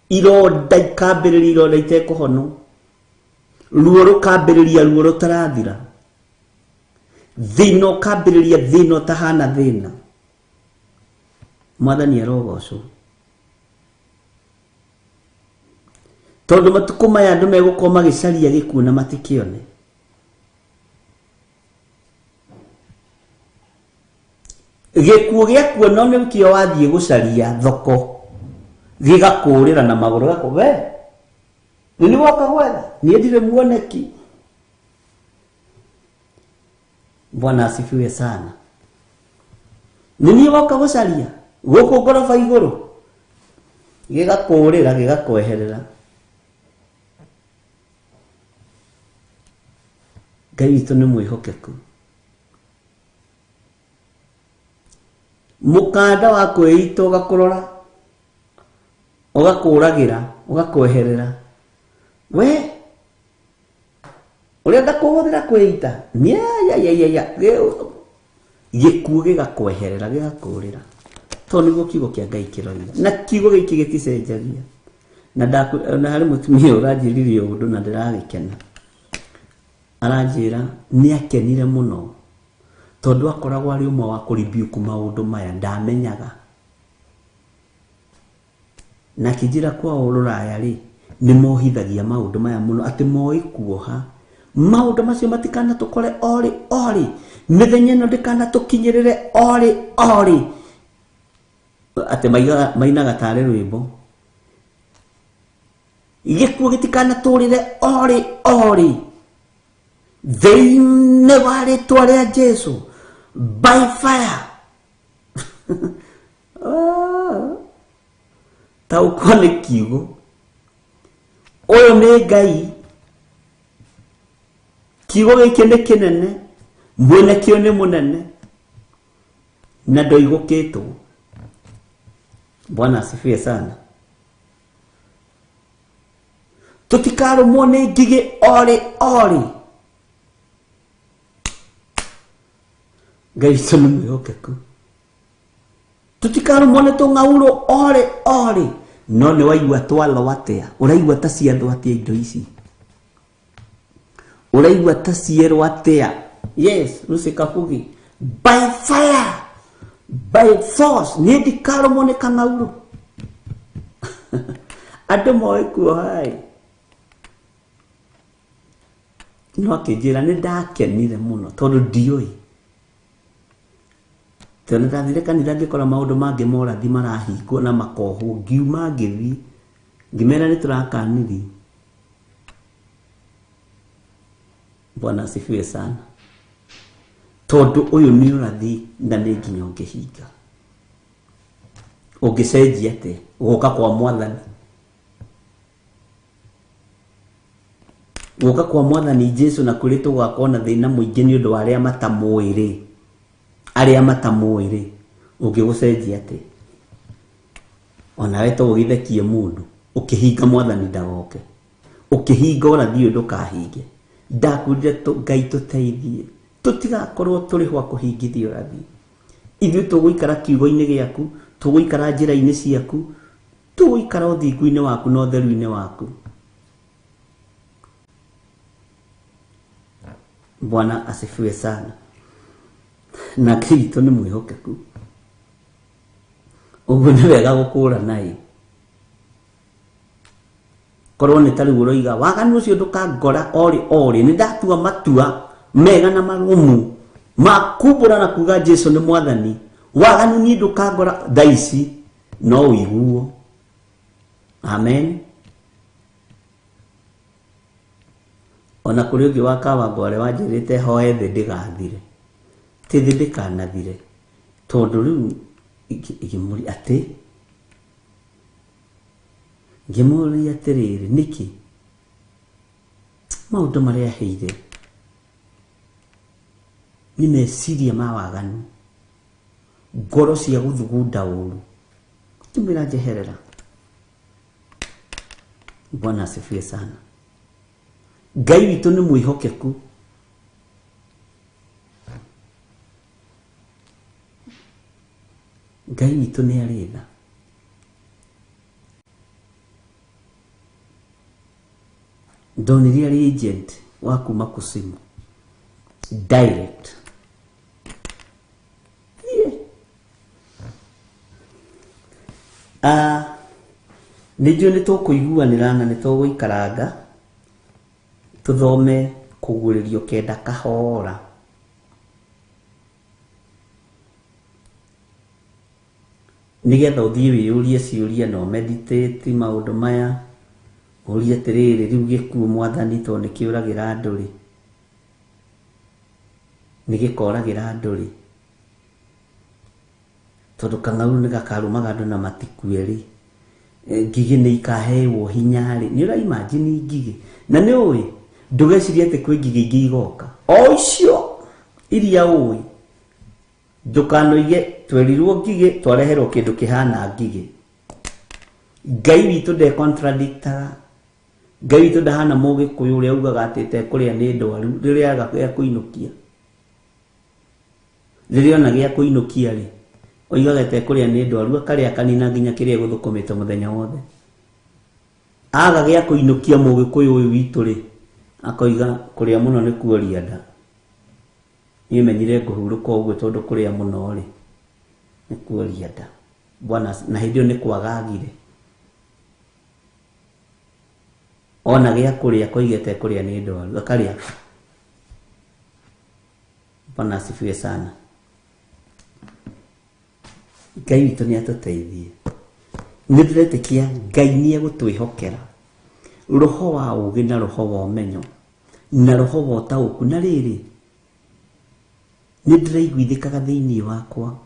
Ironda ikambĩrĩria, ironda itekũhonwo, ruo rũkambĩrĩria, ruo rũtarathira, thĩna ũkambĩrĩria, thĩna ũtahana thĩna. Mwathani arogocwo. Tondu matuku maya andu megũkorwo magĩcaria gĩkuũ na matikĩone. Gĩkuũ gĩakuona nĩkĩo wathiĩ gũcaria thoko gĩgakũrĩra na magũrũ gako we nĩ woka gwetha niĩ ndirĩ muoneki. Bwana asifiwe sana. Nĩ woka gũcaria gũkũ ngoroba igũrũ gĩgakũrĩra gĩgakweherera. Ngai witũ nĩ mwĩhokeku. Mũkanda wa kwĩita ũgakũrora ũgakũragĩra ũgakweherera. We ũrenda kũhũthĩra kwĩita ya gĩkuũ gĩgakweherera gĩgakũrĩra. Tondũ nĩguo kiugo kĩa Ngai kĩroiga na kiugo gĩkĩ gĩticenjagia. Na na harĩ mũtumia ũranjĩrire ũndũ na ndĩragĩkena. Aranjĩra nĩakenire mũno tondũ akoragwo arĩ ũmwe wa kũribiuku maũndũ maya ndamenyaga. Na akĩnjĩra kwao rũraya rĩ nĩ mohithagia maũndũ maya mũno atĩ moĩ kuoha maũndũ macio matikanatũkore orĩ orĩ mĩthenya ĩno ndĩkanatũkinyĩrĩre orĩ orĩ atĩ mainaga tarĩ rwĩmbo gĩkuũ gĩtikanatũrĩre orĩ orĩ thĩinĩ wa rĩtwa rĩa Jesu by fire. Taũkwo nĩ kiugo ũyũ nĩ Ngai. Kiugo gĩkĩ nĩ kĩnene, mwene kĩo nĩ mũnene na ndoigũkĩtwo. Bwana asifiwe sana. Tũtikarũmwo nĩ ngigĩ orĩ orĩ. Ngai witũ nĩ mwĩhokeku. Tũtikarũmwo nĩ tũng'aurũ orĩ orĩ. No nĩ waigua twalo atĩa? Ũraigua ta ciathwo atĩa indo ici? Ũraigua ta cierwo atĩa? Yes, Lucy Kabugi. By fire, by force, niĩ ndikarũmwo nĩ kang'aurũ. Andũ moĩ kuoha ĩ. No akĩnjĩra nĩ ndakenire mũno tondũ ndiũĩ. Tondũ ndathire kanitha ngĩkora maũndũ mangĩ morathi marahingwo na makohwo, ngiuma ngĩthiĩ ngĩmera nĩ tũrakanirie. Bwana asifiwe sana. Tondũ ũyũ nĩ ũrathi na nĩ nginya ũngĩhinga. Ũngĩcenjia atĩa gũka kwa mwathani? Gũka kwa mwathani Jesu na kũrĩ tũgakorwo na thĩna mũingĩ nĩ ũndũ wa arĩa matamũĩ rĩ, arĩa matamũĩ rĩ, ũngĩgũcenjia atĩa? Onawe to ũgĩthekie mũndũ ũkĩhinga mwathani ndagoke, ũkĩhinga ũrathi ũyũ ndũkahinge. Ndakwĩrire Ngai tũteithie tũtigakorwo tũrĩ hwa kũhingithia ũrathi. Ithuĩ tũgũikara kiugo-inĩ gĩaku, tũgũikara njĩra-inĩ ciaku, tũgũikara ũthingu-inĩ waku na ũtheru-inĩ waku. Bwana asifiwe sana. Na Ngai witũ nĩ mwĩhokeku. Ũguo nĩ wega gũkũrana ĩ. Korwo nĩ ta rĩu ũroiga waganu ũcio ndũkangora orĩ orĩ, nĩ ndatua matua mega na marũmu ma kumbũra na kuga Jesu nĩ mwathani. Waganu niĩ ndũkangora thaa ici no ũiguo. Amen. Ona kũrĩ ũngĩ wa Kawangware wanjĩrĩte hoe thĩ ndĩgathire, ti thĩ ndĩkanathire, tondũ rĩu ngĩmũria atĩ ngĩmũria atĩrĩrĩ, nĩkĩ maũndũ marĩa aheire nĩ meciria ma waganu, ngoro cia gũthugunda ũru. Ngĩmwĩra njeherera. Bwana asifiwe sana. Ngai witũ nĩ mwĩhokeku. Ngai witũ nĩ arĩ tha. Ndonire arĩ agent wa kuma Kusimu direct. Nĩ njũĩ nĩ tũkũiguanĩra na nĩ tũgũikaranga tũthome kũguũrĩrio kenda kahora. Nĩgetha ũthiĩ wĩyũrie ciũria na ũmeditate maũndũ maya, ũrie atĩrĩrĩ, rĩu gĩkuũ mwathani tondũ nĩ kĩũragĩra andũ rĩ, nĩ gĩkoragĩra andũ rĩ, tondũ kang'aurũ nĩ gakarũmaga andũ na matikue rĩ, ngigĩ nĩ ikaheo hinya rĩ, nĩ ũra imagine ngigĩ, na nĩ ũĩ ndũgecirie atĩ kwĩ ngigĩ ingĩ igoka, o icio iria ũĩ, ndũkanoige twerirwo ngigĩ twareherwo kĩndũ kĩhana ngigĩ. Ngai witũ nde contradictaga, Ngai witũ ndahana mũgĩkũyũ ũrĩa ugaga atĩ tekũrĩa nĩ ndwaru rĩrĩa aga gĩa kũinũkia, rĩrĩa ona gĩa kũinũkia rĩ, oigaga tekũrĩa nĩ ndwaru, akarĩa akanina nginya kĩrĩa egũthũkũmĩte mũthenya wothe. Aga gĩa kũinũkia mũgĩkũyũ ũyũ witũ rĩ, akoiga kũrĩa mũno nĩ kuoria nda. Niĩ menyire ngũhurũka ũguo tondũ kũrĩa mũno rĩ nĩ kuoria nda. Bwana, na hĩndĩ ĩyo nĩ kwagagire. Ona gĩa kũrĩa koiga tekũrĩa nĩ ndwaru, akarĩa. Bwana asifiwe sana. Ngai witũ nĩ atũteithie. Nĩ ndĩretĩkia Ngai nĩ egũtwĩhokera roho wa ũũgĩ na roho wa ũmenyo na roho wa ũtaũku. Na rĩrĩ, nĩ ndĩraiguithĩkaga thĩinĩ wakwa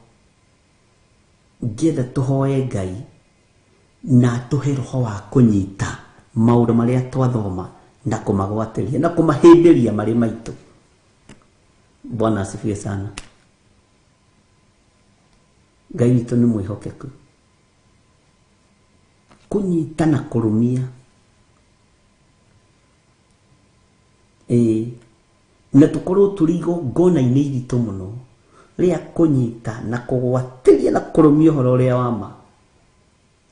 ngĩenda tũhoe Ngai na atũhe roho wa kũnyita maũndũ marĩa twathoma na kũmagwatĩria na kũmahĩmbĩria marĩ maitũ. Bwana asifiwe sana. Ngai witũ nĩ mwĩhokeku kũnyita na kũrũmia. Ĩĩ, na tũkorwo tũrĩ igongona-inĩ iritũ mũno rĩa kũnyita na kũgwatĩria na kũrũmia ũhoro ũrĩa wa ma,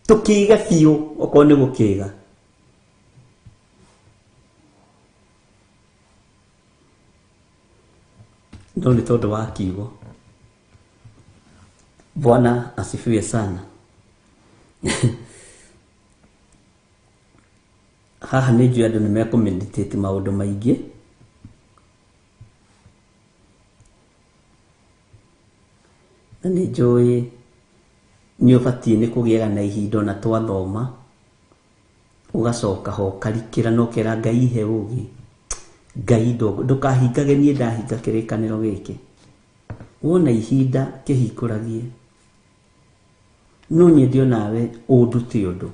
tũkĩiga biũ okorwo nĩ gũkĩiga. No nĩ tondũ wa kiugo. Bwana asifiwe sana. Haha nĩ njũĩ andũ nĩ mekũmeditate maũndũ maingĩ. Na nĩ njũĩ nĩ ũbatiĩ nĩ kũgĩaga na ihinda ona twathoma, ũgacoka ho ũkarikĩra na ũkera Ngai ihe ũũgĩ. Ngai ndũkahingage niĩ ndahinga kĩrĩkanĩro gĩkĩ. Wona ihinda kĩhingũragie. No nyende onawe ũndute ũndũ.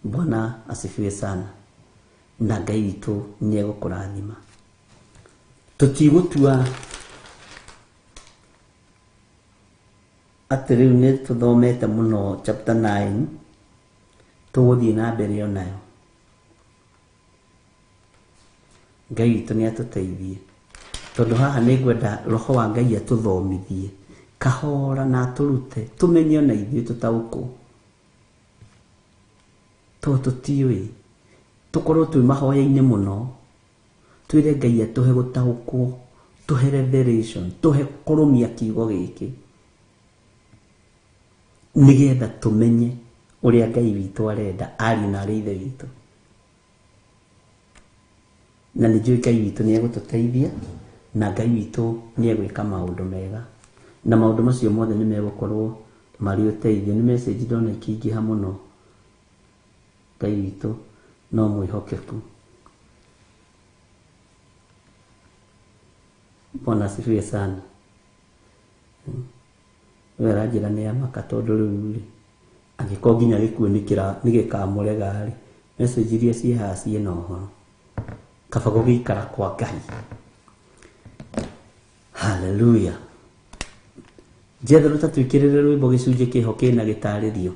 Bwana asifiwe sana. Na Ngai witũ nĩ egũkũrathima. Tũtigũtua atĩ rĩu nĩ tũthomete mũno chapter 9, tũgũthiĩ na mbere onayo. Ngai witũ nĩ atũteithie. Tondũ haha nĩ ngwenda roho wa Ngai atũthomithie kahora na atũrute tũmenye ona ithuĩ tũtaũkwo, tondũ tũtiũĩ. Tũkorwo twĩ mahoya-inĩ mũno, twĩre Ngai atũhe gũtaũkwo, tũhe revelation, tũhe kũrũmia kiugo gĩkĩ, nĩgetha tũmenye ũrĩa Ngai witũ arenda ariũ na arĩ ithe witũ. Na nĩ njũĩ Ngai witũ nĩ egũtũteithia, na Ngai witũ nĩ egwĩka maũndũ mega, na maũndũ macio mothe nĩ megũkorwo marĩ ũteithio. Nĩ message ndona ikĩingĩha mũno. Ngai witũ no mwĩhokeku. Bwana asifiwe sana. We aranjĩra nĩ amaka tondũ rĩu rĩ, angĩkorwo nginya gĩkuũ nĩ gĩkamũrega rĩ, message iria ciĩ haha ciĩna ũhoro. Kaba gũgĩikara kwa Ngai. Hallelujah. Njetherwo ta twĩkĩrĩre rwĩmbo gĩcunjĩ kĩho kĩna gĩtarĩrio.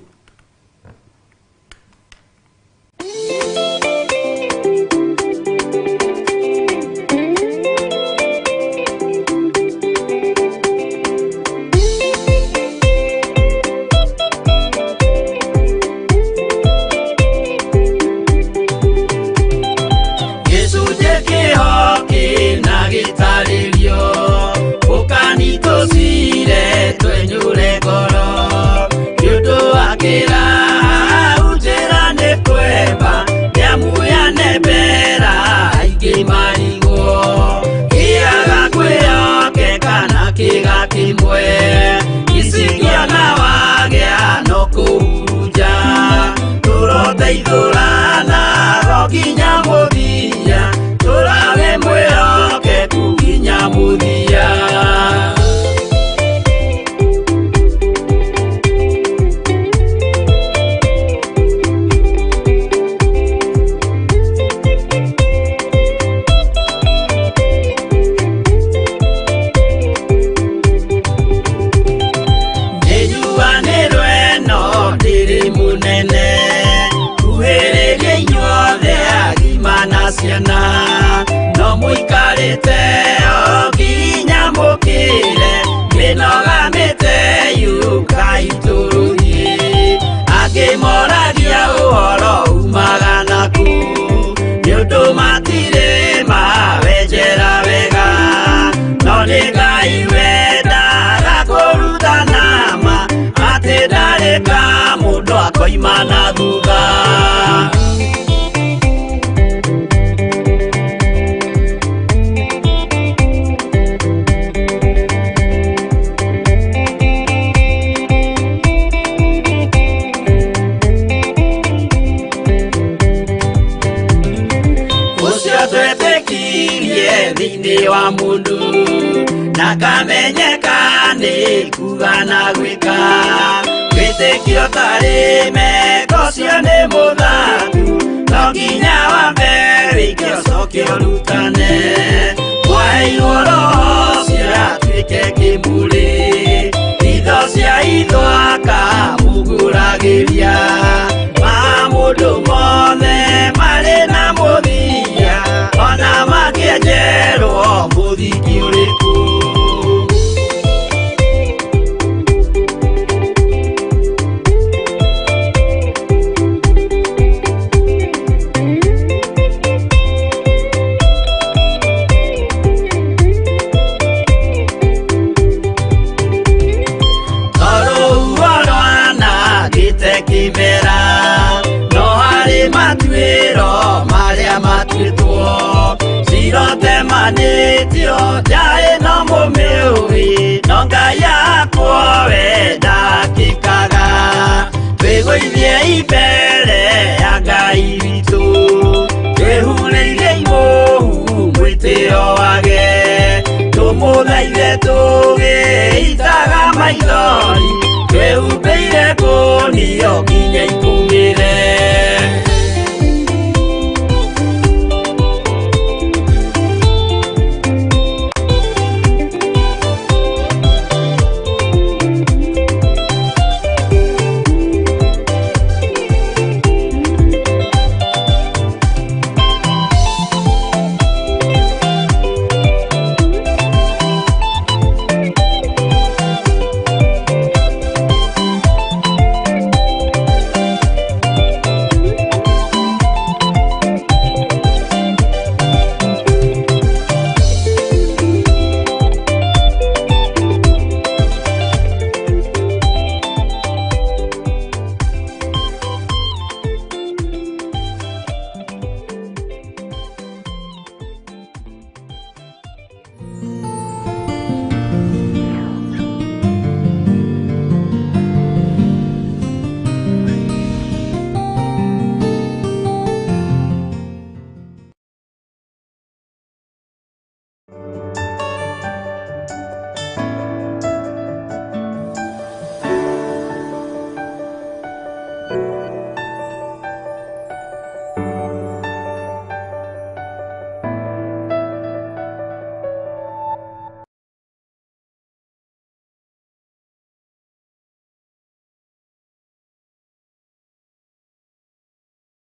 Gĩcunjĩ kĩho kĩna gĩtarĩrio, ũkani tũcire twenyũre ngoro. nginya mũthia tũrawe mwĩhokeku nginya mũthia. Ciana no mũikarĩte o nginya mũkĩre mĩnoga mĩte yũkai tũrũthiĩ angĩ moragia ũhoro umaga naku nĩ ũndũ matirĩ mawenjera wega no nĩ Ngai wendaga kũrutana ma atĩ ndarĩ ka mũndũ akoima na thutha. Thĩinĩ wa mũndũ na kamenyeka nĩ kuga na gwĩka wĩtĩkio tarĩ meko cio nĩ mũthaku no nginya wambe wĩke ũcoke ũrutane mwaheirwo roho ũcio atuĩke kĩmũrĩ itho cia itho akamũgũragĩria ma mũndũ mothe marĩ na mũthia ona makĩenjerwo mũthingi ũrĩkũ. Tondũ rwanangĩte kĩmera no harĩ matuĩro marĩa matuĩtwo cirotemanĩtio njaĩ no mũmĩũĩ no Ngai akwo we ndakĩkaga twĩgũithie mbere ya Ngai witũ twĩhurĩire imũhu mwĩtĩo wage tũmũthaithe tũgĩitaga maithori twĩhumbĩire ngũnio nginya ikumĩre.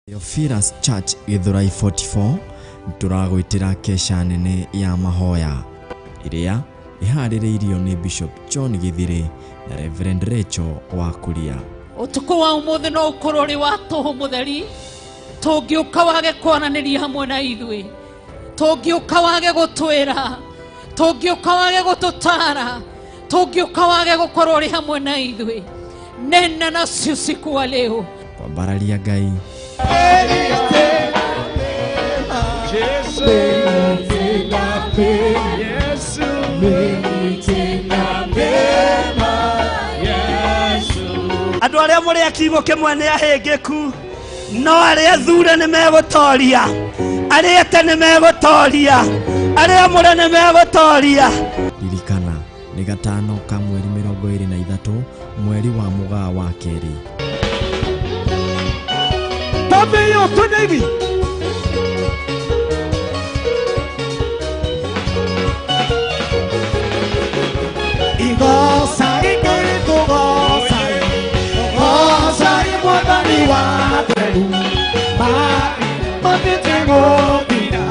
Theophilus Church Githurai 44 tũragwĩtĩra kesha nene ya mahoya ĩrĩa ĩharĩrĩirio nĩ Bishop John Githiri na Reverend Rachel wa Kuria. Ũtukũ wa ũmũthĩ no ũkorwo ũrĩ wa tũhũ mũtheri tũngĩũka wage kwaranĩria hamwe na ithuĩ tũngĩũka wage gũtwĩra tũngĩũka wage gũtũtara tũngĩũka wage gũkorwo ũrĩ hamwe na ithuĩ. Nena nasi usiku wa leo kwambararia Ngai Andũ arĩa mũrĩ a kiugo kĩmwe nĩ ahĩngĩku No arĩa thure nĩ megũtoria, arĩa ete nĩ megũtoria, arĩa amũre nĩ megũtoria. Ririkana nĩ gatano ka mweri 23 mweri wa mũgaa wa kerĩ. Twathĩo twende hivi. Igoca Ngai tũgoca, tũgoca Mwathani wa theru, matigũthira.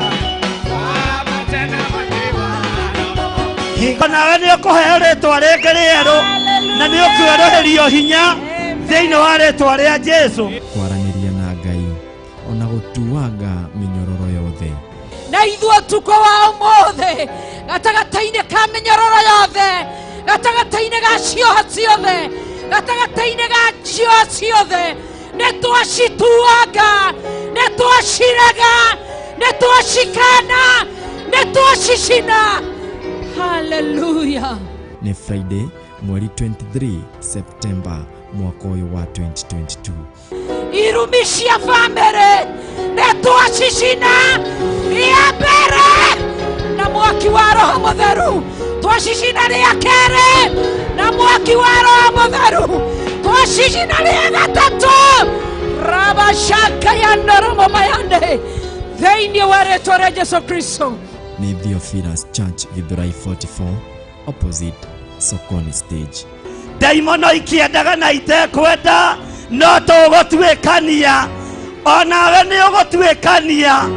Nawe nĩ ũkũheo rĩtwa rĩngĩ rĩerũ na nĩ ũkwerũhĩrio hinya thĩinĩ wa rĩtwa rĩa Jesu. Kwaranĩria na Ngai ona gũtuanga mĩnyororo yothe. Na ithuĩ ũtukũ wa ũmũthĩ gatagatĩ-inĩ ka mĩnyororo yothe, gatagatĩ-inĩ ga cioha ciothe, gatagatĩ-inĩ ga cioha ciothe, nĩ twacituanga, nĩ twacirega, nĩ twacikana, nĩ twacicina. Haleluya. Nĩ Friday mweri 23 September mwaka ũyũ wa 2022. Irumi cia bamĩrĩ nĩ twacicina rĩa mbere na mwaki wa Roho Mũtheru, twacicina rĩa kerĩ na mwaki wa Roho Mũtheru, twacicina rĩa gatatũ rabashaka ya noromo mayande thĩinĩ wa rĩtwa rĩa Jesu Kristo. Nĩ Theophilus Church Githurai 44 opposite Sokoni stage. Ndaimono ikĩendaga na itekwenda no tũgũtuĩkania, onawe nĩ ũgũtuĩkania.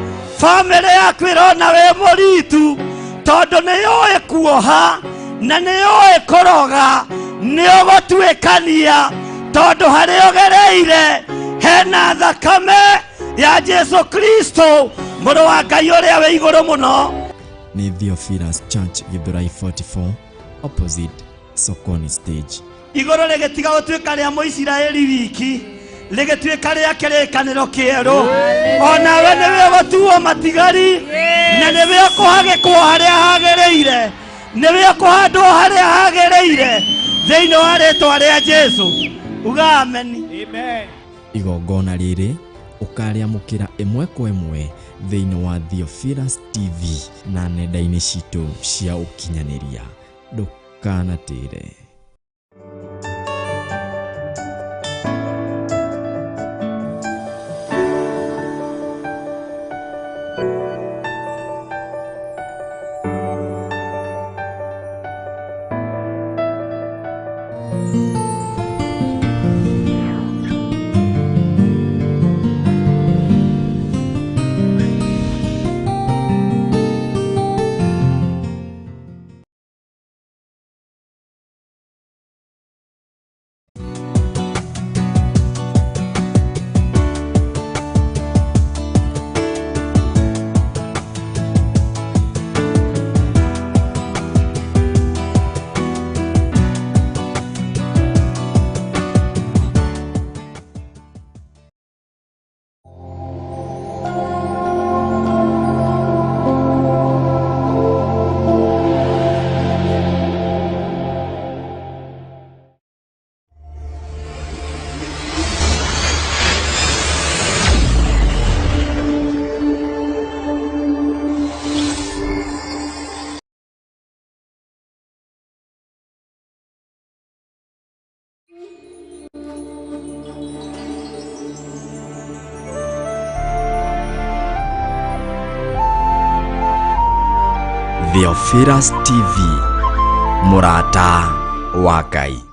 Bamĩrĩ yaku ĩrona wĩ mũritu tondũ nĩ yũĩ kuoha na nĩ yũĩ kũroga, nĩ ũgũtuĩkania tondũ harĩa ũgereire hena thakame ya Jesu Kristo mũrũ wa Ngai ũrĩa wĩ igũrũ mũno. Nĩ Theophilus Church Githurai 44 opposite Sokoni stage. Igũrũ rĩgĩtiga gũtuĩka rĩa Mũisiraeli wiki, rĩgĩtuĩka rĩa kĩrĩkanĩro kĩerũ. Onawe nĩwe ũgũtuo matigari na nĩwe ũkũhagĩkwo harĩa hagĩrĩire, nĩwe ũkũhandwo harĩa hagĩrĩire thĩinĩ wa rĩtwa rĩa Jesu. Uga ameni. Amen. Igongona rĩrĩ ũkarĩamũkĩra ĩmwe kwa ĩmwe thĩinĩ wa Theophilus TV na nenda-inĩ citũ cia ũkinyanĩria. Ndũkanatĩre. Theophilus TV, mũrata wa Ngai.